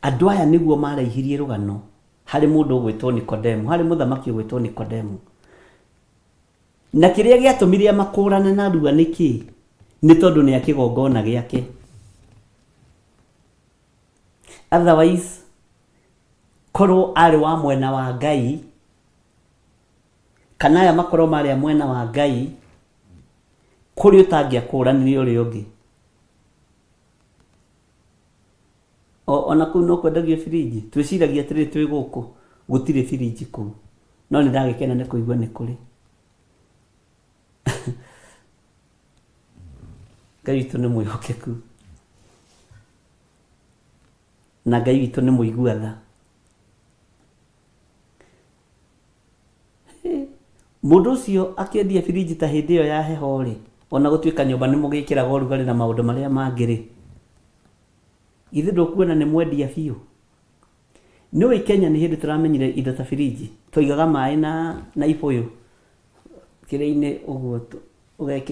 Andũ aya nĩguo maraihirie rũgano harĩ mũndũ ũgwĩtwo Nikodemu, harĩ mũthamaki ũgwĩtwo Nikodemu. Na kĩrĩa gĩatũmire amakũrane narua nĩ kĩĩ? Nĩ tondũ nĩ a kĩgongona gĩake. Otherwise, korwo arĩ wa mwena wa Ngai, kana aya makorwo marĩ a mwena wa Ngai, kũrĩ ũtangĩakũranire ũrĩa ũngĩ. O, ona kũu no kwendagio birinji? Twĩciragia atĩrĩrĩ twĩ gũkũ, gũtirĩ birinji kũu. No nĩ ndagĩkena nĩ kũigua nĩ kũrĩ. Ngai witũ nĩ mwĩhokeku. Na Ngai witũ nĩ mũigua tha. Mũndũ ũcio akĩendia birinji ta hĩndĩ ĩyo ya heho-rĩ, ona gũtuĩka nyũmba nĩ mũgĩkĩraga ũrugarĩ na maũndũ marĩa mangĩ-rĩ, githĩ ndũkuona nĩ mwendia biũ? Nĩ ũĩ Kenya nĩ hĩndĩ tũramenyire indo ta birinji, twaigaga maĩ na, na ibũyũ kĩrĩa-inĩ ũguo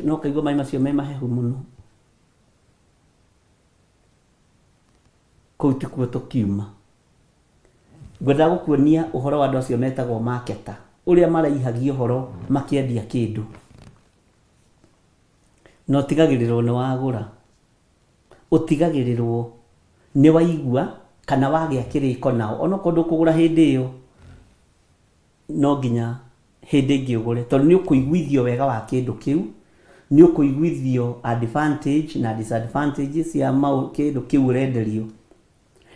na ũkaigua maĩ macio me mahehu mũno. Kũu tikuo tũkiuma. Ngwendaga gũkuonia ũhoro wa andũ acio metagwo marketer, ũrĩa maraihagia ũhoro makĩendia kĩndũ. Na ũtigagĩrĩrwo nĩ wagũra. Ũtigagĩrĩrwo nĩ waigua kana wagĩa kĩrĩko nao. Onokorwo ndũkũgũra hĩndĩ ĩyo, no nginya hĩndĩ ĩngĩ ũgũre. Tondũ nĩ ũkũiguithio wega wa kĩndũ kĩu, nĩ ũkũiguithio advantage na disadvantage cia kĩndũ kĩu ũrenderio.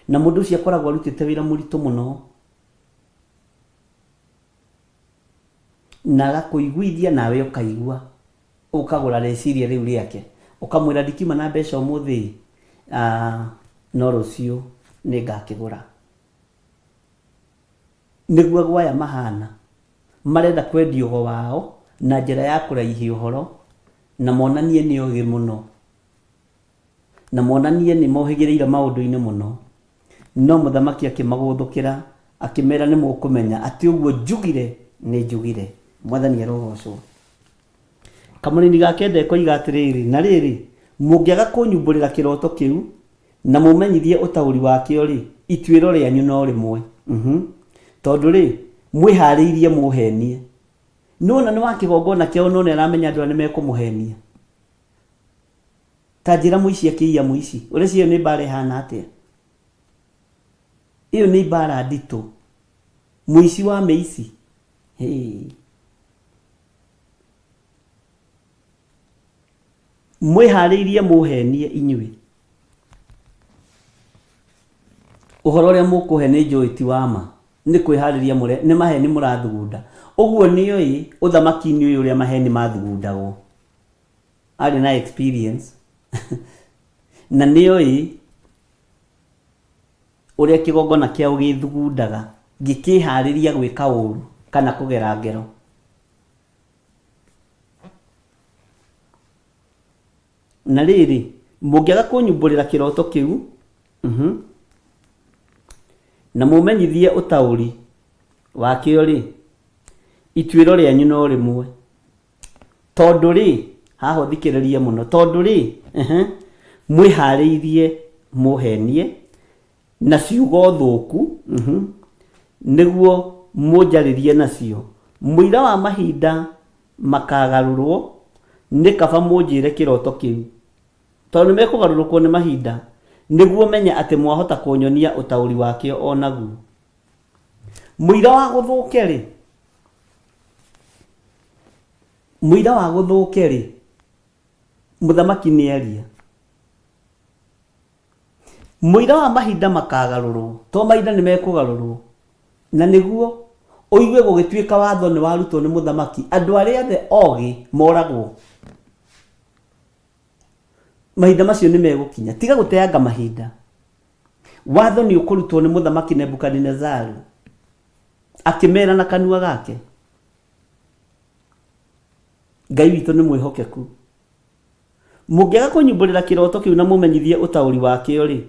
Na mũndũ ũcio akoragwo arutĩte wĩra mũritũ mũno, na agakũiguithia nawe ũkaigua, ũkagũra rĩciria rĩu rĩake. Ũkamwĩra ndikiuma na mbeca ũmũthĩ ĩ, no rũciũ nĩ ngakĩgũra. Nĩguo ago aya mahana, marenda kwendia ũgo wao na njĩra ya kũraihia ũhoro na monanie nĩ ogĩ mũno. Na monanie nĩ mohĩgĩrĩire maũndũ-inĩ mũno. No mũthamaki akĩmagũthũkĩra, akĩmera nĩ mũkũmenya atĩ ũguo njugire nĩ njugire. Mwathani arogocwo. Kamũrĩni ga kenda ekoiga atĩrĩrĩ, na rĩrĩ, mũngĩaga kũnyumbũrĩra kĩroto kĩu, na mũmenyithie ũtaũri wakĩo-rĩ, ituĩro rĩanyu no rĩmwe. Mhm. Tondũ-rĩ, mwĩhaarĩirie mũũheenie. Nĩwona nĩ wa kĩgongona kĩao no nĩaramenya andũ aya nĩmekũmũhenia. Ta njĩra mũici akĩiya mũici, ũreciria ĩyo nĩ mbara ĩhana atĩa? Ĩyo nĩ mbara nditũ. Mũici wa mĩici. Hĩĩ. Mwĩhaarĩirie mũũheenie inyuĩ. Ũhoro ũrĩa mũkũhe nĩ njũĩ ti wa ma. Nĩ kwĩhaarĩria mũre, nĩ maheni mũrathugunda. Ũguo nĩoĩ ũthamaki-inĩ ũyũ ũrĩa maheni mathugundagwo. Arĩ na experience na nĩoĩ ũrĩa kĩgongona kĩao gĩthugundaga gĩkĩharĩria gwĩka ũru kana kũgera ngero. Na rĩrĩ, mũngĩaga kũnyumbũrĩra kĩroto kĩu, mhm, na mũmenyithie ũtaũri wakĩo-rĩ, ituĩro rĩanyu no rĩmwe. Tondũ-rĩ, haha ũthikĩrĩrie mũno, tondũ-rĩ, ehe, mwĩhaarĩirie mũhenie na ciugo thũku, mhm, nĩguo mũnjarĩrie nacio, mũira wa mahinda makagarũrwo, nĩ kaba mũnjĩre kĩroto kĩu, tondũ nĩmekũgarũrũkwo nĩ mahinda, nĩguo menye atĩ mwahota kũnyonia ũtaũri wakĩo o naguo. Mũira wa gũthũke-rĩ, mũira wa gũthũke-rĩ, mũthamaki nĩaria. Mũira wa mahinda makagarũrwo, to mahinda nĩ mekũgarũrwo. Na nĩguo ũigue gũgĩtuĩka watho nĩ warutwo nĩ mũthamaki, andũ arĩa othe ogĩ moragwo. Mahinda macio nĩ megũkinya. Tiga gũteanga mahinda. Watho nĩ ũkũrutwo nĩ mũthamaki Nebukadinezaru, akĩmera na kanua gake. Ngai witũ nĩ mwĩhokeku. Mũngĩaga kũnyumbũrĩra kĩroto kĩu na mũmenyithie ũtaũri wakĩo-rĩ,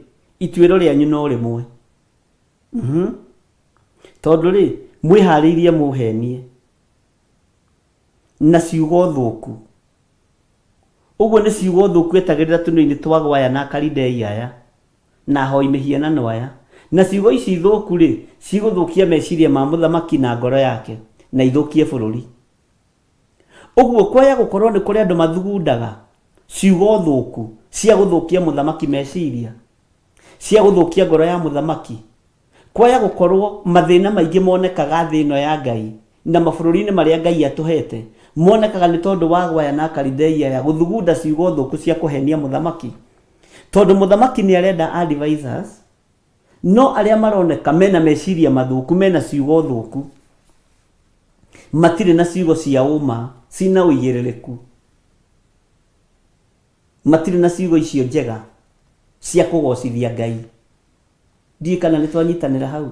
ituĩro rĩanyu no rĩmwe. Mhm. Tondũ-rĩ, mwĩhaarĩirie mũũheenie na ciugo thũku. Ũguo nĩ ciugo thũku etagĩrĩra tũnua-inĩ twa ago aya na Akalidei aya, na ahoi mĩhianano aya. Na ciugo ici thũku-rĩ, cigũthũkia meciria ma mũthamaki na ngoro yake, na ithũkie bũrũri. Ũguo kwaya gũkorwo nĩ kũrĩ andũ mathugundaga ciugo thũku cia gũthũkia mũthamaki meciria, cia gũthũkia ngoro ya mũthamaki. Kwaya gũkorwo mathĩna maingĩ monekaga thĩ ĩno ya Ngai na mabũrũri-inĩ marĩa Ngai atũhete, monekaga nĩ tondũ wa ago aya na Akalidei aya gũthugunda ciugo thũku cia kũhenia mũthamaki. Tondũ mũthamaki nĩ arenda advisors, no arĩa maroneka mena meciria mathũku, mena ciugo thũku, matirĩ na ciugo cia ũma, cina ũigĩrĩrĩku, matirĩ na ciugo icio njega cia kũgocithia Ngai. Ndiũĩ kana nĩ twanyitanĩra hau.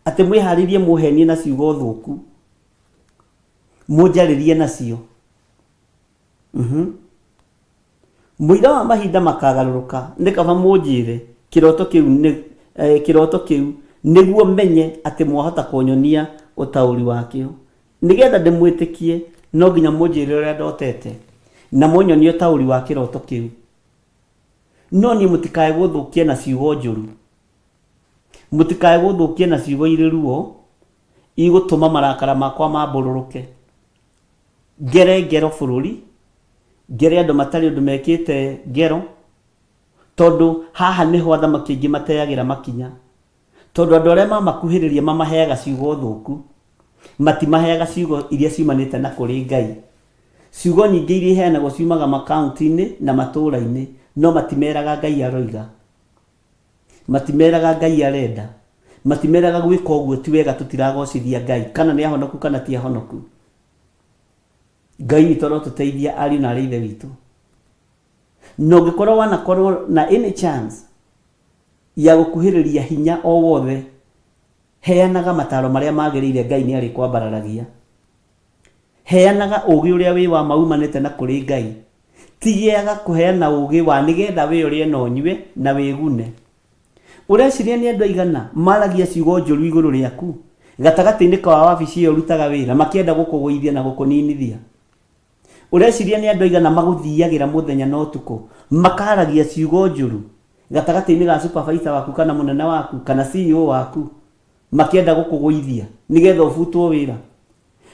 Atĩ mwĩharĩrie mũhenie na ciugo thũku, mũnjarĩrie nacio. Mhm. Mũira wa mahinda makagarũrũka, nĩ kaba mũnjĩre kĩroto kĩu nĩ eh, kĩroto kĩu nĩguo menye atĩ mwahota kũnyonia ũtaũri wakĩo. Nĩgetha ndĩmwĩtĩkie, no nginya mũnjĩre ũrĩa ndotete na mũnyonie ũtaũri wa kĩroto kĩu. No niĩ mũtikae gũthũkia na ciugo njũru, mũtikae gũthũkia na ciugo irĩ ruo, igũtũma marakara makwa mambũrũrũke. Ngere ngero bũrũri, ngere andũ matarĩ ũndũ mekĩte ngero, tondũ haha nĩho athamaki aingĩ mateagĩra makinya. Tondũ andũ arĩa mamakuhĩrĩria mamaheaga ciugo thũku, matimaheaga ciugo iria ciumanĩte na kũrĩ Ngai. Ciugo nyingĩ iria iheanagwo ciumaga makaunti-inĩ na matũũra-inĩ, no matimeraga Ngai aroiga. Matimeraga Ngai arenda. Matimeraga gwĩka ũguo ti wega tũtiragocithia Ngai, kana nĩ ahonoku kana ti ahonoku. Ngai witũ arotũteithia ariũ na arĩ ithe witũ. Na ũngĩkorwo wanakorwo na any chance ya gũkuhĩrĩria hinya o wothe, heanaga mataro marĩa magĩrĩire Ngai nĩ arĩkwambararagia. Heanaga ũũgĩ ũrĩa wĩ wa ma umanĩte na kũrĩ Ngai. Tigeaga kũheana ũũgĩ wa nĩgetha wee ũrĩe na ũnyue na wĩgune. Ũreciria nĩ andũ aigana maragia ciugo njũru igũrũ rĩaku gatagatĩ-inĩ ka wabici ĩyo ũrutaga wĩra makĩenda gũkũgũithia na gũkũninithia? Ũreciria nĩ andũ aigana magũthiagĩra mũthenya na ũtukũ makaragia ciugo njũru gatagatĩ-inĩ ga supervisor waku kana mũnene waku kana CEO waku makĩenda gũkũgũithia nĩgetha ũbutwo wĩra?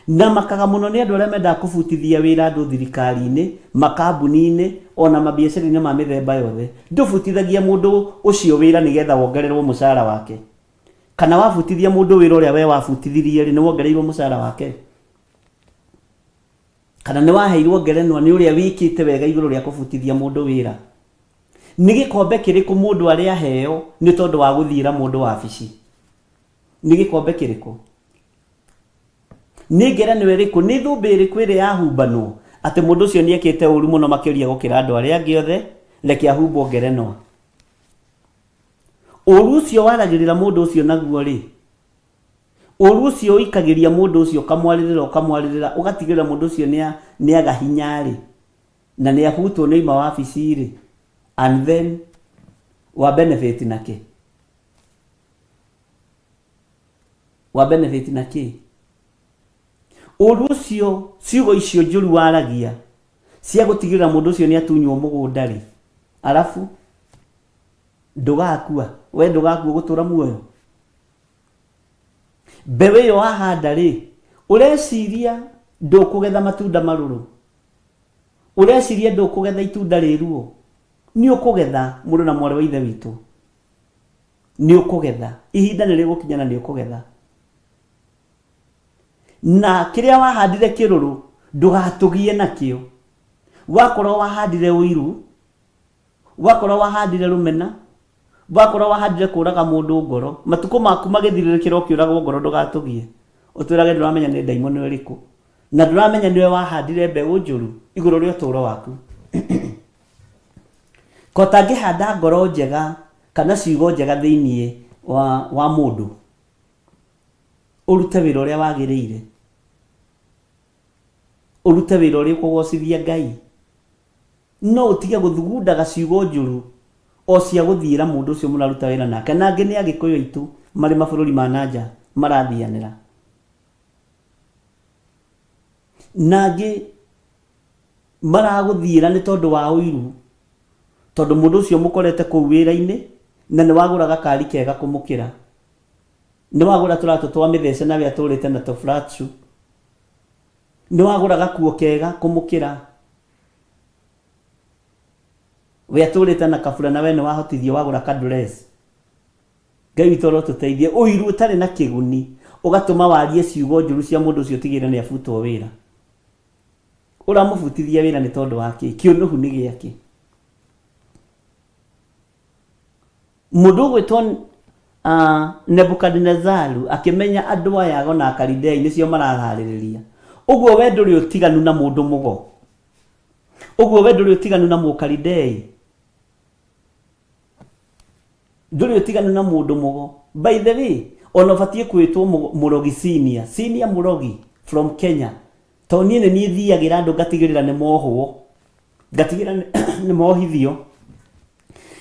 Na makaga mũno nĩ andũ arĩa mendaga kũbutithia wĩra andũ thirikari-inĩ, makambuni-inĩ, ona mabiacara-inĩ ma mĩthemba yothe. Ndũbutithagia mũndũ ũcio wĩra nĩgetha wongererwo mũcara wake. Kana wabutithia mũndũ wĩra ũrĩa we wabutithirie-rĩ, nĩ wongereirwo mũcara wake? Kana nĩ waheirwo ngerenwa nĩ ũrĩa wĩkĩte wega igũrũ rĩa kũbutithia mũndũ wĩra? Nĩ gĩkombe kĩrĩkũ mũndũ arĩ aheo nĩ tondũ wa gũthiĩra mũndũ wabici? Nĩ gĩkombe kĩrĩkũ? Nĩ ngerenwa ĩrĩkũ, nĩ thũmbĩ ĩrĩkũ ĩrĩ yahumbanwo atĩ mũndũ ũcio nĩ ekĩte ũru mũno makĩria gũkĩra andũ arĩa angĩ othe, reke ahumbwo ngerenwa? Ũru ũcio waragĩrĩra mũndũ ũcio naguo-rĩ, ũru ũcio ũikagĩria mũndũ ũcio ũkamwarĩrĩra ũkamwarĩrĩra ũgatigĩrĩra mũndũ ũcio nĩ aga hinya-rĩ, na nĩ abutwo nĩ oima wabici-rĩ, and then wa benefit na kĩ? Wa benefit na kĩ? Ũru ũcio, ciugo icio njũru waragia cia gũtigĩrĩra mũndũ ũcio nĩ atunywo mũgũnda-rĩ, arabu ndũgakua, we ndũgakua ũgũtũra muoyo? Mbeũ ĩyo wahanda-rĩ, ũreciria ndũkũgetha matunda marũrũ? Ũreciria ndũkũgetha itunda rĩ ruo? Nĩ ũkũgetha, mũrũ na mwarĩ wa Ithe witũ. Nĩ ũkũgetha. Ihinda nĩ rĩgũkinya na nĩ ũkũgetha. Na kĩrĩa wahandire kĩrũrũ, ndũgatũgie nakĩo. Wakorwo wahandire ũiru, wakorwo wahandire rũmena, wakorwo wahandire kũraga mũndũ ngoro, matukũ maku magĩthirĩrĩkĩra ũkĩũragwo ngoro ndũgatũgie. Ũtwĩrage ndũramenya nĩ ndaimono ĩrĩkũ. Na ndũramenya nĩwe wahandire mbeũ njũru igũrũ rĩa ũtũũro waku. Ko ũtangĩhanda ngoro njega kana ciugo njega thĩinĩ wa, wa mũndũ, ũrute wĩra ũrĩa wagĩrĩire, ũrute wĩra ũrĩa ũkũgocithia Ngai, no ũtige gũthugundaga ciugo njũru o cia gũthiĩra mũndũ ũcio mũraruta wĩra nake. Na angĩ nĩ Agĩkũyũ aitũ marĩ mabũrũri ma na nja marathianĩra. Na angĩ maragũthiĩra nĩ tondũ wa ũiru, tondũ mũndũ ũcio mũkorete kũu wĩra-inĩ na nĩ wagũra gakari kega kũmũkĩra, nĩ wagũra tũratũ twa mĩthece nawe atũrĩte na tũ flat shoe, nĩ wagũra gakuo kega kũmũkĩra, we atũrĩte na kabura na we nĩ wahotithio wagũra ka dress. Ngai witũ arotũteithia. Ũiru ũtarĩ na kĩguni ũgatũma warie ciugo njũru cia mũndũ ũcio ũtigĩrĩre nĩ abutwo wĩra. Ũramũbutithia wĩra nĩ tondũ wa kĩ? Kĩũnũhu nĩ gĩakĩ? Mũndũ ũgwĩtwo uh, Nebukadinezaru akĩmenya andũ aya ago na Akalidei nĩcio maraharĩrĩria. Ũguo we ndũrĩ ũtiganu na mũndũ mũgo. Ũguo we ndũrĩ ũtiganu na Mũkalidei. Ndũrĩ ũtiganu na mũndũ mũgo. By the way, ona ũbatiĩ kwĩtwo mũrogi senior. Senior mũrogi from Kenya. Tondũ niĩ nĩ niĩ thiagĩra andũ ngatigĩrĩra nĩ mohwo. Ngatigĩrĩra nĩ mohithio.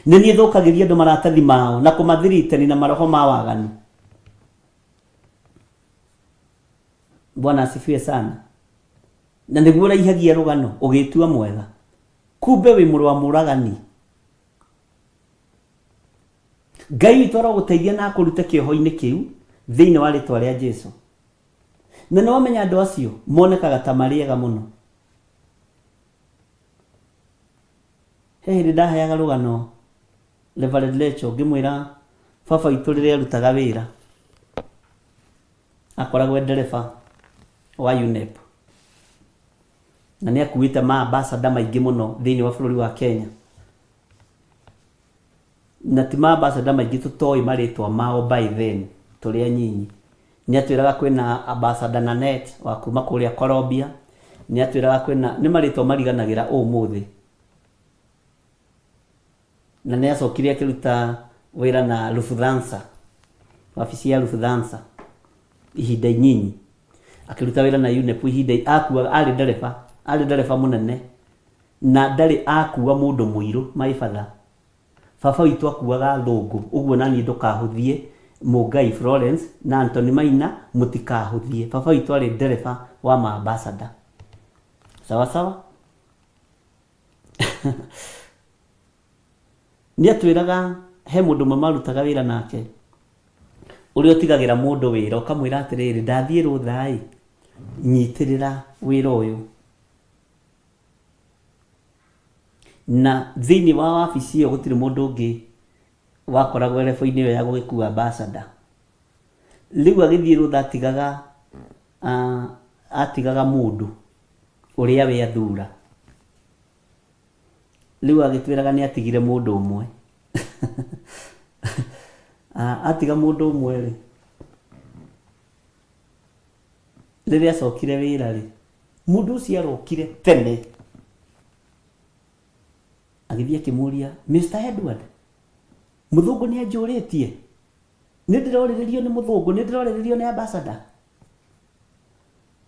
Nĩ niĩ thũkagĩria andũ maratathi mao na kũmathiritani na maroho ma waganu. Bwana asifiwe sana. Na nĩguo ũraihagia rũgano ũgĩtua mwega. Kumbe wĩ mũrũ wa mũragani. Ngai witũ arogũteithia na akũrute kĩoho-inĩ kĩu thĩinĩ wa rĩtwa rĩa Jesu. Na nĩ wamenya andũ acio monekaga ta marĩ ega mũno. He hĩndĩ ndaheaga rũgano Reverend Lecho ngĩmwĩra baba witũ rĩrĩa arutaga wĩra akoragwo e ndereba wa UNEP na nĩ akuĩte ma ambassador maingĩ mũno thĩinĩ wa bũrũri wa Kenya. Na ti ma ambassador maingĩ tũtoĩ marĩtwa mao by then tũrĩ anyinyi. Nĩ atwĩraga kwĩna ambassador Nanette wa kuma kũrĩa Colombia, nĩ atwĩraga kwĩna, nĩ marĩtwa mariganagĩra ũmũthĩ. Na nĩ acokire akĩruta wĩra na Lufthansa, wabici ya Lufthansa ihinda inyinyi. Akĩruta wĩra na UNEP ihinda, akuaga, arĩ ndereba, arĩ ndereba mũnene. Na ndarĩ akua mũndũ mũirũ my father. Baba witũ akuaga athũngũ, ũguo naniĩ ndũkahũthie Mũngai Florence na Anthony Maina mũtikahũthie. Baba witũ arĩ ndereba wa ma ambassador. Sawa sawa? Nĩ atwĩraga he mũndũ ũmwe marutaga wĩra nake ũrĩa ũtigagĩra mũndũ wĩra ũkamwĩra atĩrĩrĩ, ndathiĩ rũtha-ĩ, nyitĩrĩra wĩra ũyũ. Na thĩinĩ wa wabici ĩyo gũtirĩ mũndũ ũngĩ wakoragwo level-inĩ ĩyo ya gũgĩkua ambassador. Rĩu agĩthiĩ rũtha atigaga atigaga mũndũ ũrĩa we athura. Rĩu agĩtwĩraga nĩ atigire mũndũ ũmwe. Atiga mũndũ ũmwe rĩ, rĩrĩa acokire wĩra rĩ, mũndũ ũcio arokire tene. Agĩthiĩ akĩmũria, Mr. Edward, mũthũngũ nĩ anjũrĩtie? Nĩ ndĩrorĩrĩrio nĩ mũthũngũ? Nĩ ndĩrorĩrĩrio nĩ ambassador?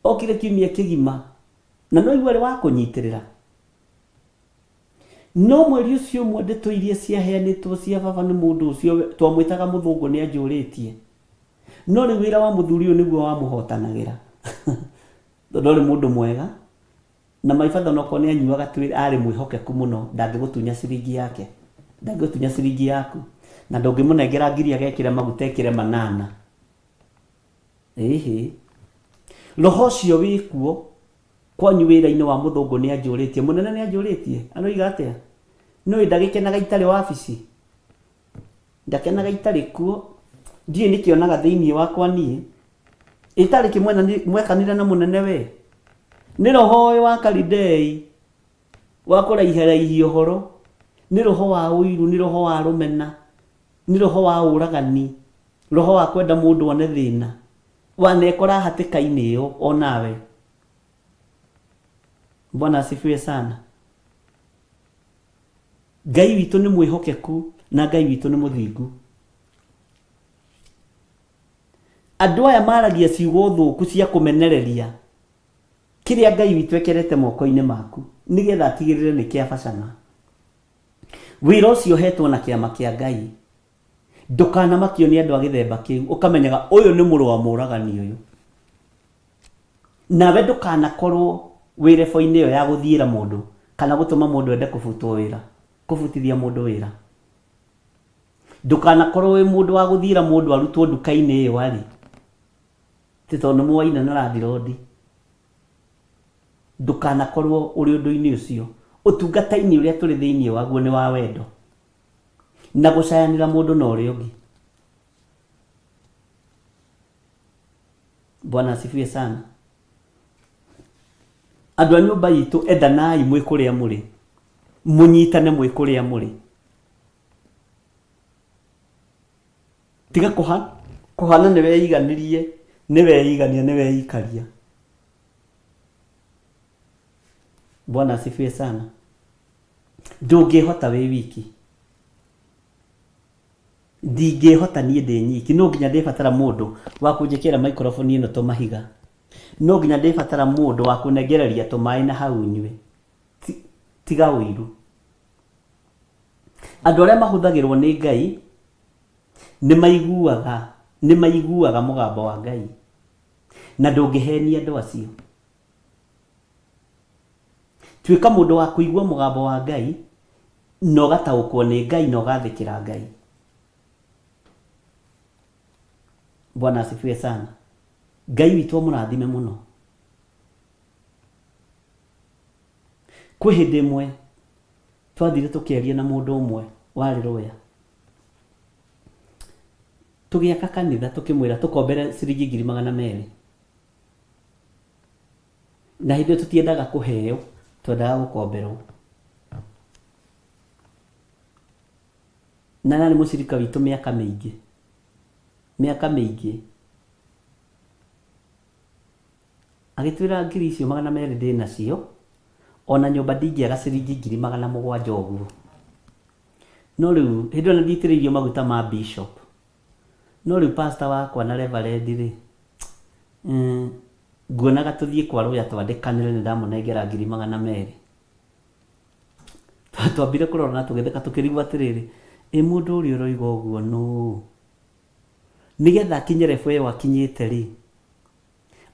Okire kiumia kĩgima na no aigua arĩ wa kũnyitĩrĩra. No mweri ũcio ũmwe ndeto iria ciaheanĩtwo cia baba nĩ mũndũ ũcio twamwĩtaga mũthũngũ nĩ anjũrĩtie. No rĩu wĩra wa mũthuri ũyũ nĩguo wamũhotanagĩra. Tondũ arĩ mũndũ mwega na my father onokorwo nĩ anyuaga twĩ arĩ mwĩhokeku mũno ndangĩgũtunya ciringi yake. Ndangĩgũtunya ciringi yaku. Na ndũngĩmũnengera ngiri agekĩre maguta ekĩre manana. Ĩhĩ. Roho ũcio wĩkuo kwanyu wĩra-inĩ wa mũthũngũ nĩ anjũrĩtie. Mũnene nĩ anjũrĩtie. Aroiga atĩa? Nĩũĩ ndagĩkenaga itarĩ wabici. Ndakenaga itarĩ kuo. Ndiũĩ nĩkĩ onaga thĩinĩ wakwa niĩ. Ĩtarĩ kĩ mwekanire na mũnene we? Nĩ roho ũyũ wa Kalidei wa kũraiharaihia ũhoro. Nĩ roho wa ũiru, nĩ roho wa rũmena, nĩ roho wa ũragani, roho wa kwenda mũndũ one thĩna. Wanekora hatĩka-inĩ ĩyo o nawe. Bwana asifiwe sana. Ngai witũ nĩ mwĩhokeku na Ngai witũ nĩ mũthingu. Andũ aya maragia ciugo thũku cia kũmenereria kĩrĩa Ngai witũ ekerete moko-inĩ maku nĩgetha atigĩrĩre nĩ kĩa bacana. Wĩra ũcio ũhetwo na kĩama kĩa Ngai ndũkanamakio nĩ andũ a gĩthemba kĩu, ũkamenyaga ũyũ nĩ mũrũ wa mũragani ũyũ. Nawe ndũkanakorwo wĩ level-inĩ ĩyo ya gũthiĩra mũndũ kana gũtũma mũndũ ende kũbutwo wĩra, kũbutithia mũndũ wĩra. Ndũkanakorwo wĩ mũndũ wa gũthiĩra mũndũ arutwo nduka-inĩ ĩyo arĩ, atĩ tondũ nĩ mwaina na landirondi. Ndũkanakorwo ũrĩ ũndũ-inĩ ũcio. Ũtungata-inĩ ũrĩa tũrĩ thĩinĩ waguo nĩ wa wendo na gũcayanĩra mũndũ na ũrĩa ũngĩ. Bwana asifiwe sana. Andũ a nyũmba itũ endanai mwĩ kũrĩa mũrĩ, mũnyitane mwĩ kũrĩa mũrĩ. Tiga kũha kũhana nĩ weiganirie, nĩ weigania, nĩ weikaria. Bwana asifiwe sana. Ndũngĩhota wĩ wiki. Ndingĩhota niĩ ndĩ nyiki, no nginya ndĩbatara mũndũ wa kũnjĩkĩra microphone ĩno tũmahiga. No nginya ndĩbatara mũndũ wa kũnengereria tũmaĩ na hau nyue. Tiga ũiru. Andũ arĩa mahũthagĩrwo nĩ Ngai nĩ maiguaga, nĩ maiguaga mũgambo wa Ngai. Na ndũngĩhenia andũ acio. Tuĩka mũndũ wa kũigua mũgambo wa Ngai na ũgataũkwo nĩ Ngai na ũgathĩkĩra Ngai. Bwana asifiwe sana. Ngai witũ amũrathime mũno. Kwĩ hĩndĩ ĩmwe twathire tũkĩaria na mũndũ ũmwe warĩ rũya. Tũgĩaka kanitha tũkĩmwĩra tũkombere ciringi 200,000. Na hĩndĩ ĩyo tũtiendaga kũheo, twendaga gũkomberwo. Na arĩ mũcirika witũ mĩaka mĩingĩ, mĩaka mĩingĩ. Agĩtwĩra ngiri icio 200 ndĩnacio, ona nyũmba ndingĩaga ciringi 700,000 ũguo. No rĩu, hĩndĩ ĩyo ona ndiitĩrĩirio maguta ma bishop. No rĩu pastor wakwa na reverend rĩ, nguonaga tũthiĩ kwa lawyer twandĩkanĩre nĩ ndamũnengera 200,000. Twambire kũrorana tũgĩtheka tũkĩrigwo atĩrĩrĩ, ĩ mũndũ ũrĩa ũroiga ũguo nũũ? Nĩgetha akinye level ĩyo akinyĩte rĩ,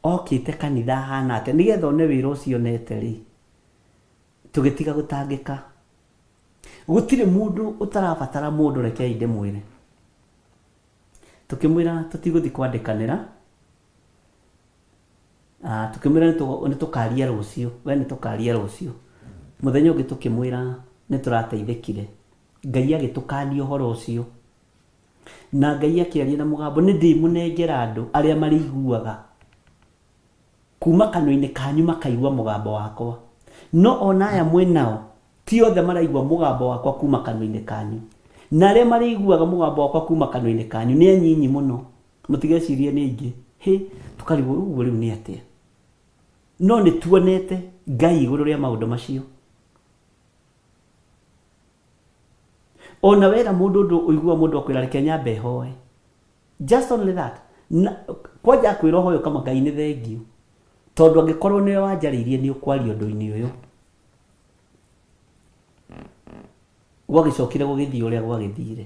okĩte kanitha ahana atĩa? Nĩgetha one wĩra ũcio onete rĩ, tũgĩtiga gũtangĩka. Gũtirĩ mũndũ ũtarabatara mũndũ, rekei ndĩmwĩre. Tũkĩmwĩra tũtigũthiĩ kwandĩkanĩra, ah, tũkĩmwĩra nĩ tũkaria rũciũ, we nĩ tũkaria rũciũ. Mũthenya ũngĩ tũkĩmwĩra nĩ tũrateithĩkire. Ngai agĩtũkania ũhoro ũcio. Na Ngai akĩaria na mũgambo, nĩ ndĩmũnengera andũ arĩa marĩiguaga kuma kanua-inĩ kanyu makaigua mũgambo wakwa. No ona aya mwĩ nao, ti othe maraigua mũgambo wakwa kuma kanua-inĩ kanyu. Na arĩa marĩiguaga mũgambo wakwa kuma kanua-inĩ kanyu nĩ anyinyi mũno. Mũtigecirie nĩ aingĩ. Hĩ, tũkarigwo ũguo rĩu nĩ atĩa? No nĩ tuonete Ngai igũrũ rĩa maũndũ macio. Ona wera mũndũ ũndũ ũiguaga mũndũ akwĩra reke nyambe hoe. Just only that. Na, kwanja akwĩra ũhoe ũkama Ngai nĩ thengiũ. Tondũ angĩkorwo nĩwe wanjarĩirie nĩ ũkwaria ũndũ-inĩ ũyũ. Gwagĩcokire gũgĩthiĩ ũrĩa gwagĩthire.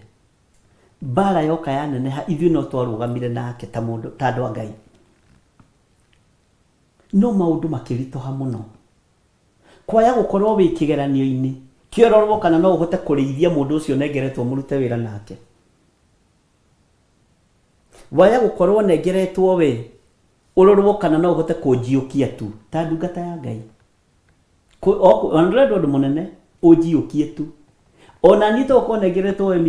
Mbara yoka yaneneha ithuĩ no twarũgamire nake ta mũndũ ta andũ a Ngai. No maũndũ makĩritũha mũno. Kwaya gũkorwo wĩ kĩgeranio-inĩ kĩororwo kana no ũhote kũrĩithia mũndũ ũcio ũnengeretwo mũrute wĩra nake. Waya gũkorwo ũnengeretwo we ũrorwo kana no ũhote kũnjiũkia tu ta ndungata ya Ngai. Ona ndũrendwo ũndũ mũnene ũnjiũkie tu. Ona niĩ to gũkorwo nengeretwo we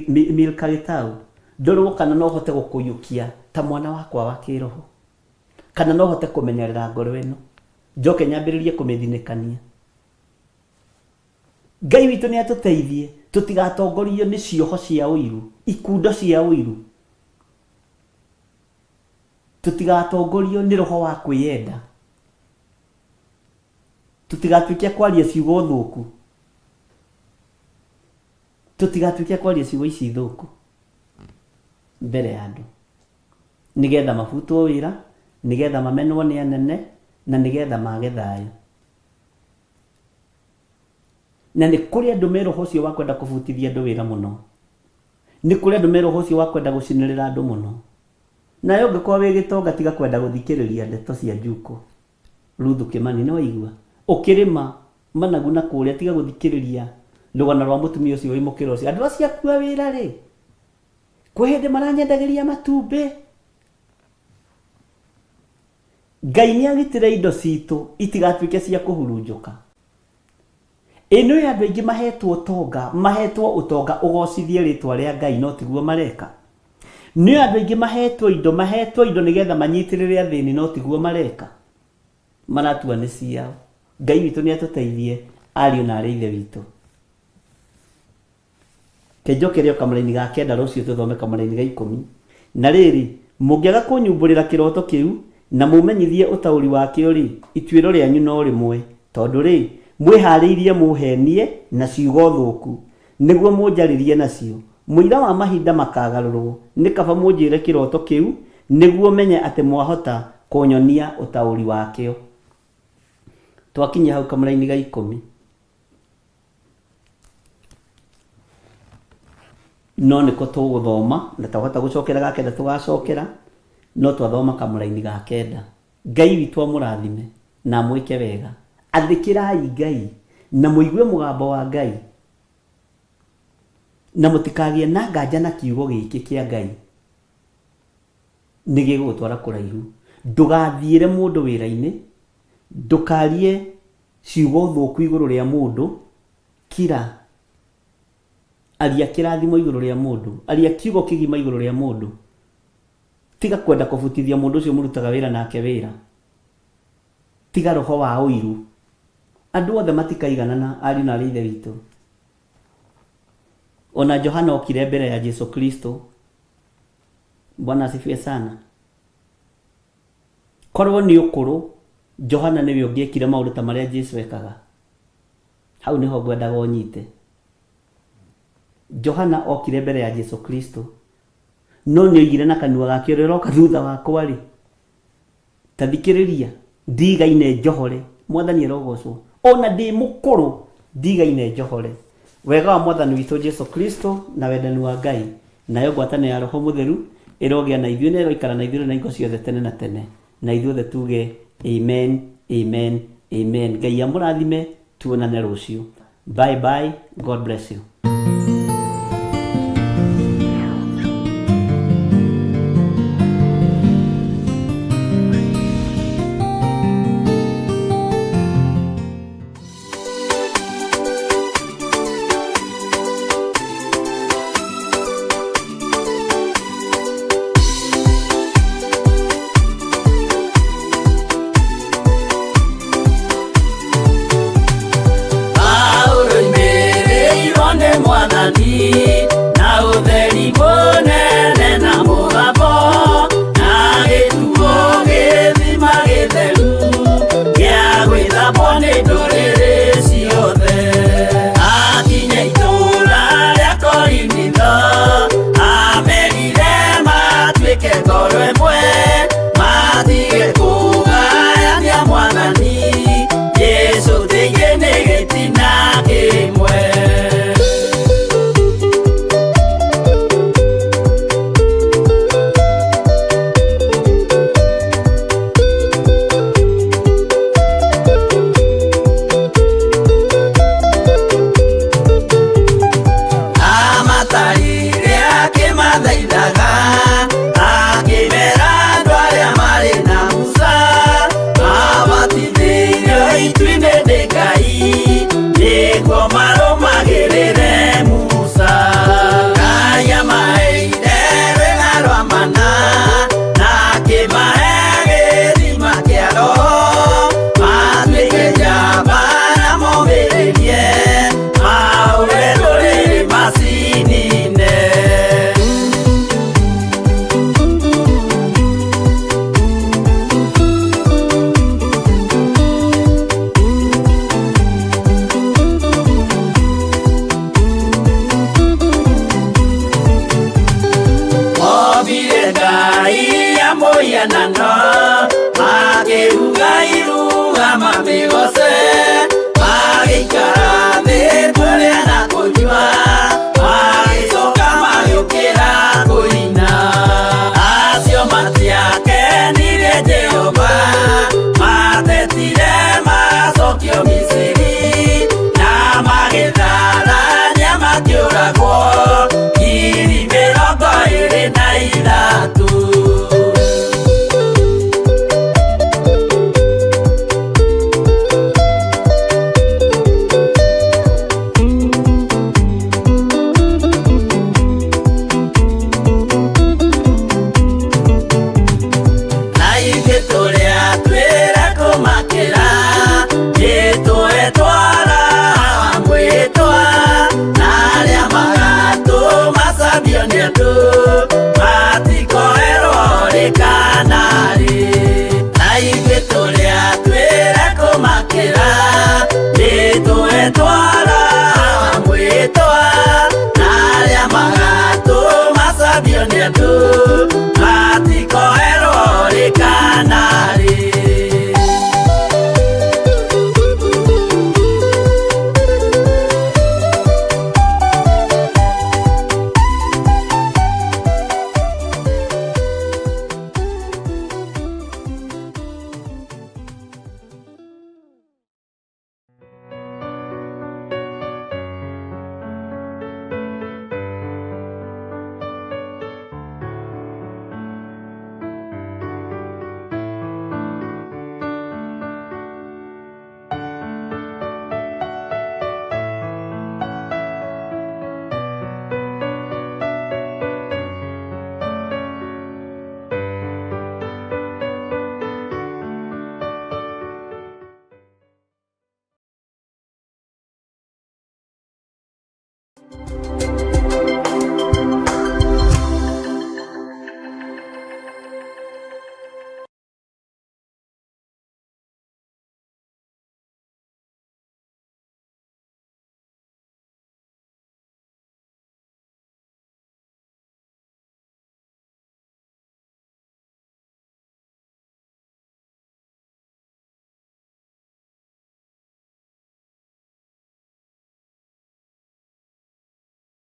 Milka Gĩtaũ ndorwo kana no hote gũkũiyũkia ta mwana wakwa wa kĩroho. Kana no hote kũmenyerera ngoro ĩno njoke nyambĩrĩrie kũmĩthinĩkania. Ngai witũ nĩ atũteithie tũtigatongorio nĩ cioho cia ũiru, ikundo cia ũiru. Tũtigatongorio nĩ roho wa kwĩyenda. Tũtigatuĩke a kwaria ciugo thũku. Tũtigatuĩke a kwaria ciugo ici thũku mbere ya andũ. Nĩgetha mabutwo wĩra, nĩgetha mamenwo nĩ anene, na nĩgetha mage thayũ. Na nĩ kũrĩ andũ me roho ũcio wa kwenda kũbutithia andũ wĩra mũno. Nĩ kũrĩ andũ me roho ũcio wa kwenda gũcinĩrĩra andũ mũno. Nawe ũngĩkorwo wĩ gĩtonga tiga kwenda gũthikĩrĩria ndeto cia Njuko. Ruthu Kimani, nĩ waigua? Ũkĩrĩma managu na kũrĩa tiga gũthikĩrĩria rũgano rwa mũtumia ũcio wĩ mũkĩra ũcio. Andũ acio aku a wĩra rĩ, kwĩ hĩndĩ maranyendagĩria matumbĩ. Ngai nĩ agitĩre indo citũ itigatuĩke cia kũhurunjũka. Ĩ nĩũĩ andũ aingĩ mahetwo ũtonga, mahetwo ũtonga ũgocithie rĩtwa rĩa Ngai no tiguo mareka? Nĩũĩ andũ aingĩ mahetwo indo, mahetwo indo nĩgetha manyitĩrĩre athĩni no tiguo mareka? Maratua nĩ ciao. Ngai witũ nĩ atũteithie ariũ na arĩ a ithe witũ. Reke njokere o kamũraini ga kenda rũciũ tũthome kamũraini ga ikũmi. Na rĩrĩ, mũngĩaga kũnyumbũrĩra kĩroto kĩu, na mũmenyithie ũtaũri wakĩo-rĩ, ituĩro rĩanyu no rĩmwe, tondũ-rĩ, mwĩhaarĩirie mũũheenie na ciugo thũku, nĩguo mũnjarĩrie nacio. Mũira wa mahinda makaagarũrũo, nĩ kaba mũnjĩre kĩroto kĩu, nĩguo menye atĩ mwahota kũnyonia ũtaũri wakĩo. Twakinyia hau kamũraini ga ikũmi. No nĩko tũgũthoma na twahota gũcokera ga kenda tũgacokera no twathoma kamũraini ga kenda. Ngai witũ amũrathime na amwĩke wega. Athĩkĩrai Ngai na mũigue mũgambo wa Ngai na mũtikagĩe na nganja na kiugo gĩkĩ kĩa Ngai nĩ gĩgũgũtwara kũraihu. Ndũgathiĩre mũndũ wĩra-inĩ, ndũkarie Ciugo thũku igũrũ rĩa mũndũ, kira. Aria kĩrathimo igũrũ rĩa mũndũ. Aria kiugo kĩgima igũrũ rĩa mũndũ. Tiga kwenda kũbutithia mũndũ ũcio mũrutaga wĩra nake wĩra. Tiga roho wa ũiru. Andũ othe matikaiganana, ariũ na aarĩ a Ithe witũ. Ona Johana okire mbere ya Jesu Kristo. Bwana asifiwe sana. Korwo nĩ ũkũrũ, Johana nĩwe ũngĩekire maũndũ ta marĩa Jesu ekaga. Hau nĩho ngwendaga ũnyite. Johana okire mbere ya Jesu Kristo, no nĩ oigire na kanua gake ũrĩa ũroka thutha wakwa-rĩ, ta thikĩrĩria, ndigaine njohore, Mwathani arogocwo, ona ndĩ mũkũrũ ndigaine njohore. Wega wa Mwathani witũ Jesu Kristo na wendani wa Ngai Nayo ngwatanĩro ya Roho Mũtheru ĩrogĩa na ithuĩ na ĩroikara na ithuĩ rĩu na hingo ciothe tene na tene. Na ithuothe tuge amen, amen, amen. Ngai amũrathime, tuonane rũciũ. Bye bye, God bless you. Paulo imĩrĩirwo nĩ mwathani na ũtheri mũnene na mũgambo na gĩtuo gĩthima gĩtheru gĩa gwĩthambwo nĩ ndũrĩrĩ ciothe. Akinya itũũra rĩa Korinitho amerire matuĩke ngoro ĩmwe matige kũgayania mwathani Jesũ thĩinĩ nĩ gĩtina kĩmwe. Amatarire akĩmathaithaga akĩmera andũ arĩa marĩ na Musa mabatithĩirio itu-inĩ nĩ Ngai nĩguo marũmagĩrĩre Musa. Ngai amaheire rwĩga rwa mana na akĩmahe gĩthima kĩa Roho matuĩke njamba na momĩrĩrie mahũre ndũrĩrĩ macinine. Mobire Ngai ya mũhianano makĩruga iruga mamĩgoce magĩikara thĩ kũrĩa na kũnyua magĩcoka magĩũkĩra kũina. Acio matiakenirie Jehova matetire macokio Misiri na magĩtharania makĩũragwo 23,000. Na ithuĩ tũrĩa twĩra kũmakĩra nĩtũetwara mwĩtwa na arĩa magatũma cabio nĩ andũ.